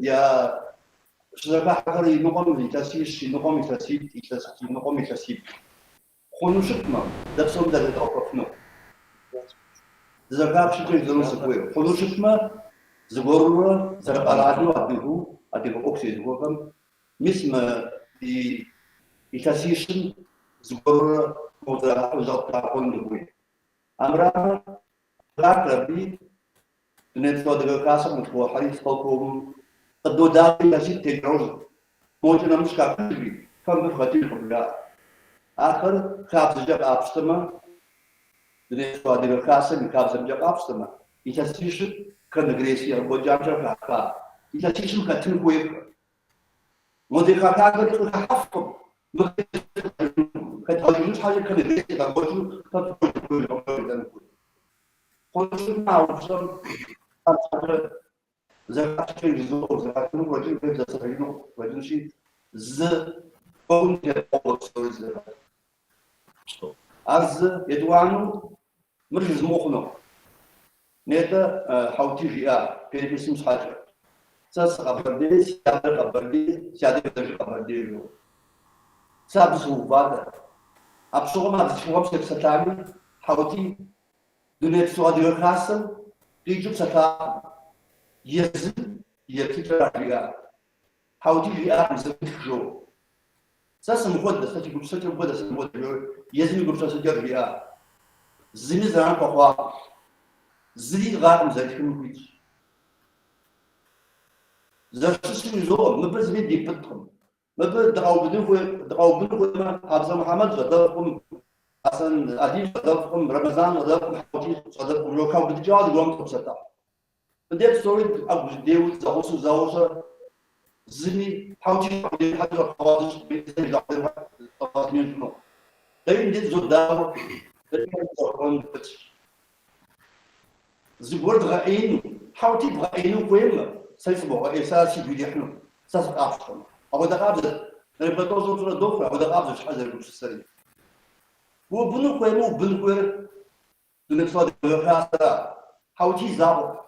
я щызэхыхьэхэр иныкъуэм илъэсищ, иныкъуэм илъэситӏ, илъэс иныкъуэм илъэсиплӏ. Хъуну щытмэ, дэ псоми дазэдгъэхуэфыну. Дызэхапщыкӏэ жысӏэну сыхуей. Хъуну щытмэ, зыгуэрурэ зэрыкъэралу адыгэу, адыгэ ӏуэху зезыхуэхэм, мис мы ди илъэсищым зыгуэрурэ зыкъыттрагъэхуэну дыхуей. Армырамэ, хахыр абыи Дунейпсо Адыгэ Хасэм къытхохьэри, исполкомым къыдодаӏуэ илъэситӏ текӏауэ мокӏэ нэмыщӏ хахыжри, фэ мыбы фхэтыж къыбжаӏэ. Ахэр хабзэкӏэ къапщтэмэ, Дунейпсо Адыгэ Хасэм и хабзэмкӏэ къапщтэмэ, илъэсищыр конгресс егъэкӏуэкӏамкӏэ хаха, илъэсищым хэтын хуейхэр. Модрей хахахэри къыхыхьэфкъым, хэдгъэкӏыжын щхьэкӏэ конгресс егъэкӏуэкӏыу фэ фыхуей хуей. Хъуну щытмэ, а упщӏэм щхьэкӏэ зэхапщыкӏэ жызоӏэу, зэхахыну къыщӏэкӏын хуейм зэпсэлъэжыну къыщӏэкӏынщи, зы ӏуэхум тепхъуэуэ псори зэхэт. Ар зы, етӏуанэу мыр жызмыӏэу хъунукъым. Нетӏэ Хьэутий жиӏа переписым щхьэкӏэ. Сэ сыкъэбэрдей, си адэр къэбэрдей, си адэр адэжыр къэбэрдей жиӏэу. Сэ абы сыуватэ. Апщыгъуэм а бзылъхугъэм сепсэлъами, Хьэутий Дунейпсо Адыгэ Хасэм къикӏыу псэлъакъым. Езым и еплъыкӏэр жиӏа. Хьэутий жиӏакъым зымытх жоу. Сэ сымыхуэдэ, сэ си гупсысэкӏэр мыхуэдэ, сымыхуэдэ жоу, езым и гупсысэкӏэр жиӏа. Зыми зэран хуэхъуакъым. Зыри иӏыгъакъым зэритхыным хуитщ. Зэрыщысу жызоӏэ, мыбы зыми дипӏытӏкъым. Мыбы дыкъаубыдын хуей, дыкъаубыдын хуеймэ, Хьэбзэ Мухьэмэд щӏалэфӏкъым, Хьэсэн Алий щӏалэфӏкъым, Рэмэзан щӏалэфӏкъым, Хьэутий щӏалэфӏкъым, жо хаубыдыкӏауэ зыгуэрым топсэлъыхь. Мыдей псори ӏэгу зэдеуэу зэгъусэу зауэщӏэ зыми Хьэутий щӏэпхъуэгъуэ Дэри мыдей дызодауэ, дэри дызэхъуэну дыпылъщ. Зыгуэр дгъэӏеину, Хьэутий бгъэӏеину хуеймэ, сэри сыбогъэӏей, сэ ар сигу ирихьыну, сэ сыкъапщтэмэ. Апхуэдэ къабзэт, нэрыбгэ тӏощӏрэ пщӏырэ дохъур, апхуэдэ къабзэт щхьэ зэрыгупсысэри. Убыну хуеймэ, убын хуейр Дунейпсо Адыгэ Хасэра, Хьэутий закъуэкъым.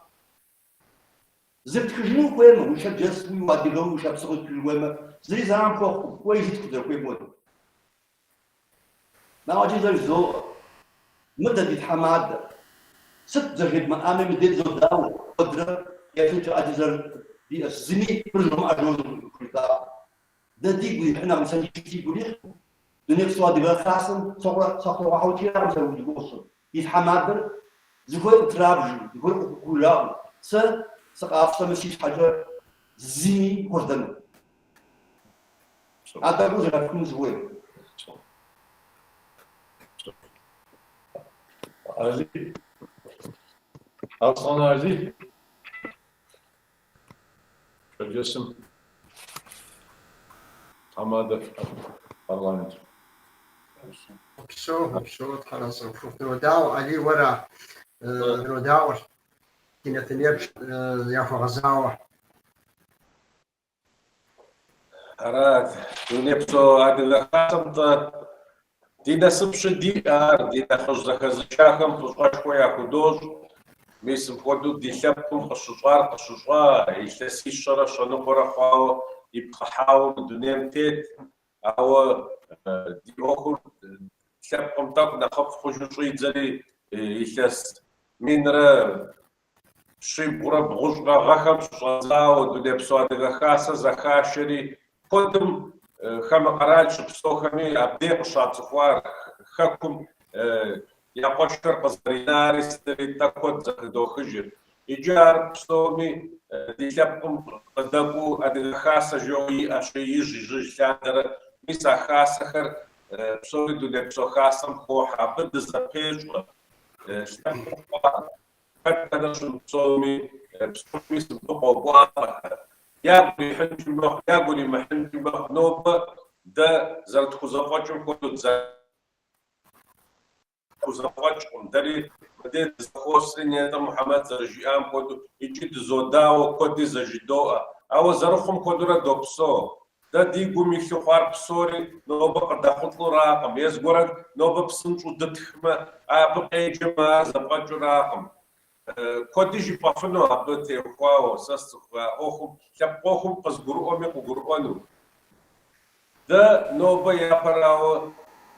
Зыптхыжыну хуеймэ, ушэрджэсуи, уадыгэуи, ушапсыгъуи зыптхыжыну хуеймэ, зыри зэран пхуэхъукъым, кӏуэи зытх узэрыхуейм хуэдэу. Нэгъуэщӏи зэ жызоӏэ, мыр дэ ди тхьэмадэ. Сыт зэжедмыӏами, мыдей дызодауэ, куэдрэ еплъыкӏэ ӏэджэ зэрыдиӏэщ, зыми мыр жомыӏэ жоуэ зыхужытӏакъым. Дэ дигу ирихьынукъым, сэ сигу ирихькъым. Дунейпсо Адыгэ Хасэм Сэхъурокъуэ Хьэутийракъым сэ зи гугъу сщӏыр. И тхьэмадэр зыхуейр къытрабжу, зыхуейр къыхужаӏэу, сэ сыкъапщтэмэ, си щхьэкӏэ зыми хуэздэнукъым. А тӏэкӏур зэхэфхыну сыхуейт. Алий. Аслъэн Алий. Шэрджэсым тхьэмадэ парламент. Упсэу, упсэу, Тхьэразэ ухъу. Дынодауэ, Алий, уэра дынодаӏуэр, ди нэтынеплъ яхуэгъэзауэ. Арат, Дунейпсо Адыгэ Хасэм-тӏэ ди насыпщи диӏэ ар, ди нэхъыжь зэхэзышахэм фӏыщӏэшхуэ яхудощӏ. Мис мыпхуэдэу ди лъэпкъым къыщыщӏар къыщыщӏа, илъэсищэрэ щэныкъуэрэ хъуауэ ипхъыхьауэ мы дунейм тет, ауэ ди ӏуэхур лъэпкъым тӏэкӏу нэхъыфӏ хъужу щӏидзэри илъэс минрэ Щибгъурэ бгъущӏрэ гъэхэм щыщӏэдзауэ Дунейпсо Адыгэ Хасэ зэхашэри, куэдым хамэ къэрал щыпсэухэми абдей къыщацӏыхуар, хэкум я къуэшхэр къызэринари сытри тӏэ куэд зэхыдохыжыр. Иджы ар псоми ди лъэпкъым къыдэкӏуэу Адыгэ Хасэ жэуэ иӏэщи, ижь-ижьыж лъандэрэ мис а хасэхэр псори Дунейпсо Хасэм хохьэ, абы дызэпещӏэ, лъэпкъым хъуар. Хэт дэнэ щымыпсэуми, псоми мис мыбы къокӏуалӏэхэр. Ягу ирихьынкӏи мэхъу, ягу иримыхьынкӏи мэхъу. Нобэ дэ зэрытхузэфӏэкӏым хуэдэу дызэхузэфӏэкӏкъым. Дэри мыдей дызэхуосри, нетӏэ Мухьэмэд зэрыжиӏам хуэдэу, икӏи дызодауэ, куэди зэжыдоӏэ. Ауэ зэрыхъум хуэдэурэ допсэу. Дэ ди гум илъу хъуар псори нобэ къыдэхъулӏуракъым, е зыгуэрэ нобэ псынщӏэу дытхмэ, абы къеджэмэ, ар зэфӏэкӏыуракъым. Куэди жыпӏэфыну абы теухуауэ, сэ сцӏыху а ӏуэхум, лъэпкъ ӏуэхум къызыгурыӏуэми къыгурыӏуэну. Дэ нобэ япэрауэ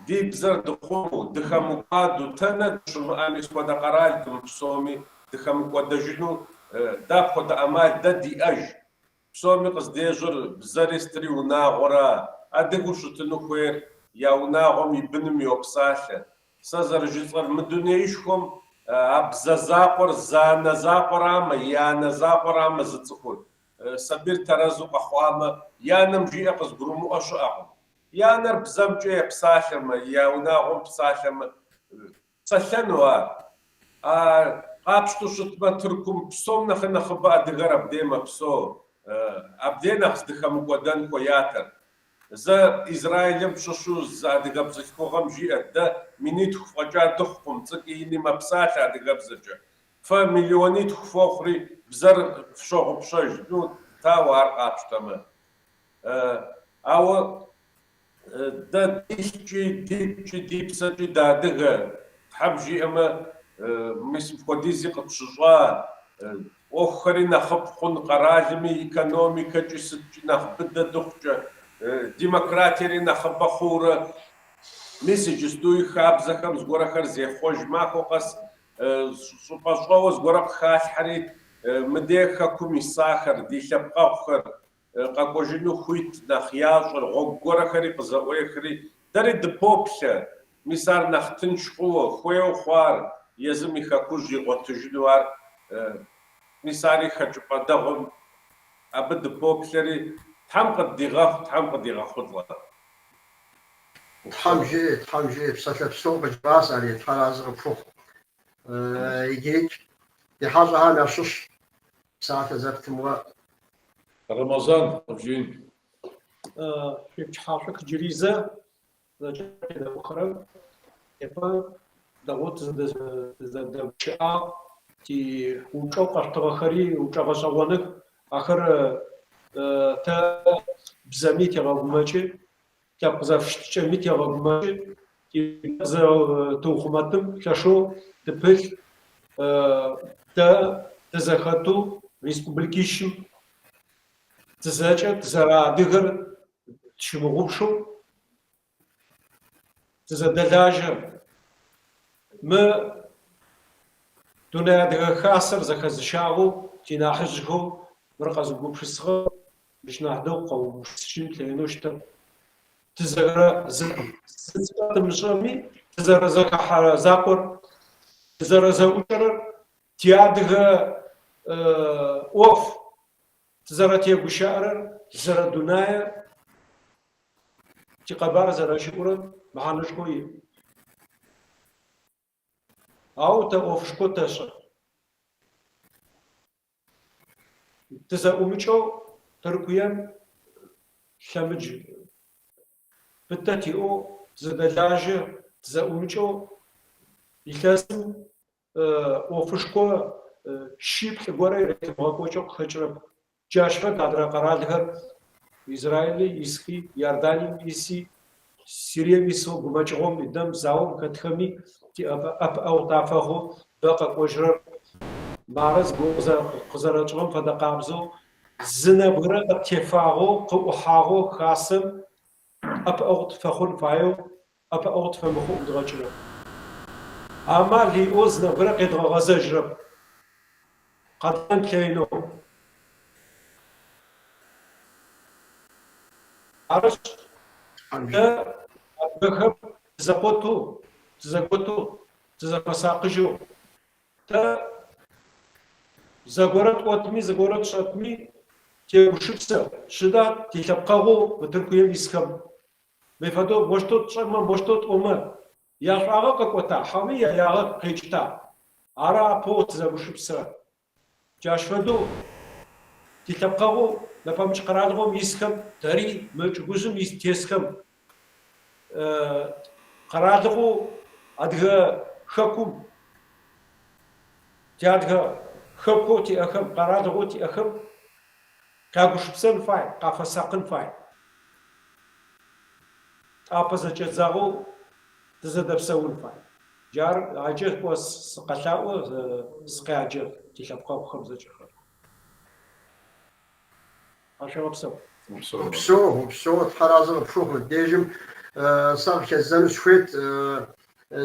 ди бзэр дыхъумэу, дыхэмыкӏуадэу, тэнэ дыщымыӏэми, сыт хуэдэ къэрал дымыпсэуми, дыхэмыкӏуэдэжыну дэ апхуэдэ ӏэмал дэ диӏэж. Псоми къыздежьэр бзэри сытри унагъуэра, адыгэу щытыну хуейр я унагъуэм и быным йопсалъэ. Сэ зэрыжысӏэр, мы дунеишхуэм а бзэ закъуэр зы анэ закъуэрамэ, и анэ закъуэрамэ зыцӏыхур. Сабийр тэрэзу къэхъуамэ, и анэм жиӏэ къызыгурымыӏуэ щыӏэкъым. И анэр бзэмкӏэ епсалъэмэ, я унагъуэм псалъэмэ, псэлъэну ар. А къапщтэу щытмэ, Тыркум псом нэхъ нэхъыбэ адыгэр абдей мэпсэу, абдей нэхъ здыхэмыкӏуэдэн хуеятэр. Зэ Израилым щыщу зы адыгэ бзылъхугъэм жиӏэт, Дэ минитху фӏэкӏа дыхъукъым, цӏыкӏи ини мэпсалъэ адыгэбзэкӏэ. Фэ миллионитху фохъури, бзэр фщогъупщэж. Ну, тауэ ар къапщтэмэ. Ауэ Дэ дилъкӏи, дигукӏи, ди псэкӏи дыадыгэ, Тхьэм жиӏэмэ, мис мыпхуэдизи къытщыщӏа, ӏуэхухэри нэхъыфӏ хъун, къэралми экономикэкӏи сыткӏи нэхъ быдэ дыхъукӏэ, демократиери нэхъыбэ хъуурэ, мис иджыстуи хабзэхэм зыгуэрэхэр зехъуэж махуэ къэс щӏыпӏэ щӏэуэ зыгуэрэ къыхалъхьэри, мыдей хэкум исахэр, ди лъэпкъэгъухэр, Къэкӏуэжыну хуит нэхъ ящӏыр, гъуэгу гуэрэхэри къызэӏуехри, дэри дыпоплъэ, мис ар нэхъ тынш хъууэ, хуейуэ хъуар, езым и хэкужь игъуэтыжыну ар, мис ари хэкӏыпӏэ дэгъуэм абы дыпоплъэри, Тхьэм къыддигъэхъу, Тхьэм къыдигъэхъулӏэ. Тхьэм жиӏэ, Тхьэм жиӏэ, псалъэ псэу къыджыпӏащ, Алий, Тхьэр арэзы къыпхухъу. Иджырикӏ ди хьэщӏэхэм ящыщ Псалъэ зэптым уэ. Рэмэзан къыбжиӏэн. Шъуипчыхьашӏох джыри зэ зэкӏэ къедэӏухэрэм непэ дэгъоу тызэдэгущыӏагъ. Ти упчӏэу къэшъутыгъэхэри упчӏэ гъэшӏэгъоных. Ахэр тэ бзэми тегъэгумэкӏы. Лъэпкъ зэфыщытыкӏэми тегъэгумэкӏы, тибзэ зэрэтыухъумэтым лъэшэу тыпылъ. Тэ тызэхэтэу республикищым тызэкӏэ тызэрэадыгэр тщымыгъупшэу тызэдэлажьэ. Мы Дунэе Адыгэ Хасэр зэхэзыщагъэу тинахьыжъхэу мыр къэзыгупшысыгъэ Мыщ нахь дэгъу къэугупшысыжьын плъэкӏынэу щытэп. Тызэрэ зыцӏэ тымышӏэми, тызэрэзэхэхьэрэ закъор, тызэрэзэӏукӏэрэр, тиадыгэ ӏоф тызэрэтегущыӏэрэр, зэрэдунае тикъэбар зэрэщыӏурэм мэхьанэшхо иӏ. Ау тэ ӏофышхо тэшӏэ. Тызэӏумыкӏэу Тыркуем лъэмыдж пытэ тиӏэу тызэдэлажьэ, тызэӏумыкӏэу илъэсым ӏофышхо щиплӏ горэ ретымыгъэкӏокӏэу къыхэкӏырэп. Джащ фэд адрэ къэралхэр Израилы исхи, Иорданием иси, Сирием исэу гумэкӏыгъом идэм заом хэтхэми тиӏэпыӏэгъу тафэхъу, бэ къэкӏожьырэр. Мары зигугъу къызэрэтшӏыгъэм фэдэ къабзэу зы нэбгырэ къыттефагъэу, къыӏухьагъэу хасэм ӏэпыӏэгъу тыфэхъун фаеу, ӏэпыӏэгъу тыфэмыхъоу ӏудгъэкӏырэп. Амал иӏэу зы нэбгырэ къедгъэгъэзэжьырэп. Къэдгъэнэн тлъэкӏынэу. Арышъ, тэ адыгэхэм тызэкъотэу, тызэготэу, тызэфэсакъыжьэу, тэ зэгорэ тӏотми, зэгорэ тшӏэтми тегушыпсэ, шъыда тилъэпкъэгъоу мы Тыркуем исхэм мы фэдэу мощтэу тшӏэмэ, мощтэу тӏомэ, яшӏуагъэ къэкӏота, хьауми яягъэ къекӏыта? Ары апэу тызэгушыпсэрэр. Джащ фэдэу тилъэпкъэгъоу нэпэмыкӏ къэралыгъом исхэм, тэри мы чӏыгужъым ис тесхэм, къэралыгъоу Адыгэ хэкум, тиадыгэ хэкоу тиӏэхэм, къэралыгъоу тиӏэхэм. Къягушыпсэн фай, къафэсакъын фай. Тӏапэ зэкӏэдзагъэу тызэдэпсэун фай. Джар аджэ кӏо сыкъэлъаӏо, сыкъяджэ тилъэпкъэгъухэм зэкӏэхэр. Тхьашъуегъэпсэу. Упсэу, упсэу, Тхьэразэ къыпхухъу мыбдежым. Сэ къыхэздзэну сыхуейт,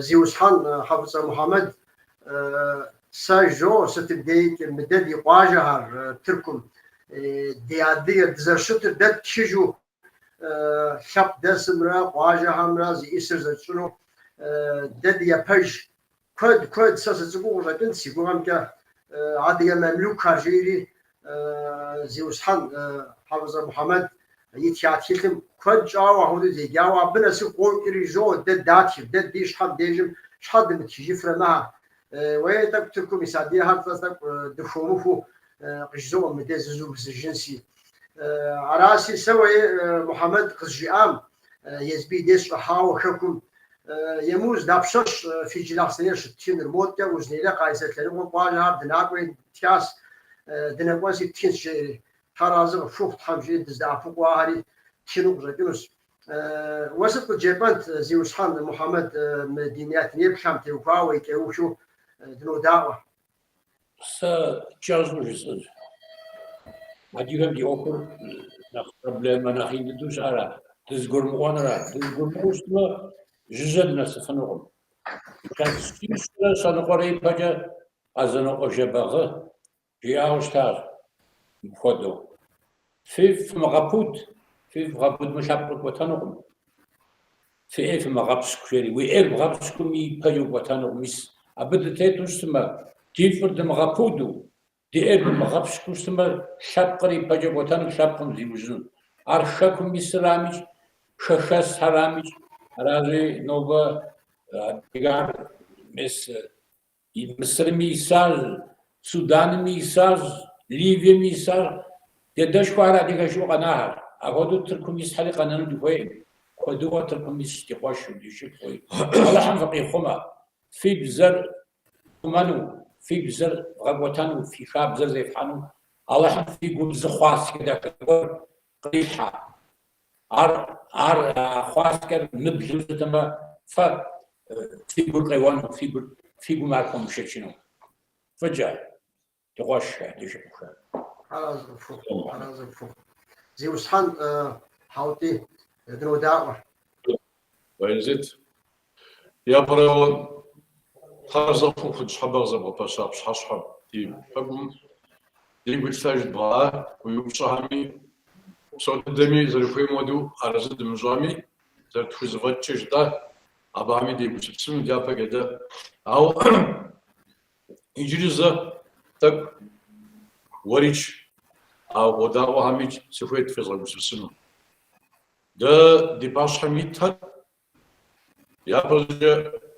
зиусхьэн Хьэфӏыцӏэ Мухьэмэд, сэ жо сытым дейкӏ мыдэ ди къуажэхэр Тыркум, ди адыгэ дызэрыщытыр дэ ттхыжу лъэпкъ дэсымрэ къуажэхэмрэ зиӏисыр зэтщӏыну дэ ди япэж куэд куэд сэ сыцӏыкӏуу къыщӏэкӏынт си гугъэмкӏэ адыгэ мамлюкхэр жиӏэри зиусхьэн Хьэфӏыцӏэ Мухьэмэд итха тхылъым куэд щӏауэ апхуэдэу деджауэ абы нэсыху къокӏри жо дэ датхыр, дэ ди щхьэм дежым щхьэ дымытхыжыфрэ мыхэр. Уей тӏэкӏу Тыркум ис адыгэхэр цӏэ тӏэкӏу дыхуэмыхуу къыжызоӏэ мыдэ зызубзыжынси. Араси, сэ уей Мухьэмэд къызжиӏам, езбы и деж сыщӏыхьауэ хэкум Емуз дапщэщ фи Джылахъстэнейр щыттхынур, моткӏэ Узунейлэ Къайсэр лъэныкъуэм къуажэхэр дынакӏуэри ттхащ, дынэкӏуэнси ттхынщ, жеӏэри. Тхьэразэ къыпхухъу, Тхьэм жиӏэм дыздэӏэпыкъуу ахэри ттхыну къыщӏэкӏынущ. Уэ сыт къыджепӏэнт, зиусхьэн Мухьэмэд, мы ди нэтын еплъхэм теухуауэ и кӏэухыу дынодаӏуэ? Сэ кӏэщӏу жысӏэнщ. Адыгэм ди ӏуэхур нэхъ проблемэ нэхъ ин дыдэу щыӏэра? Дызыгурымыӏуэнра? Дызыгурымыӏуэу щытмэ, жыжьэ дынэсыфынукъым. Илъэс щищрэ щэныкъуэрэ ипэкӏэ Къэзанокъуэ Жэбагъы жиӏауэ щытащ мыпхуэдэу. Фифӏ фымыгъэпуд, фифӏ вгъэпудмэ лъэпкъыр кӏуэтэнукъым. Фи ӏей фымыгъэпщкӏу, жери. Уи ӏейр бгъэпщкӏуми ипэкӏэ укӏуэтэнукъым. Мис абы дытету щытмэ, ди фӏыр дымыгъэпуду, ди ӏейр дымыгъэпщкӏуу щытмэ, лъэпкъыр ипэкӏэ кӏуэтэну, лъэпкъым зиужьыну. Ар хэкум исырамикӏ, хэхэсхэрамикӏ, аращи, нобэ адыгэр мес Мысырми исащ, Суданми исащ, Ливиеми исащ. Ди адэшхуэхэр адыгэ жиӏэу къэнахэр. Апхуэдэу Тыркум исхэри къэнэну дыхуейкъым. Куэдыӏуэ Тыркум исщ ди къуэшу, ди шыпхъуи. Алыхьым фыкъихъумэ. Фи бзэр фхъумэну, фи бзэр вгъэкӏуэтэну, фи хабзэр зефхьэну. Алыхьым фи гум зы хъуаскӏэ дахэ гуэр кърилъхьэ. Ар, ар а хъуаскӏэр мыблэу щытмэ, фэ фи гур къеуэну, фи гур, фи гум ар хуэмышэчыну. Фӏыкӏэ, ди къуэшхэ, ди шыпхъухэ. Тхьэразэ къыпхухъу, тхьэразэ къыпхухъу. Зиусхьэн Хьэутӏи, дынодаӏуэ. Баязет, япэрауэ, тхьэразэ къыпхухъу ныщхьэбэ къызэбгъэпэща пщыхьэщхьэм ди пэкӏум дигу илъхэр жыдбгъэӏа уи упщӏэхэми, псо дыдэми зэрыхуейм хуэдэу арэзы дымыщӏами, зэрытхузэфӏэкӏкӏэ жытӏа, абыхэми дегупсысыну дяпэкӏэ дэ. Ауэ иджыри зэ тӏэкӏу уэрикӏ, а къодаӏуэхэмикӏ сыхуейт фезгъэгупсысыну. Дэ ди пащхьэм итхэр япэщӏыкӏэ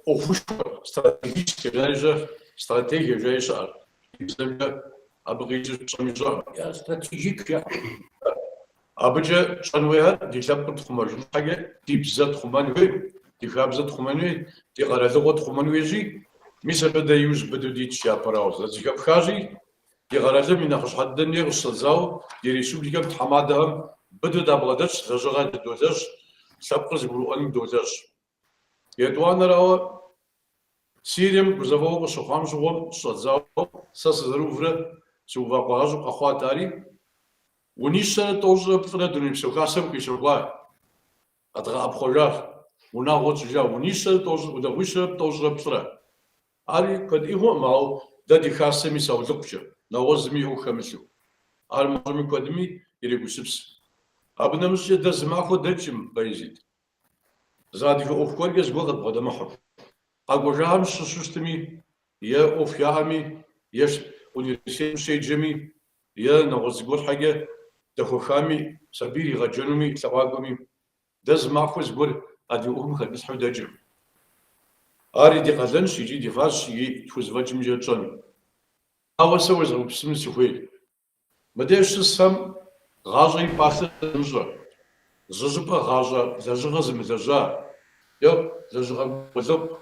ӏуэхушхуэ, стратегическэ жаӏэжьэ, стратегие жаӏи щыӏэр. Ди бзэмкӏэ абы къикӏыр тщӏэми тщӏэкъым. Я стратегик жаӏэ. Абыкӏэ тщӏэн хуейхэр ди лъэпкъыр тхъумэжын щхьэкӏэ ди бзэ тхъумэн хуей, ди хабзэ тхъумэн хуей, ди къэралыгъуэ тхъумэн хуейщи, мис абы дэ иужь быдэу дитщ япэрауэ. Зэрызэхэпхащи, Ди къэралым и нэхъыщхьэ дыдэм дей къыщыщӏэдзауэ, ди республикэм тхьэмадэхэм быдэу дабгъэдэтщ, лэжьыгъэ дыдолэжь, лъэпкъыр зэгурыӏуэным долэжь. Етӏуанэрауэ, Сирием гузэвэгъуэ къыщыхъуам щыгъуэм щыщӏэдзауэ, сэ сызэрыуврэ сыува къуагъэщӏу къэхъуат ари, унищэрэ тӏощӏрэ плӏырэ Дунейпсо Хасэм къищэхуа, къэдгъэӏэпхъуэжащ, унагъуэ тщӏыжа унищэрэ тӏощӏ, унагъуищэрэ тӏощӏрэ плӏырэ. Ари куэд хъукъым, ауэ дэ ди хасэм и саулыкъукӏэ, нэгъуэщӏ зыми и ӏуэху хэмылъу. Ар мащӏэми куэдми ирегупсыс. Абы нэмыщӏкӏэ дэ зы махуэ дэкӏым, Баязит. Зы адыгэ ӏуэху гуэркӏэ зыгуэр къыдбгъэдэмыхьэу. Къэкӏуэжахэм щыщу щытми, е ӏуэху яӏэми, е университетым щеджэми, е нэгъуэщӏ зыгуэр щхьэкӏэ дэхуэхами, сабийр игъэджэнуми, лъэӏуакӏуэми, Дэ зы махуэ зыгуэр адыгэ ӏуэхум хэмылъхьэу дэкӏым. Ари ди къалэнщ икӏи ди фарзщ икӏи тхузэфӏэкӏымкӏэ тщӏэну. Ауэ сэ уезгъэгупсысыну сыхуейт. Мыдеж щысхэм гъащӏэ и пӏалъэ зымыщӏэ, зы щӏыпӏэ гъащӏэ лэжьыгъэ зымылэжьа е лэжьыгъэ къулыкъу,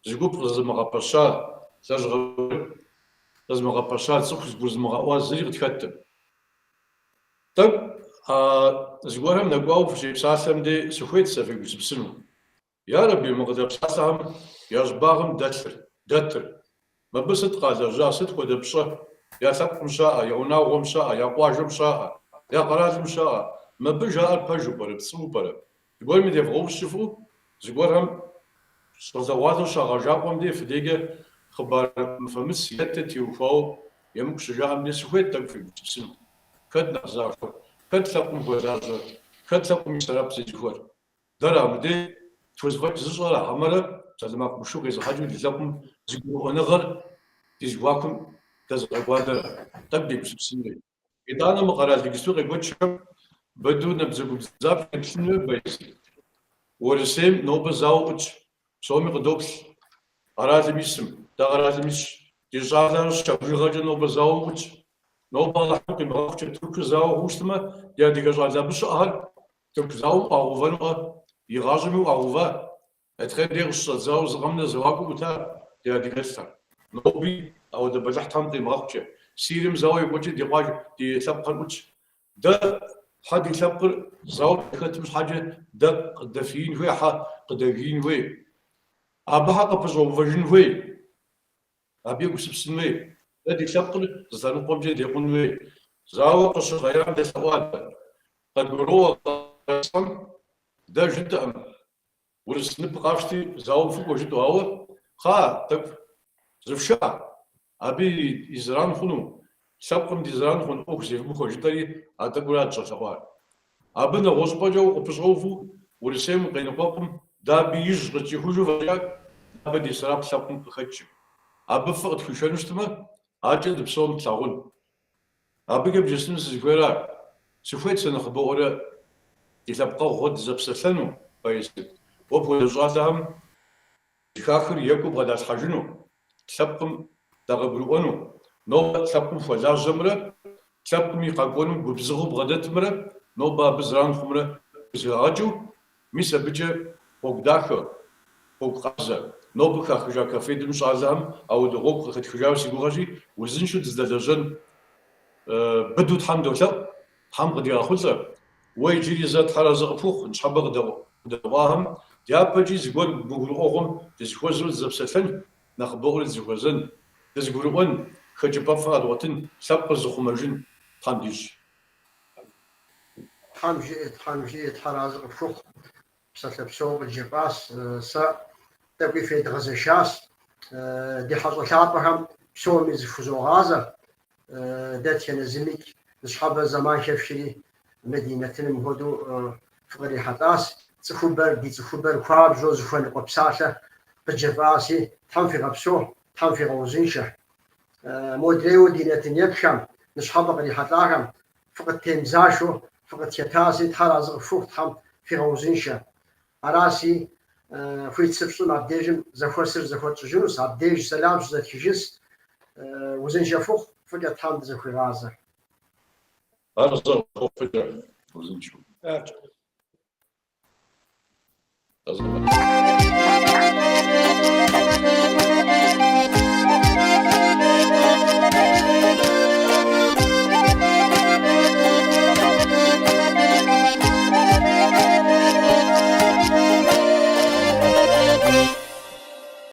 зы гуп къызэзымыгъэпэща, лэжьыгъэ къызэзымыгъэпэща, цӏыху зыгурызымыгъэӏуа зыри къытхэткъым. Тӏэкӏу а зыгуэрхэм нэкӏуауэ фыщепсалъэм дей сыхуейт сэ фегупсысыну. Ярэби, мы къыдэпсалъэхэм я щӏыбагъым дэлъыр, дэтыр. Мыбы сыт къалэжьа, сыт хуэдэ пщӏэ я лъэпкъым щаӏэ, я унагъуэм щаӏэ, я къуажэм щаӏэ, я къэралым щаӏэ? Мыбы жаӏэр пэжу пӏэрэ, пцӏыу пӏэрэ? Зыгуэрми девгъэупщӏ жыфӏэу, зыгуэрхэм щӏалэгъуалэр щагъэжакъуэм дей фыдейкӏэ хъыбар мыфэмыц е дэ ттеухуауэ емыкӏу щыжаӏэм дей сыхуейт тӏэкӏу фегупсысыну. Хэт нэхъ захуэр? Хэт лъэпкъым хуэлажьэр? Хэт лъэпкъым и сэрэп зезыхуэр? Дэра мыдей тхузэфӏэкӏ зыщӏэра хьэмэрэ псалъэмакъ мышу къезыхьэкӏыу ди лъэпкъым зэгурыӏуэныгъэр ди зэхуакум дэзыгъэкӏуадэра? Тӏэкӏу дегупсысын хуей. Итӏанэ мы къэрал иджыпсту къекӏуэкӏхэм быдэу набдзэгубдзаплъэу деплъын хуей Баязид. Урысейм нобэ зауэ ӏутщ, псоми къыдоплъ. Къэралым исым, дэ къэралым исщ. Ди щӏалэхэр щэ бжыгъэкӏэ нобэ зауэм ӏутщ. Нобэ Алыхьым къимыгъэхъукӏэ Тыркур зауэ хъууэ щытмэ, ди адыгэ щӏалэ абы щыӏэхэр Тырку зауэм ӏуагъэувэнукъэ? Игъащӏэми ӏуагъэува? Етхъейм дей къыщыщӏэдзауэ зы къэмынэ зэуакӏуэ ӏута ди адыгэлӏхэр. Ноби ауэдэ бэлыхь Тхьэм къимыгъэхъукӏэ. Сирием зауэ екӏуэкӏыр ди къуажэ, ди лъэпкъхэр ӏутщ. Дэ хьэ ди лъэпкъыр зауэм хэтым щхьэкӏэ дэ къыдэфиин хуей, хьэ къыдэгиин хуей. Абы хьэ къыпэщӏэувэжын хуей. Абы егупсысын хуей. Дэ ди лъэпкъыр зы лъэныкъуэмкӏэ декъун хуей. Зауэ къыщыхъеям делъэӏуа дэ. Къыдгуроӏуэ къэсхэм, дэ жытӏэкъым, урыс нып къафщти, зауэм фыкӏуэ жытӏэу, ауэ, кхъа, тӏэкӏу зыфшыӏэ, абы и зэран хъуну, лъэпкъым ди зэран хъун ӏуэху зевмыхуэ жытӏэри а тӏэкӏура дыщӏэлъэӏуар. Абы нэгъуэщӏыпӏэкӏэ укъыпыщӏэувэу Урысейм укъеныкъуэкъум, дэ абы ижь къытщӏихужу фӏэкӏа, абы ди сэрэп лъэпкъым къыхэкӏым. Абы фӏы къытхуишэну щытмэ, акӏэ дыпсэум тлъагъун. Абыкӏэ бжесӏэну сызыхуейра? Сыхуейт сэ нэхъыбэӏуэрэ ди лъэпкъэгъухэр дызэпсэлъэну, Баязид. Уэ пхуэдэ щӏалэхэм зэхахыр екӏуу бгъэдалъхьэжыну, лъэпкъым дакъыгурыӏуэну, нобэ лъэпкъым хуэлажьэмрэ лъэпкъым и къэкӏуэнум губзыгъэу бгъэдэтымрэ нобэ абы зэран хъумрэ зэхагъэкӏыу, Мис абыкӏэ гъуэгу дахэ, гъуэгу къабзэ. Нобэ хахыжа КАФФЕД-м щӏалэхэм ауэдэ гъуэгу къыхэтхыжауэ си гугъэщи, узыншэу дыздэлэжьэн быдэу Тхьэм долъэӏу, Тхьэм къыдигъэхъулӏэ. Уэ иджыри зэ Тхьэр арэзы къыпхухъу, ныщхьэбэ къыдэӏуахэм дяпэкӏи зыгуэр мыгурыӏуэгъуэм дызэхуэзэу дызэпсэлъэн, нэхъыбэӏуэрэ дызэхуэзэн, дызэгурыӏуэн, хэкӏыпӏэфӏхэр къэдгъуэтын, лъэпкъыр зыхъумэжын Тхьэм дищӏ. Тхьэм жиӏэ, Тхьэм жиӏэ, Тхьэр арэзы къыпхухъу. Псалъэ псо къыджепӏащ. Сэ тӏэкӏуи федгъэзэшащ. Ди хьэщӏэ лъапӏэхэм псоми зыхузогъазэ. Дэтхэнэ зымикӏ ныщхьэбэ зэман хэфхри мы ди нэтыным хуэдэу фыкърихьэлӏащ. Цӏыхубэр, ди цӏыхубэр хуабжьу зыхуэныкъуэ псалъэ къыджефӏащи, Тхьэм фигъэпсэу, Тхьэм фигъэузыншэ. Модрейуэ ди нэтын еплъхэм, ныщхьэбэ кърихьэлӏахэм фыкъыттемызашэу фыкъытхэтаси, Тхьэр арэзы къыфхухъу, Тхьэм фигъэузыншэ. Араси, хуит сыфщӏым абдежым зэхуэсыр зэхуэтщӏыжынущ, абдеж сэлам щызэтхыжынщ. Узыншэ фыхъу, фӏыкӏэ Тхьэм дызэхуигъазэ. Арэзы къыфхухъу фӏыкӏэ, узыншэу.